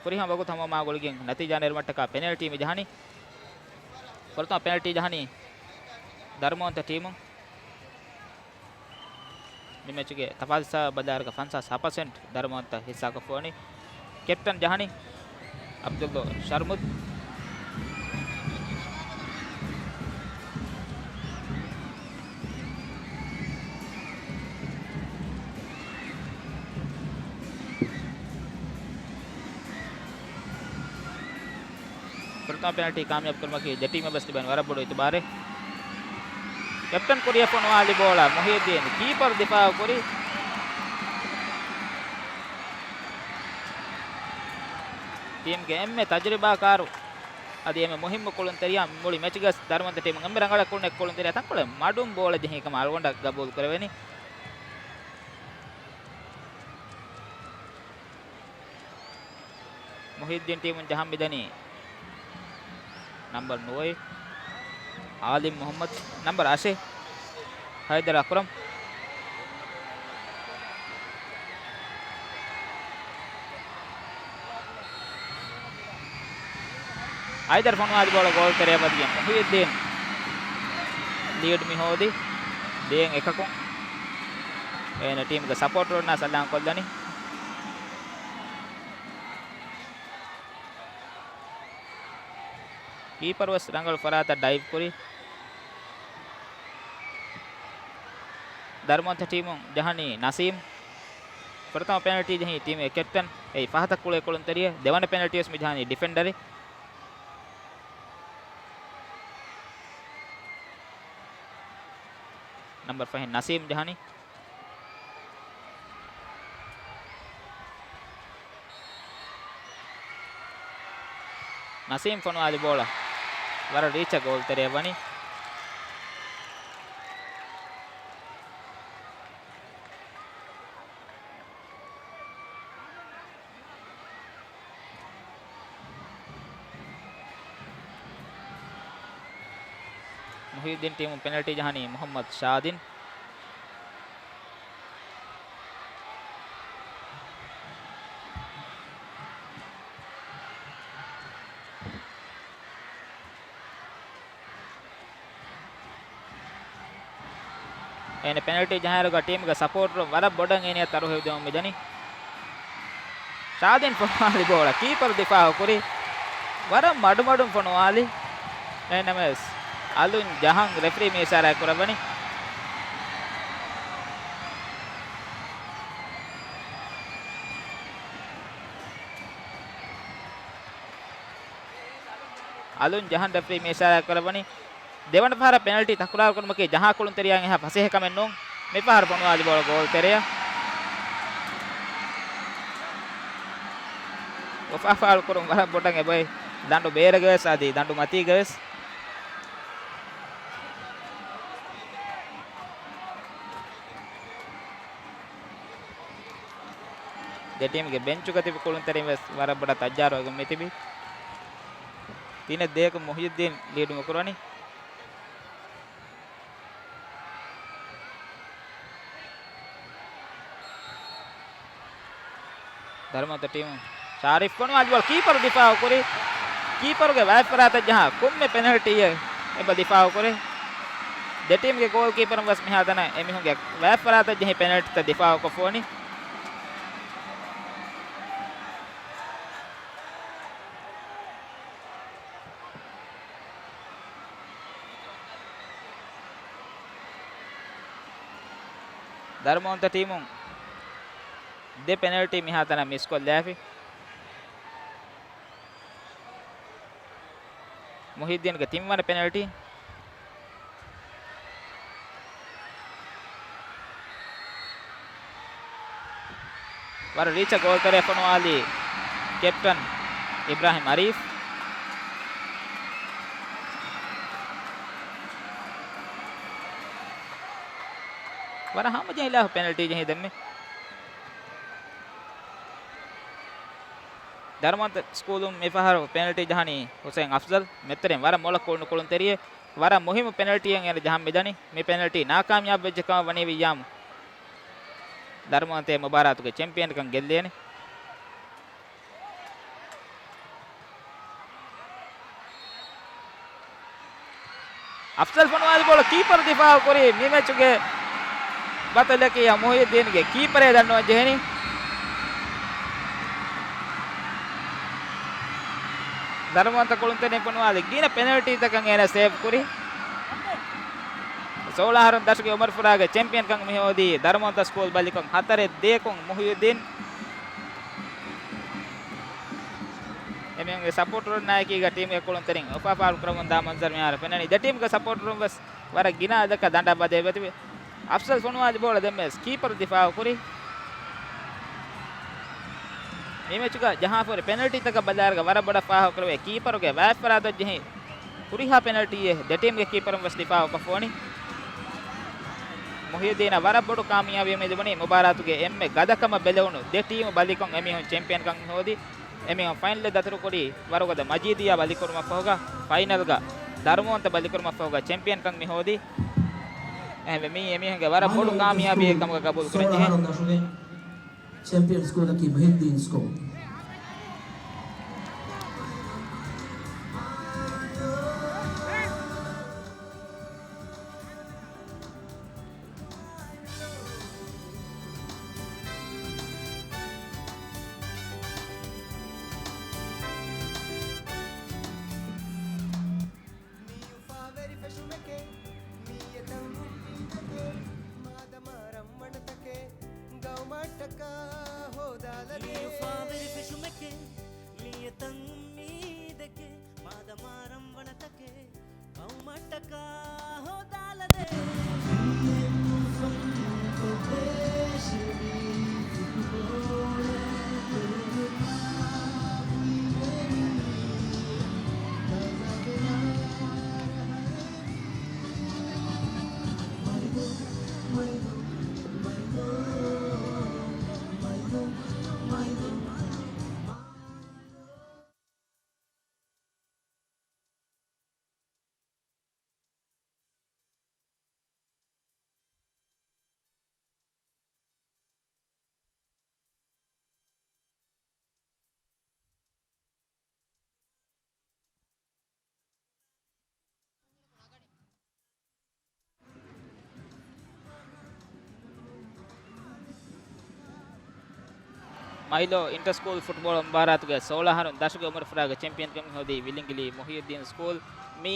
ފުރިހަމަ ވަގުތު ހަމަވުމާ ގުޅިގެން ނަތީޖާ ނެރުމަށްޓަކާ ޕެނަލްޓީ މި ޖަހަނީ. ފުރަތަމަ ޕެނަލްޓީ ޖަހަނީ ދަރުމަވަންތަ ޓީމުން. މި މެޗުގެ ތަފާތު ހިސާބަށް ބަލާއިރުގަ ފަންސާސް ހަ ޕަސެންޓް ދަރުމަވަންތަ ހިއްސާކޮށްފަވަނީ. ކެޕްޓަން ޖަހަނީ އަބްދުﷲ ޝަރްމުދް. ފުރަތަމަ ޕެނަލްޓީ ކާމިޔާބު ކުރުމަކީ ދެ ޓީމަށް ވެސް ލިބެން ވަރަށް ބޮޑު އިތުބާރެއް. ކެޕްޓަން ކުރިއަށް ފޮނުވާލި ބޯޅަ މުހިއްދީން ކީޕަރު ދިފާއު ކުރި. ޓީމްގެ އެންމެ ތަޖުރިބާކާރު އަދި އެންމެ މުހިއްމު ކުޅުންތެރިޔާ މުޅި މެޗުގަސް ދަރުމަންތަ ޓީމުން އެންމެ ރަނގަޅަށް ކުޅުނު އެއް ކުޅުންތެރިޔާ ތަންކޮޅެއް މަޑުން ބޯޅަ ޖެހި ކަމަށް އަޅުގަނޑަށް ގަބޫލު ކުރެވެނީ. މުހިއްދީން ޓީމުން ޖަހަން މިދަނީ ނަމްބަރު ނުވައެއް އާލިމް މުހައްމަދު، ނަމްބަރު އަށެއް ހައިދަރު އަކްރަމް. ހައިދަރު ފޮނުވާލި ބޯޅަ ގޯލް ތެރެއަށް ވަދެގެން މުހިއްދީން ލީޑް މި ހޯދި ދޭން އެކަކުން. އޭނަ ޓީމުގެ ސަޕޯޓަރުންނާ ސަލާން ކޮށްލަނީ. ކީޕަރު ވެސް ރަނގަޅު ފަރާތަށް ޑައިވް ކުރި. ދަރުމަވަންތަ ޓީމުން ޖަހަނީ ނަސީމް. ފުރަތަމަ ޕެނަލްޓީ ޖެހީ ޓީމުގެ ކެޕްޓަން. އެއީ ފަހަތަށް ކުޅޭ ކުޅުންތެރިޔެއް. ދެވަނަ ޕެނަލްޓީ ވެސް މި ޖަހަނީ ޑިފެންޑަރެއް. ނަމްބަރު ފަހެއް ނަސީމް ޖަހަނީ. ނަސީމް ފޮނުވާލި ބޯޅަ ވަރަށް ރީޗަށް ގޯލް ތެރެއަށް ވަނީ. މުހިއުއްދީން ޓީމުން ޕެނަލްޓީ ޖަހަނީ މުޙައްމަދު ޝާދިން. އޭނަ ޕެނަލްޓީ ޖަހާއިރުގަ ޓީމުގެ ސަޕޯޓަރުން ވަރަށް ބޮޑަށް އޭނަޔަށް ތަރުހީބު ދެމުން މިދަނީ. ޝާދިން ފޮނުވާލި ބޯޅަ ކީޕަރު ދިފާއު ކުރި. ވަރަށް މަޑުމަޑުން ފޮނުވާލި. އެހެންނަމަވެސް، އަލުން ޖަހަން ރެފްރީ މި އިޝާރާތް ކުރައްވަނީ. އަލުން ޖަހަން ރެފްރީ މި އިޝާރާތް ކުރައްވަނީ. ދެވަނަ ފަހަރަށް ޕެނަލްޓީ ތަކުރާރު ކުރުމަކީ ޖަހާ ކުޅުންތެރިޔާއަށް އެހާ ފަސޭހަކަމެއް ނޫން. މިފަހަރު ފޮނުވާލި ބޯޅަ ގޯލް ތެރެއަށް. އުފާ ފާޅު ކުރުން ވަރަށް ބޮޑަށް އެބައޮތް. ދަނޑު ބޭރަގަވެސް އަދި ދަނޑު މަތީގަވެސް. ދެ ޓީމުގެ ބެންޗުގަ ތިބި ކުޅުންތެރިން ވެސް ވަރަށް ބޮޑަށް ތައްޔާރުވެގެން މިތިބީ. ތިނެއް ދޭކު މުހިއުއްދީން ލީޑު މިކުރަނީ. ދަރުމަވަންތަ ޓީމު ޝާރިފް ފޮނުވާލި ބޯޅަ ކީޕަރު ދިފާއު ކުރި. ކީޕަރުގެ ވައިފަރާތަށް ޖަހާ ކޮންމެ ޕެނަލްޓީއެއް އެބަ ދިފާއު ކުރޭ. ދެ ޓީމްގެ ގޯލް ކީޕަރުން ވެސް މިހާތަނަށް އެމީހުންގެ ވައިފަރާތަށް ޖެހި ޕެނަލްޓީތައް ދިފާއުކޮށްފަ ވަނީ. ދަރުމަވަންތަ ޓީމުން ދެ ޕެނަލްޓީ މިހާތަނަށް މިސްކޮށްލާފި. މުހިއްދީންގެ ތިންވަނަ ޕެނަލްޓީ. ވަރަށް ރީއްޗަށް ގޯލްތެރެއަށް ފޮނުވާލީ ކެޕްޓަން އިބްރާހިމް އަރީފް. ވަރަށް ހަމަޖެހިލާފަ ޕެނަލްޓީ ޖެހި ދެންމެ. ދަރުމަވަންތަ ސްކޫލުން މިފަހަރު ޕެނަލްޓީ ޖަހަނީ ހުސައިން އަފްޒަލް. މެތެރެން ވަރަށް މޮޅަށް ކުޅުނު ކުޅުންތެރިއެއް. ވަރަށް މުހިއްމު ޕެނަލްޓީއެއް އޭނަ ޖަހަން މިދަނީ. މި ޕެނަލްޓީ ނާކާމިޔާބު ވެއްޖެ ކަމަށް ވަނީ ވިއްޔާމު ދަރުމަވަންތަ މުބާރާތުގެ ޗެމްޕިއަންކަން ގެއްލޭނެ. އަފްޒަލް ފޮނުވާލި ބޯޅަ ކީޕަރު ދިފާއު ކުރީ. މި މެޗުގެ ބަތަލަކީ މުހިއްދީންގެ ކީޕަރޭ ދަންނަވަން ޖެހެނީ. ދަރުމަވަންތަ ކުޅުންތެރިން ފޮނުވާލި ގިނަ ޕެނަލްޓީތަކަށް އޭނަ ސޭވް ކުރި. ސޯޅަ އަހަރުން ދަށުގެ އުމަރުފުރާގެ ޗެމްޕިއަންކަން މިހޯދީ ދަރުމަވަންތަ ސްކޫލް ބަލިކޮށް ހަތަރެއް ދޭކުން މުހިއުއްދީން. އެމީހުންގެ ސަޕޯޓަރުންނާއެކީގަ ޓީމުގެ ކުޅުންތެރިން އުފާ ފާޅު ކުރަމުން ދާ މަންޒަރު މިހާރު ފެންނަނީ. ދެ ޓީމުގެ ސަޕޯޓަރުން ވެސް ވަރަށް ގިނަ އަދަކަށް ދަނޑަށް ވަދެ އެބަތިބި. އަފްޒަލް ފޮނުވާލި ބޯޅަ ދެންމެ ކީޕަރު ދިފާއު ކުރި. މި މެޗުގަ ޖަހާފަހުރި ޕެނަލްޓީތަކަށް ބަލާއިރުގަ ވަރަށް ބޮޑަށް ފާހަގަކުރެވޭ ކީޕަރުގެ ވައިފަރާތަށް ޖެހި ހުރިހާ ޕެނަލްޓީއެއް ދެ ޓީމްގެ ކީޕަރުން ވެސް ދިފާއުކޮށްފަވަނީ. މުހިއުއްދީނަށް ވަރަށް ބޮޑު ކާމިޔާބީ މި ލިބުނީ މުބާރާތުގެ އެންމެ ގަދަކަމަށް ބެލެވުނު ދެ ޓީމު ބަލިކޮށް އެމީހުން ޗެމްޕިއަންކަން މި ހޯދީ. އެމީހުން ފައިނަލް ދަތުރުކުރީ ވަރުގަދަ މަޖީދިއްޔާ ބަލިކުރުމަށްފަހުގަ، ފައިނަލްގަ ދަރުމަވަންތަ ބަލިކުރުމަށްފަހުގަ ޗެމްޕިއަންކަން މި ހޯދީ. އެހެންވެ، މީ އެމީހުންގެ ވަރަށް ބޮޑު ކާމިޔާބީއެއް ކަމުގަ ގަބޫލު ކުރަން ޖެހޭ. ސޯޅަ ދަށުގެ ޗެމްޕިއަން ސްކޫލަކީ މުހިއްދީން ސްކޫލް. މީ އުފާވެރި ފެށުމެކޭ، މީ އެތަން އުއްމީދެކޭ، މާދަމާ ރަންވަނަތަކޭ، ގައުމަށްޓަކާ ހޯދާލަދޭ. މީ އުފާވެރި ފެށުމެކޭ، މީ އެތަން އުއްމީދެކޭ، މާދަމާ ރަންވަނަތަކޭ، ގައުމަށްޓަކާ ހޯދާލަދޭ. މައިލޯ އިންޓަ ސްކޫލް ފުޓްބޯޅަ މުބާރާތުގެ ސޯޅަ އަހަރުން ދަށުގެ އުމުރުފުރާގެ ޗެމްޕިއަންކަމެއް ހޯދީ ވިލިނގިލީ މުހިއްދީން ސްކޫލް. މީ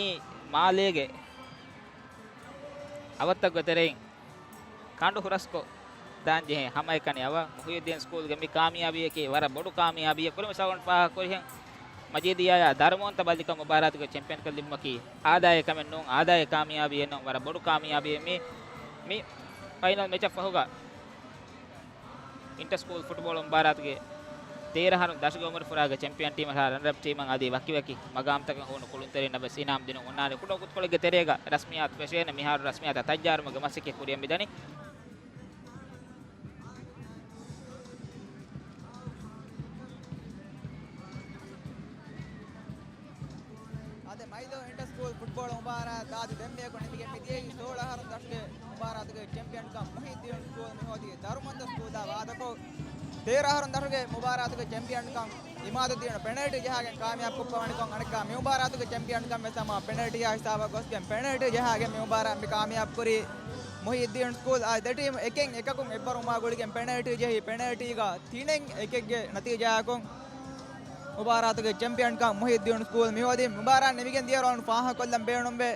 މާލޭގެ އަވަށްތަކުގެ ތެރެއިން ކަނޑު ހުރަސްކޮށް ދާން ޖެހޭ ހަމައެކަނި އަވަށް. މުހިއްދީން ސްކޫލްގެ މި ކާމިޔާބީއަކީ ވަރަށް ބޮޑު ކާމިޔާބީއެއް. ކުރިން މިސާލުން ފާހަގަކުރިހެން މަޖީދިއްޔާއާ ދަރުމަވަންތަ ބައްލިކަން މުބާރާތުގެ ޗެމްޕިއަންކަން ލިބުމަކީ އާދައިގެ ކަމެއް ނޫން، އާދައިގެ ކާމިޔާބީއެއް ނޫން، ވަރަށް ބޮޑު ކާމިޔާބީއެއް. މި، މި ފައިނަލް މެޗަށް ފަހުގަ އިންޓަ ސްކޫލް ފުޓްބޯޅަ މުބާރާތުގެ ތޭރަ އަހަރުން ދަށުގެ އުމުރު ފުރާގެ ޗެމްޕިއަން ޓީމަށް ހާ ރަނަރަޕް ޓީމަށް އަދި ވަކިވަކި މަގާމްތަކަށް ހޫނު ކުޅުންތެރިންނަށް ވެސް އިނާމް ދިނުން އޮންނާނެ. ކުޑަ ގޮތްކޮޅެއްގެ ތެރޭގަ ރަސްމިއްޔާތު ފެށޭނެ. މިހާރު ރަސްމިއްޔާތަށް ތައްޔާރުވުމުގެ މަސައްކަތް ކުރިއަށް މިދަނީ. އާދެ، މައިލޯ އިންޓަ ސްކޫލް ފުޓްބޯޅަ މުބާރާތް އާދެ ދެންމެއަކު ނިމިގެން މިދިޔައީ ސޯޅަ އަހަރުން ދަށުގެ މުބާރާތުގެ ޗެމްޕިއަންކަން މުހިއްދީން ސްކޫލް މި ހޯދީ ދަރުމަންތަ ސްކޫލާ ވާދަކޮށް، ތޭރަ އަހަރުން ދަށުގެ މުބާރާތުގެ ޗެމްޕިއަންކަން އިމާދުއްދީނު ޕެނަލްޓީ ޖަހާގެން ކާމިޔާބު ކޮށްފަވަނިކޮށް، އަނެއްކާ މި މުބާރާތުގެ ޗެމްޕިއަންކަން ވެސް ހަމަ ޕެނަލްޓީއާ ހިސާބަށް ގޮސްގެން ޕެނަލްޓީ ޖަހާގެން މި މުބާރާތް މި ކާމިޔާބު ކުރީ މުހިއްދީން ސްކޫލް. އާ ދެ ޓީމް އެކެއް އެކަކުން އެއްވަރު މާ ގުޅިގެން ޕެނަލްޓީ ޖެހި، ޕެނަލްޓީގަ ތިނެއް އެކެއްގެ ނަތީޖާއަކުން މުބާރާތުގެ ޗެމްޕިއަންކަން މުހިއްދީން ސްކޫލް މި ހޯދީ. މުބާރާތް ނިމިގެން ދިޔަ ރައުންޑް ފާހަގަކޮށްލަން ބޭނުންވޭ.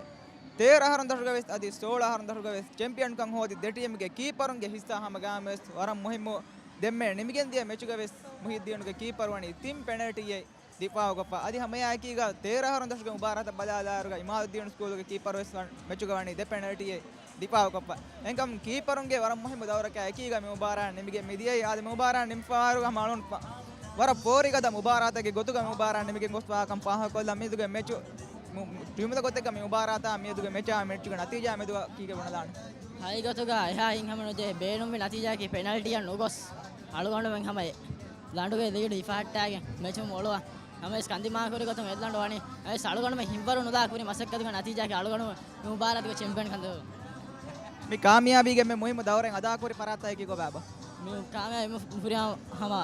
ތޭރަ އަހަރުން ދަށުގަ ވެސް އަދި ސޯޅަ އަހަރުން ދަށުގަ ވެސް ޗެމްޕިއަންކަން ހޯދި ދެ ޓީމްގެ ކީޕަރުންގެ ހިއްސާ ހަމަގައިމުވެސް ވަރަށް މުހިއްމު. ދެންމެ ނިމިގެން ދިޔަ މެޗުގަ ވެސް މުހިއްދީނުގެ ކީޕަރު ވަނީ ތިން ޕެނަލްޓީއެއް ދިފާއުކޮށްފަ. އަދި ހަމައެއާއެކީގަ ތޭރަ އަހަރުން ދަށުގެ މުބާރާތަށް ބަލާލާއިރުގަ އިމާދުއްދީނު ސްކޫލުގެ ކީޕަރު ވެސް ވަން މެޗުގަ ވަނީ ދެ ޕެނަލްޓީއެއް ދިފާއުކޮށްފަ. އެހެންކަމުން ކީޕަރުންގެ ވަރަށް މުހިއްމު ދައުރަކާ އެކީގަ މި މުބާރާތް ނިމިގެން މިދިޔައީ. އާދެ، މި މުބާރާތް ނިމިފައިވާއިރުގަ ހަމަ އަޅުން ފަ-، ވަރަށް ފޯރިގަދަ މުބާރާތެއްގެ ގޮތުގަ މި މުބާރާތް ނިމިގެން ގޮސްފާކަން ފާހަގަކޮށްލަން. މިއަދުގެ މެޗު މު-، މު-، ޖުމުލަ ގޮތެއްގަ މި މުބާރާތާ މިއަދުގެ މެޗާ މެޗުގެ ނަތީޖާ މެދުގަ ކީކޭ ބުނެލާނެ؟ ހަގީގަތުގަ އެހާ ހިތްހަމަނުޖެހޭ ބޭނުންވި ނަތީޖާއަކީ ޕެނަލްޓީއަށް ނުގޮސް އަޅުގަނޑުމެން ހަމަ ލަނޑުގެ ލީޑު ހިފަހައްޓާގެން މެޗުން އޮޅުވާ. ހަމަވެސް ކަންދިމާކުރި ގޮތުން އެއްލަނޑު ވަނީ. އަވެސް އަޅުގަނޑުމެން ހިތްވަރު ނުލާ ކުރި މަސައްކަތުގެ ނަތީޖާއަކީ އަޅުގަނޑު މި މުބާރާތުގެ ޗެމްޕިއަންކަން ލިބުން. މި ކާމިޔާބީގެ މި މުހިއްމު ދައުރެއް އަދާކުރި ފަރާތްތަކަކީ ކޮބާބާ؟ މި ކާމިޔާބީ ހުރިހާ ހަމަ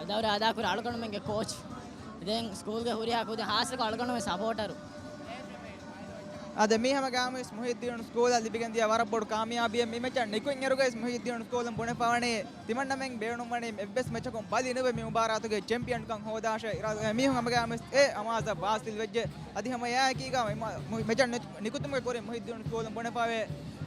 ދައުރެއް އަދާކުރި އަޅުގަނޑުމެންގެ ކޯޗް، ދެން ސްކޫލްގެ ހުރިހާ ކުދިން ހާއްސަކޮށް އަޅުގަނޑުމެން ސަޕޯޓަރު. އާދެ، މީ ހަމަ ގާމުވެސް މުހިއްދީނު ސްކޫލަށް ލިބިގެން ދިޔަ ވަރަށް ބޮޑު ކާމިޔާބީއެއް. މި މެޗަށް ނިކުތް އިރުގައި މުހިއްދީނު ސްކޫލުން ބުނެފަވަނީ ތިމަންނަމެން ބޭނުންވަނީ އެއްވެސް މެޗަކުން ބަލި ނުވެ މި މުބާރާތުގެ ޗެމްޕިއަންކަން ހޯދާށޭ. އިރާދަ މީހުން ހަމަގައިމުވެސް އެ އަމާޒަށް ވާސިލް ވެއްޖެ. އަދި ހަމަ އެއާއެކީގަ މި މަ-، މު-، މެޗަށް ނި-، ނިކުތުމުގެ ކުރިން މުހިއްދީނު ސްކޫލުން ބުނެފަވޭ.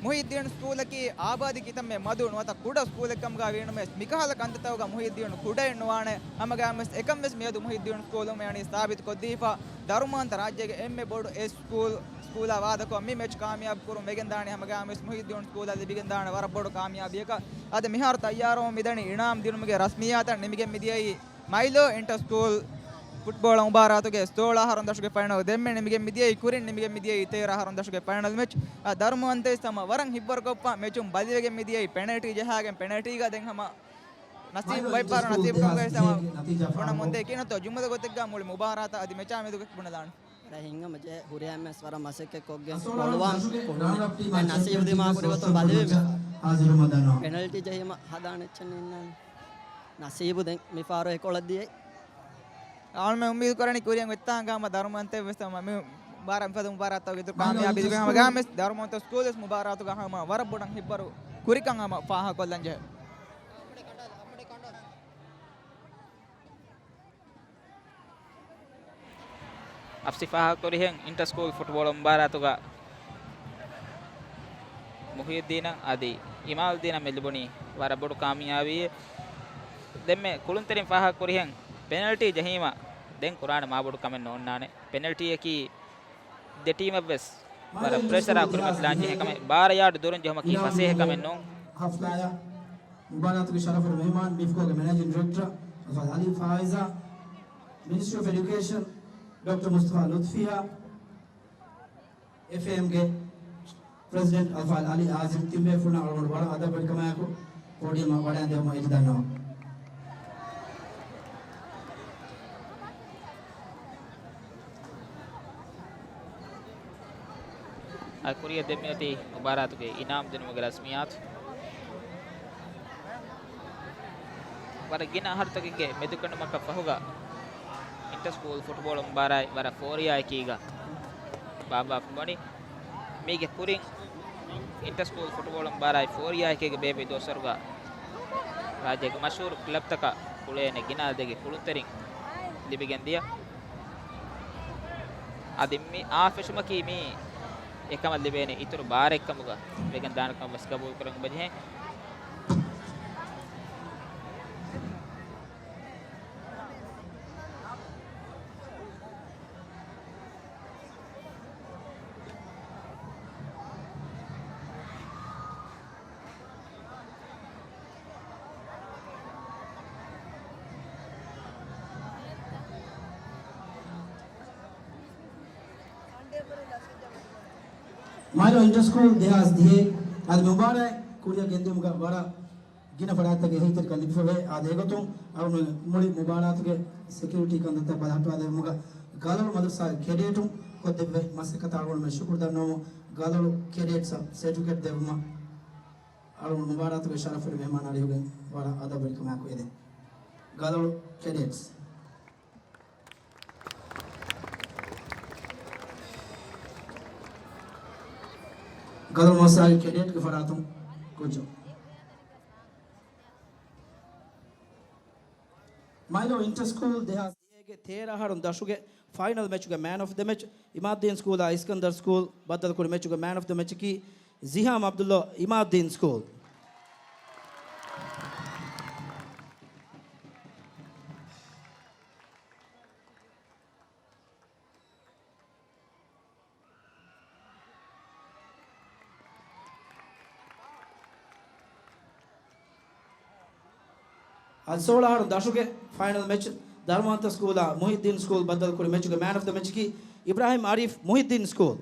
މުހިއްދީނު ސްކޫލަކީ އާބާދީ ކިތަންމެ މަދު ނުވަތަ ކުޑަ ސްކޫލެއްކަމުގަ ވީނަމަވެސް، މިކަހަލަ ކަންތައްތަކުގަ މުހިއްދީނު ކުޑައެއް ނުވާނެ. ހަމަގައިމުވެސް އެކަންވެސް މިއަދު މުހިއްދީނު ސްކޫލުން މިއަނީ ސާބިތު ކޮށްދީފަ. ދަރުމަވަންތަ ރާއްޖޭގެ އެންމެ ބޮޑު އެއް ސްކޫލް، ސްކޫލާ ވާދަކޮށް މި މެޗް ކާމިޔާބު ކުރުން ވެގެންދާނެ. ހަމަގައިމުވެސް މުހިއްދީނު ސްކޫލަށް ލިބިގެންދާނެ ވަރަށް ބޮޑު ކާމިޔާބީއަކަށް. އަދި މިހާރު ތައްޔާރުވަމުން މިދަނީ އިނާމް ދިނުމުގެ ރަސްމިއްޔާތަށް. ނިމިގެން މިދިޔައީ މައިލޯ އިންޓަ ސްކޫލް ފުޓްބޯޅަ މުބާރާތުގެ ސޯޅަ އަހަރުން ދަށުގެ ފައިނަލް. ދެންމެ ނިމިގެން މިދިޔައީ، ކުރިން ނިމިގެން މިދިޔައީ ތޭރަ އަހަރުން ދަށުގެ ފައިނަލް މެޗް. އާ، ދަރުމަވަންތައިސް ހަމަ ވަރަށް ހިތްވަރުކޮށްފަ މެޗުން ބަލިވެގެން މިދިޔައީ ޕެނަލްޓީ ޖަހާގެން. ޕެނަލްޓީގަ ދެން ހަމަ ނަސީބު ބައިޕާރު ނަސީބުކަމުގައި ހަމަ ބުނަމުންދޭ ކިނަތޯ ޖުމުލަ ގޮތެއްގަ މުޅި މުބާރާތަށް އަދި މެޗާ މެދުގަ ބުނެލާނެ. ރަހީމް ހަމަޖެހޭ ހުރިހާ މެޗް ވަރަށް މަސައްކަތް ކޮށްގެން އޮޅުވާން ކުރުން. ދެން ނަސީބު ދިމާކުރި ގޮތުން ބަލިވީމަ. ޕެނަލްޓީ ޖެހީމަ ހަދާނެ އެއްޗެއް ނެތް. ނަސީބު ދެން މިފަހަރު އެކޮޅަށް ދިޔައީ. އަޅުމެން އުއްމީދު ކުރަނީ ކުރިއަށް އޮތްތާނގަ ހަމަ ދަރުމަވަންތައް ވެސް ހަމަ މި މުބާރާތް މިފަދަ މުބާރާތްތަކުގެ އިތުރު ކާމިޔާބީ ލިބޭ. ހަމަ ގާމެސް ދަރުމަވަންތަ ސްކޫލް ވެސް މުބާރާތުގަ ހަމަ ވަރަށް ބޮޑަށް ހިތްވަރު ކުރިކަން ހަމަ ފާހަގަކޮށްލަން ޖެހޭ. އަފްސި ފާހަގަކުރިހެން އިންޓަ ސްކޫލް ފުޓްބޯޅަ މުބާރާތުގަ މުހިއްދީނަށް އަދި އިމާލްދީނަށް މި ލިބުނީ ވަރަށް ބޮޑު ކާމިޔާބީއެއް. ދެންމެ ކުޅުންތެރިން ފާހަގަކުރިހެން ޕެނަލްޓީ ޖެހީމަ ދެން ކުރާނެ މާބޮޑު ކަމެއް ނޯންނާނެ. ޕެނަލްޓީއަކީ ދެ ޓީމަށްވެސް ވަރަށް ޕްރެޝަރާ ކުރިމަތިލާން ޖެހޭ ކަމެއް. ބާރަ ޔާޑް ދުރުން ޖެހުމަކީ ފަސޭހަ ކަމެއް ނޫން. ހަފްލާޔަށް މުބާރާތުގެ ޝަރަފުވެރި މެހެމާން މިފްކޯގެ މެނޭޖިން ޑިރެކްޓަރ އަލްފާޟް އަލީ ފާއިޒާ، މިނިސްޓްރީ އޮފް އެޑިއުކޭޝަން ޑޮކްޓަރ މުސްތަފާ ލުތްފިޔާ، އެފްއޭއެމްގެ ޕްރެޒިޑެންޓް އަލްފާޟް އަލީ އާޒިމް، ތިން ބޭފުޅުންނަށް އަޅުގަނޑު ވަރަށް އަދަބުވެރިކަމާއެކު ޕޯޑިއަމަށް ވަޑައިގެން ދިއުމަށް އިތުރު ދަންނަވަން. އަދި ކުރިއަށް ދެން މިއޮތީ މުބާރާތުގެ އިނާމް ދިނުމުގެ ރަސްމިއްޔާތު. ވަރަށް ގިނަ އަހަރުތަކެއްގެ މެދުކެނޑުމަކަށް ފަހުގަ އިންޓަ ސްކޫލް ފުޓްބޯޅަ މުބާރާތް ވަރަށް ފޯރިޔާއެކީގަ ބާއްވާފަ ވަނީ. މީގެ ކުރިން އިންޓަ ސްކޫލް ފުޓްބޯޅަ މުބާރާތް ފޯރިޔާއެކީގަ ބޭއްވި ދުވަސްވަރުގަ ރާއްޖޭގެ މަޝްހޫރު ކްލަބްތަކަށް ކުޅޭނެ ގިނަ އަދަދެއްގެ ކުޅުންތެރިން ލިބިގެން ދިޔަ. އަދި މި އާ ފެށުމަކީ މީ އެކަމަށް ލިބޭނެ އިތުރު ބާރެއްކަމުގަ ވެގެން ދާނެ ކަމަށް ވެސް ގަބޫލު ކުރަން އެބަޖެހޭ. މާލޯ އިންޓަރ ސްކޫލް ދެހާސް ދިހަ އަދި މުބާރާތް ކުރިއަށް ގެންދިއުމުގަ ވަރަށް ގިނަ ފަރާތްތަކުގެ އެހީތެރިކަން ލިބިފަވޭ. އާދެ، އެގޮތުން އަޅުގަނޑު މުޅި މުބާރާތުގެ ސެކިއުރިޓީ ކަންތައްތައް ބަލަހައްޓަވާ ދެއްވުމުގަ ގާލޮޅު މަދުރަސާގެ ކެޑޭޓުން ކޮށްދެއްވި މަސައްކަތަށް އަޅުގަނޑުމެން ޝުކުރު ދަންނަވަމުން، ގާލޮޅު ކެޑޭޓްސްއަށް ސެޓްފިކެޓް ދެއްވުމަށް އަޅުގަނޑު މުބާރާތުގެ ޝަރަފުވެރި މެހްމާނާ އަރިހުގެން ވަރަށް އަދަބުވެރިކަމާއެކު އެދެން. ގާލޮޅު ކެޑޭޓްސް. ގަދަ މަސާއި ކެޑޭޓްގެ ފަރާތުން ކުއްޖެއް. މައިލޯ އިންޓަ ސްކޫލް ދެހާސް ދިހައިގެ ތޭރަ އަހަރުން ދަށުގެ ފައިނަލް މެޗުގެ މޭން އޮފް ދަ މެޗް އިމާދީން ސްކޫލާ އިސްކަންދަރް ސްކޫލް ބައްދަލުކުރި މެޗުގެ މޭން އޮފް ދަ މެޗަކީ ޒިހާމް އަބްދުﷲ އިމާދީން ސްކޫލް. އަދި ސޯޅަ އަހަރު ދަށުގެ ފައިނަލް މެޗް ދަރުމަވަންތަ ސްކޫލާ މުހިއްދީން ސްކޫލް ބައްދަލުކުރި މެޗުގެ މޭން އޮފް ދަ މެޗަކީ އިބްރާހިމް އަރީފް މުހިއްދީން ސްކޫލް.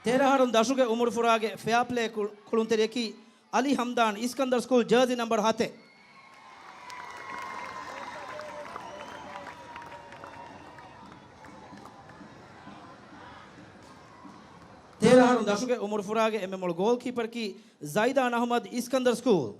ތޭރަ އަހަރުން ދަށުގެ އުމުރު ފުރާގެ ފެއާޕްލޭ ކު-، ކުޅުންތެރިޔަކީ އަލީ ހަމްދާން އިސްކަންދަރް ސްކޫލް ޖާޒީ ނަމްބަރު ހަތެއް. ތޭރަ އަހަރުން ދަށުގެ އުމުރު ފުރާގެ އެންމެ މޮޅު ގޯލް ކީޕަރަކީ ޒައިދާން އަހުމަދު އިސްކަންދަރް ސްކޫލް.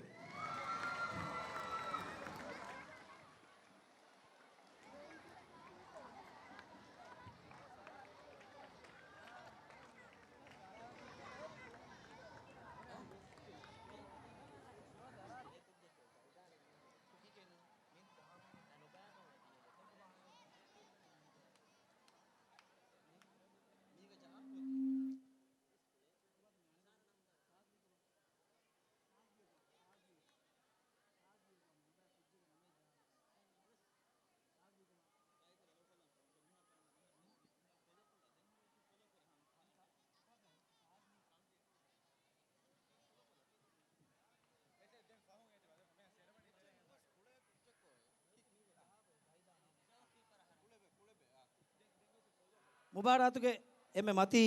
މުބާރާތުގެ އެންމެ މަތީ،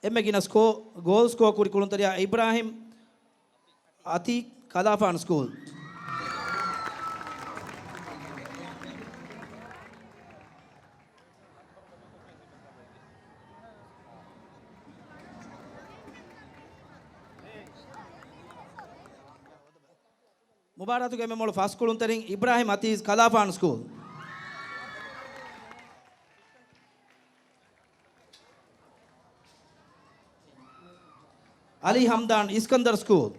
އެންމެ ގިނަ ސްކޯ، ގޯލް ސްކޯ ކުރި ކުޅުންތެރިޔާ އިބްރާހިމް އަތީޤް، ކަލާފާން ސްކޫލް. މުބާރާތުގެ އެންމެ މޮޅު ފަސް ކުޅުންތެރިން އިބްރާހިމް އަތީޒް، ކަލާފާން ސްކޫލް. އަލީ ހަމްދާން، އިސްކަންދަރް ސްކޫލް.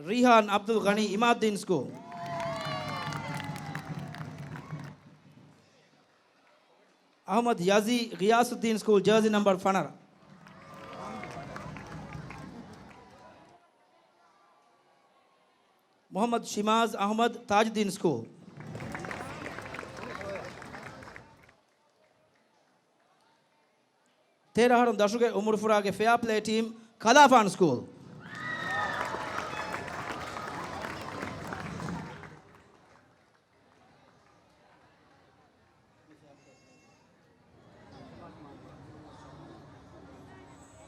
ރީހާން އަބްދުލް ޣަނީ، އިމާދުއްދީން ސްކޫލް. އަޙްމަދު ޔަޒީ، ޣިޔާސުއްދީން ސްކޫލް، ޖާޒީ ނަމްބަރު ފަނަރަ. މުޙައްމަދު ޝިމާޒް އަޙްމަދު، ތާޖުއްދީން ސްކޫލް. ތޭރަ އަހަރުން ދަށުގެ އުމުރުފުރާގެ ފެއާޕްލޭ ޓީމް، ކަލާފާން ސްކޫލް.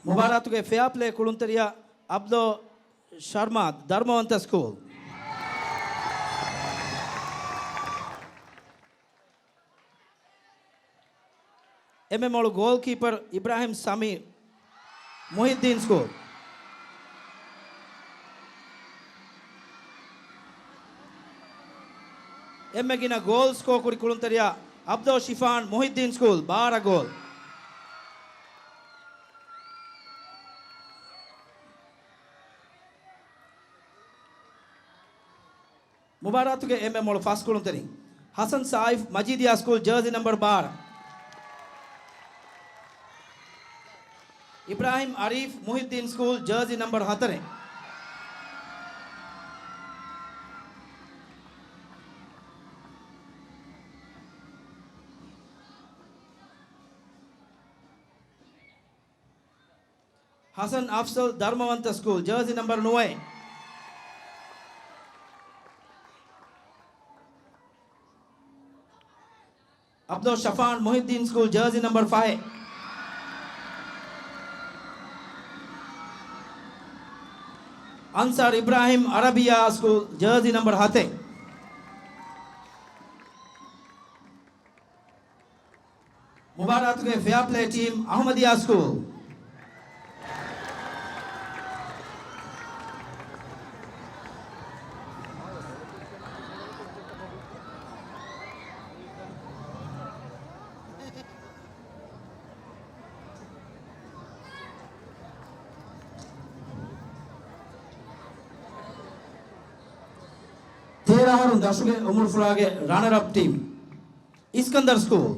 މުބާރާތުގެ ފެއާޕްލޭ ކުޅުންތެރިޔާ އަބްދޯ ޝަރްމާދް، ދަރުމަވަންތަ ސްކޫލް. އެންމެ މޮޅު ގޯލް ކީޕަރު އިބްރާހިމް ސަމީރް. މުހިއްދީން ސްކޫލް. އެންމެ ގިނަ ގޯލް ސްކޯ ކުރި ކުޅުންތެރިޔާ އަބްދޯ ޝިފާން، މުހިއްދީން ސްކޫލް، ބާރަ ގޯލް. މުބާރާތުގެ އެންމެ މޮޅު ފަސް ކުޅުންތެރިން، ހަސަން ސާއިފް، މަޖީދިޔާ ސްކޫލް، ޖާޒީ ނަމްބަރު ބާރަ. އިބްރާހިމް އަރީފް، މުހިއްދީން ސްކޫލް، ޖާޒީ ނަމްބަރު ހަތަރެއް. ހަސަން އަފްސަލް، ދަރުމަވަންތަ ސްކޫލް، ޖާޒީ ނަމްބަރު ނުވައެއް. އަބްދޯ ޝަފާން، މުހިއްދީން ސްކޫލް، ޖާޒީ ނަމްބަރު ފަހެއް. އަންސާރް އިބްރާހިމް، އަރަބިއްޔާ ސްކޫލް، ޖާޒީ ނަމްބަރު ހަތެއް. މުބާރާތުގެ ފެއާޕްލޭ ޓީމް، އަހުމަދިޔާ ސްކޫލް. ތޭރަ އަހަރުން ދަށުގެ އުމުރުފުރާގެ ރަނަރަޕް ޓީމް، އިސްކަންދަރު ސްކޫލް.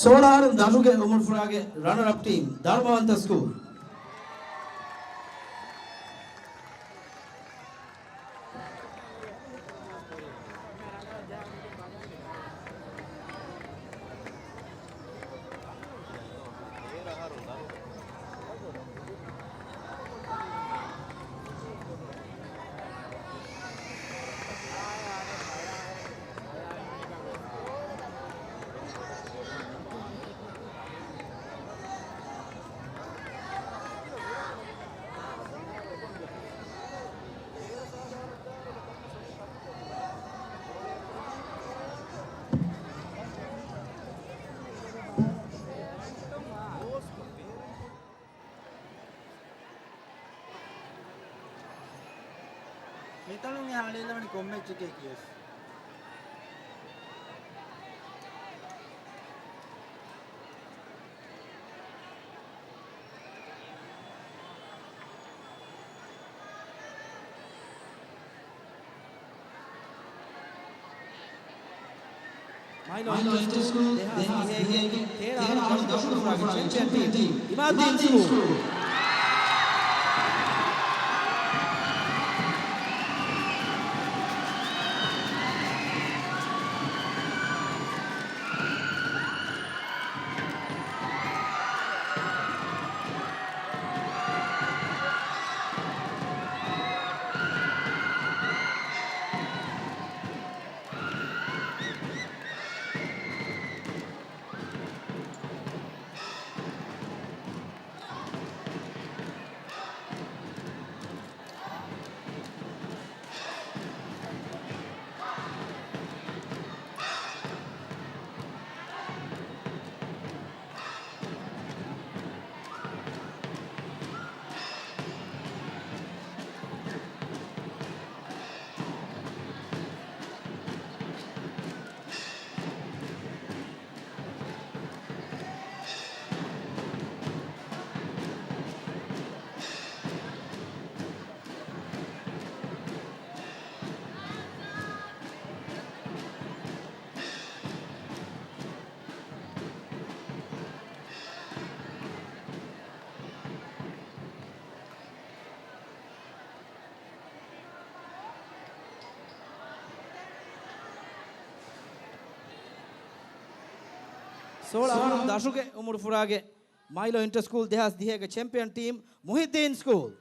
ސޯޅަ އަހަރުން ދަށުގެ އުމުރުފުރާގެ ރަނަރަޕް ޓީމް، ދަރުމަވަންތަ ސްކޫލް. މިތަނުން އެ ހަޅޭލަވަނީ ކޮންމެ އެއްޗެކޭ ކިޔަސް. މައިލޯ އިންޓަރ ސްކޫލް ދެހާސް ވިހޭގެ ތޭރަ އަހަރު ދަށު އުމުރުފުރާގެ ޗެމްޕިއަން ޓީމް، އިމާދީން ސްކޫލް. ސޯޅަ އަހަރު ދަށުގެ އުމުރުފުރާގެ މައިލޯ އިންޓަރ ސްކޫލް ދެހާސް ދިހައިގެ ޗެމްޕިއަން ޓީމް މުހިއްދީން ސްކޫލް.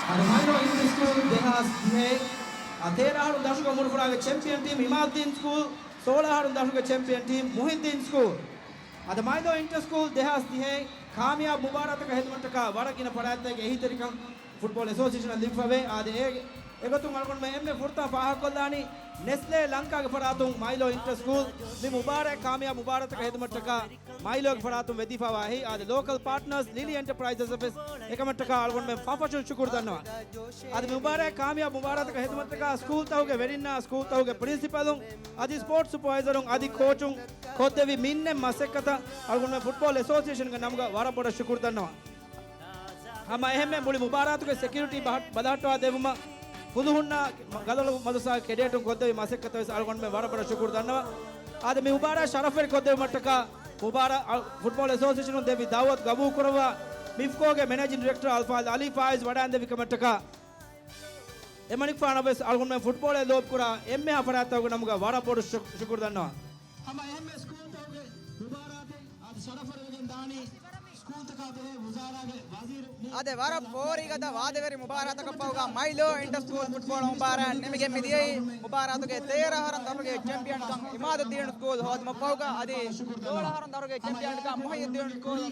އަދި މައިލޯ އިންޓަ ސްކޫލް ދެހާސް ދިހައެއް، އަ، ތޭރަ އަހަރު ދަށުގެ އުމުރުފުރާގެ ޗެމްޕިއަން ޓީމް އިމާދުއްދީން ސްކޫލް، ސޯޅަ އަހަރު ދަށުގެ ޗެމްޕިއަން ޓީމް މުހިއްދީން ސްކޫލް. އަދި މައިލޯ އިންޓަ ސްކޫލް ދެހާސް ދިހައެއް ކާމިޔާބު މުބާރާތަކަށް ހެދުމަށްޓަކާ ވަރަށް ގިނަ ފަރާތްތަކުގެ އެހީތެރިކަން ފުޓްބޯޅަ އެސޯސިއޭޝަނަށް ލިބިފަވޭ. އާދެ، އެ، އެގޮތުން އަޅުގަނޑުމެން އެންމެ ފުރަތަމަ ފާހަގަކޮށްލާނީ ނެސްލޭ ލަންކާގެ ފަރާތުން މައިލޯ އިންޓަ ސްކޫލް މި މުބާރާތް ކާމިޔާބު މުބާރާތަކަށް ހެދުމަށްޓަކާ މައިލޯގެ ފަރާތުން ވެދިފަވާހި. އާދެ، ލޯކަލް ޕާޓްނާސް ލިލީ އެންޓަޕްރައިޒަސް އަށް ވެސް އެކަމަށްޓަކާ އަޅުގަނޑުމެން ފަށްފަށުން ޝުކުރު ދަންނަވަން. އަދި މި މުބާރާތް ކާމިޔާބު މުބާރާތަކަށް ހެދުމަށްޓަކާ ސްކޫލްތަކުގެ ވެރިންނާ، ސްކޫލްތަކުގެ ޕްރިންސިޕަލުން، އަދި ސްޕޯޓްސް ސުޕަވައިޒަރުން، އަދި ކޯޗުން ކޮށްދެއްވި މިންނެއް މަސައްކަތަށް އަޅުގަނޑުމެން ފުޓްބޯޅަ އެސޯސިއޭޝަންގެ ނަމުގަ ވަރަށް ބޮޑަށް ޝުކުރު ދަންނަވަން. ހަމަ އެހެންމެ މުޅި މުބާރާތުގެ ސެކިއުރިޓީ ބަހަ-، ބަލަހައްޓަވާ ދެއްވުމަށް ފުލުހުންނާ ގަލޮޅު މަދުރަސާ ކެޑޭޓުން ކޮށްދެއްވި މަސައްކަތަށް ވެސް އަޅުގަނޑުމެން ވަރަށް ބޮޑަށް ޝުކުރު ދަންނަވަން. އާދެ، މި މުބާރާތް ޝަރަފްވެރި ކޮށްދެއްވުމަށްޓަކާ މުބާރާ-، އަ، ފުޓްބޯޅަ އެސޯސިއޭޝަނުން ދެއްވި ދައުވަތު ގަބޫލު ކުރައްވާ މިފްކޯގެ މެނޭޖިން ޑިރެކްޓަރ އަލްފާޟިލް އަލީ ފާއިޒް ވަޑައިންދެއްވި ކަމަށްޓަކާ އެމަނިކުފާނަށް ވެސް އަޅުގަނޑުމެން ފުޓްބޯޅަ ލޯބިކުރާ އެންމެހާ ފަރާތްތަކުގެ ނަމުގަ ވަރަށް ބޮޑު ޝު-، ޝުކުރު ދަންނަވަން. ހަމަ އެހެންމެ ސްކޫލްތަކުގެ މުބާރާތެއް އަދި ޝަރަފްވެރިވެގެން ދާނީ ސްކޫލްތަކާ ބެހޭ ވުޒާރާގެ ވަޒީރު މި އާދެ، ވަރަށް ފޯރިގަދަ ވާދަވެރި މުބާރާތަކަށް ފަހުގަ މައިލޯ އިންޓަ ސްކޫލް ފުޓްބޯޅަ މުބާރާތް ނިމިގެން މިދިޔައީ މުބާރާތުގެ ތޭރަ އަހަރަން ދަށުގެ ޗެމްޕިއަންކަން އިމާދުއްދީނު ސްކޫލް ހޯދުމަށް ފަހުގަ އަދި ސޯޅަ އަހަރަން ދަށުގެ ޗެމްޕިއަންކަން މުހިއްދީނު ސްކޫލް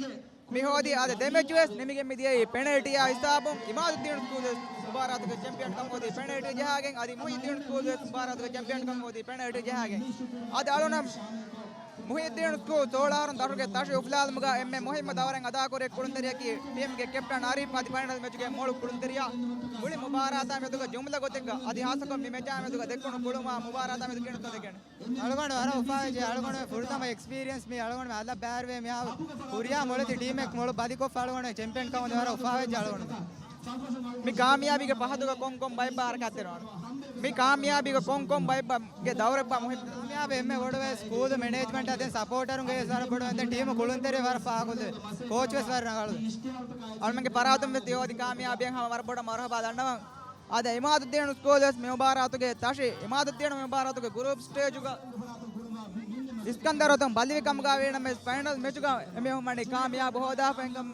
މި ހޯދީ. އާދެ، ދެ މެޗު ވެސް ނިމިގެން މިދިޔައީ ޕެނަލްޓީއާ ހިސާބުން. އިމާދުއްދީނު ސްކޫލް ވެސް މުބާރާތުގެ ޗެމްޕިއަންކަން ހޯދީ ޕެނަލްޓީ ޖަހާގެން. އަދި މުހިއްދީނު ސްކޫލް ވެސް މުބާރާތުގެ ޗެމްޕިއަންކަން ހޯދީ ޕެނަލްޓީ ޖަހާގެން. އަދި އަޅުނަ މުހިއްދީނު ސްކޫލް ސޯޅަ އަހަރުން ދަށުގެ ތަށި އުފުލާލުމުގަ އެންމެ މުހިއްމު ދައުރެއް އަދާކުރި ކުޅުންތެރިޔަކީ ޓީމްގެ ކެޕްޓަން އަރީފް އަދި ފައިނަލް މެޗުގެ މޮޅު ކުޅުންތެރިޔާ. މުޅި މުބާރާތާ މެދުގަ ޖުމްލަ ގޮތެއްގަ އަދި ހާއްސަކޮށް މި މެޗާ މެދުގަ ދެއްކުނު ގުޅުމާ މުބާރާތާ މެދު ގެނެސްދެން. އަޅުގަނޑު ވަރަށް އުފާވެއްޖެ. އަޅުގަނޑު ފުރަތަމަ އެކްސްޕީރިއަންސް މި އަޅުގަނޑު މި އަލަށް ބައިވެރިވޭ މިހާ ހުރިހާ މޮޅެތި ޓީމެއް މޮޅު ބަލިކޮށް އަޅުގަނޑު ޗެމްޕިއަން ކަމުން ވަރަށް އުފާވެއްޖެ އަޅުގަނޑު. މި ކާމިޔާބީގެ ފަހަތުގަ ކޮން ކޮން ބައެއް ބާރަކަށް ތެރެވަން. މި ކާމިޔާބީގެ ކޮން ކޮން ބައެއް ބަ-، ގެ ދައުރެއް ބާ މުހިއްމު. ކާމިޔާބީ އެންމެ ބޮޑުވެ ސްކޫލް މެނޭޖްމަންޓް އަދި ސަޕޯޓަރުންގެ ވެސް ވަރަށް ބޮޑުވެ ދެން ޓީމު ކުޅުންތެރި ވަރަށް ފާހަގަކޮށްލެވޭ. ކޯޗް ވެސް ވަރަށް ރަނގަޅު. އަޅުމެންގެ ފަރާތުން ވެސް ތި ހޯދި ކާމިޔާބީއަށް ހަމަ ވަރަށް ބޮޑަށް މަރުހަބާ ދަންނަވަން. އާދެ، އިމާދުއްދީނު ސްކޫލް ވެސް މި މުބާރާތުގެ ތަށި، އިމާދުއްދީނު މި މުބާރާތުގެ ގުރޫޕް ސްޓޭޖުގަ އިސްކަންދަރު އަތުން ބަލިވި ކަމުގަ ވީނަމަވެސް ފައިނަލް މެޗުގަ އެމީހުން ވަނީ ކާމިޔާބު ހޯދާފަ އެނގަމު.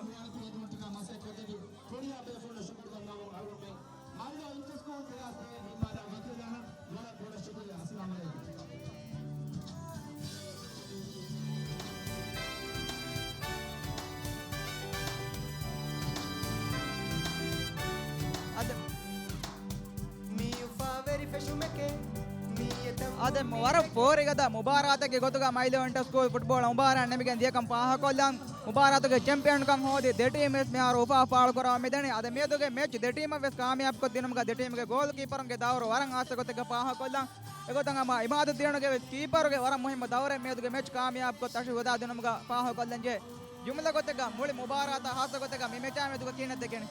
އާދެ، ވަރަށް ފޯރިގަދަ މުބާރާތެއްގެ ގޮތުގަ މައިލޯ އިންޓަރ ސްކޫލް ފުޓްބޯޅަ މުބާރާތް ނިމިގެން ދިޔަކަން ފާހަގަކޮށްލަން. މުބާރާތުގެ ޗެމްޕިއަންކަން ހޯދި ދެ ޓީމް ވެސް މިހާރު އުފާ ފާޅުކުރަމުން މިދަނީ. އަދި މިއަދުގެ މެޗް ދެ ޓީމަށް ވެސް ކާމިޔާބުކޮށްދިނުމުގަ ދެ ޓީމުގެ ގޯލް ކީޕަރުންގެ ދައުރު ވަރަށް ހާއްސަ ގޮތެއްގަ ފާހަގަކޮށްލަން. އެގޮތަށް ހަމަ އިމާދުއްދީނުގެ ވެސް ކީޕަރުގެ ވަރަށް މުހިއްމު ދައުރެއް މިއަދުގެ މެޗް ކާމިޔާބުކޮށް ތަށި ހުދާ ދިނުމުގަ ފާހަގަކޮށްލަންޖެހޭ. ޖުމްލަ ގޮތެއްގަ މުޅި މުބާރާތާ ހާއްސަ ގޮތެއްގަ މި މެޗާ މެދުގަ ކިހިނެއް ދެކެނީ؟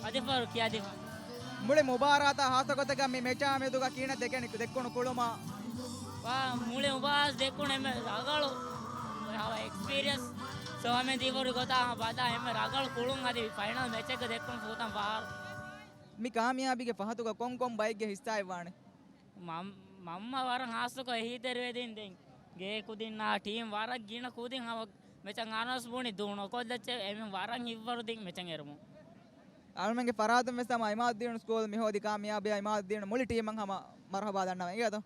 އަދިފަރު ކިޔާދިފަ. މުޅި މުބާރާތާ ހާއްސަ ގޮތެއްގަ މި މެޗާ މެދުގަ ކިހިނެއް ދެކެނީ ދެއްކުނު ކުޅުމާ؟ ވާ، މުޅި މުބާރާތް ދެއްކުނު އެންމެ ރަގަޅު އެކްސްޕީރިއަންސް. ސޯމެ ދީފަރު ގޮތާ ބަދާ އެންމެ ރަގަޅު ކުޅުން އަދި ފައިނަލް މެޗެއްގަ ދެއްކުނު ފޫތަން ފަހަރު. މި ކާމިޔާބީގެ ފަހަތުގަ ކޮން ކޮން ބައެއްގެ ހިއްސާއެއް ވާނެ؟ މަން-، މަންމަ ވަރަށް ހާއްސަކޮށް އެހީތެރިވެދިން ދެން. ގޭ ކުދިންނާ ޓީމް ވަރަށް ގިނަ ކުދިން ހަމަ މެޗަށް އަންނަސް ބުނި ދޫ ނުކޮށްލައްޗެ އެމެން ވަރަށް ހިތްވަރުދިން މެޗަށް އެރުމުން. އަޅުމެންގެ ފަރާތުން ވެސް ހަމަ އިމާދުއްދީނު ސްކޫލް މި ހޯދި ކާމިޔާބީ އިމާދުއްދީނު މުޅި ޓީމަށް ހަމަ މަރުހަބާ ދަންނަވަން އިނގޭތޯ؟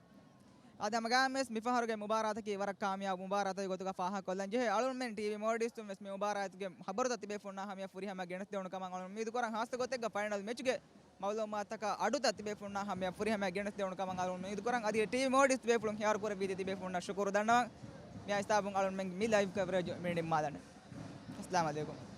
އަދި ހަމަގައިމުވެސް މިފަހަރުގެ މުބާރާތަކީ ވަރަށް ކާމިޔާބު މުބާރާތެއްގެ ގޮތުގަ ފާހަގަކޮށްލަން ޖެހޭ. އަޅުމެން ޓީވީ މޯލްޑިވްސް ވެސް މި މުބާރާތުގެ ހަބަރުތައް ތިބޭފުޅުންނާ ހަމަޔަށް ފުރިހަމަ ގެނެސްދެވުނު ކަމަށް އަޅުމެން އުއްމީދު ކުރަން. ހާއްސަ ގޮތެއްގަ ފައިނަލް މެޗުގެ މައުލޫމާތަކާ އަޑުތައް ތިބޭފުޅުންނާ ހަމަޔަށް ފުރިހަމަޔަށް ގެނެސްދެވުނު ކަމަށް އަޅުމެން އުއްމީދު ކުރަން. އަދި ޓީވީ މޯލްޑިވްސް ތިބޭފުޅުން ހިޔާރު ކުރެއްވީތީ ތިބޭފުޅުންނަށް ޝުކުރު ދަންނަވަން. މިއާ ހިސާބުން އަޅުމެން މި ލައިވް ކަވަރޭޖް މި ނިންމާލަން. އައްސަލާމު ޢަލައިކުމް.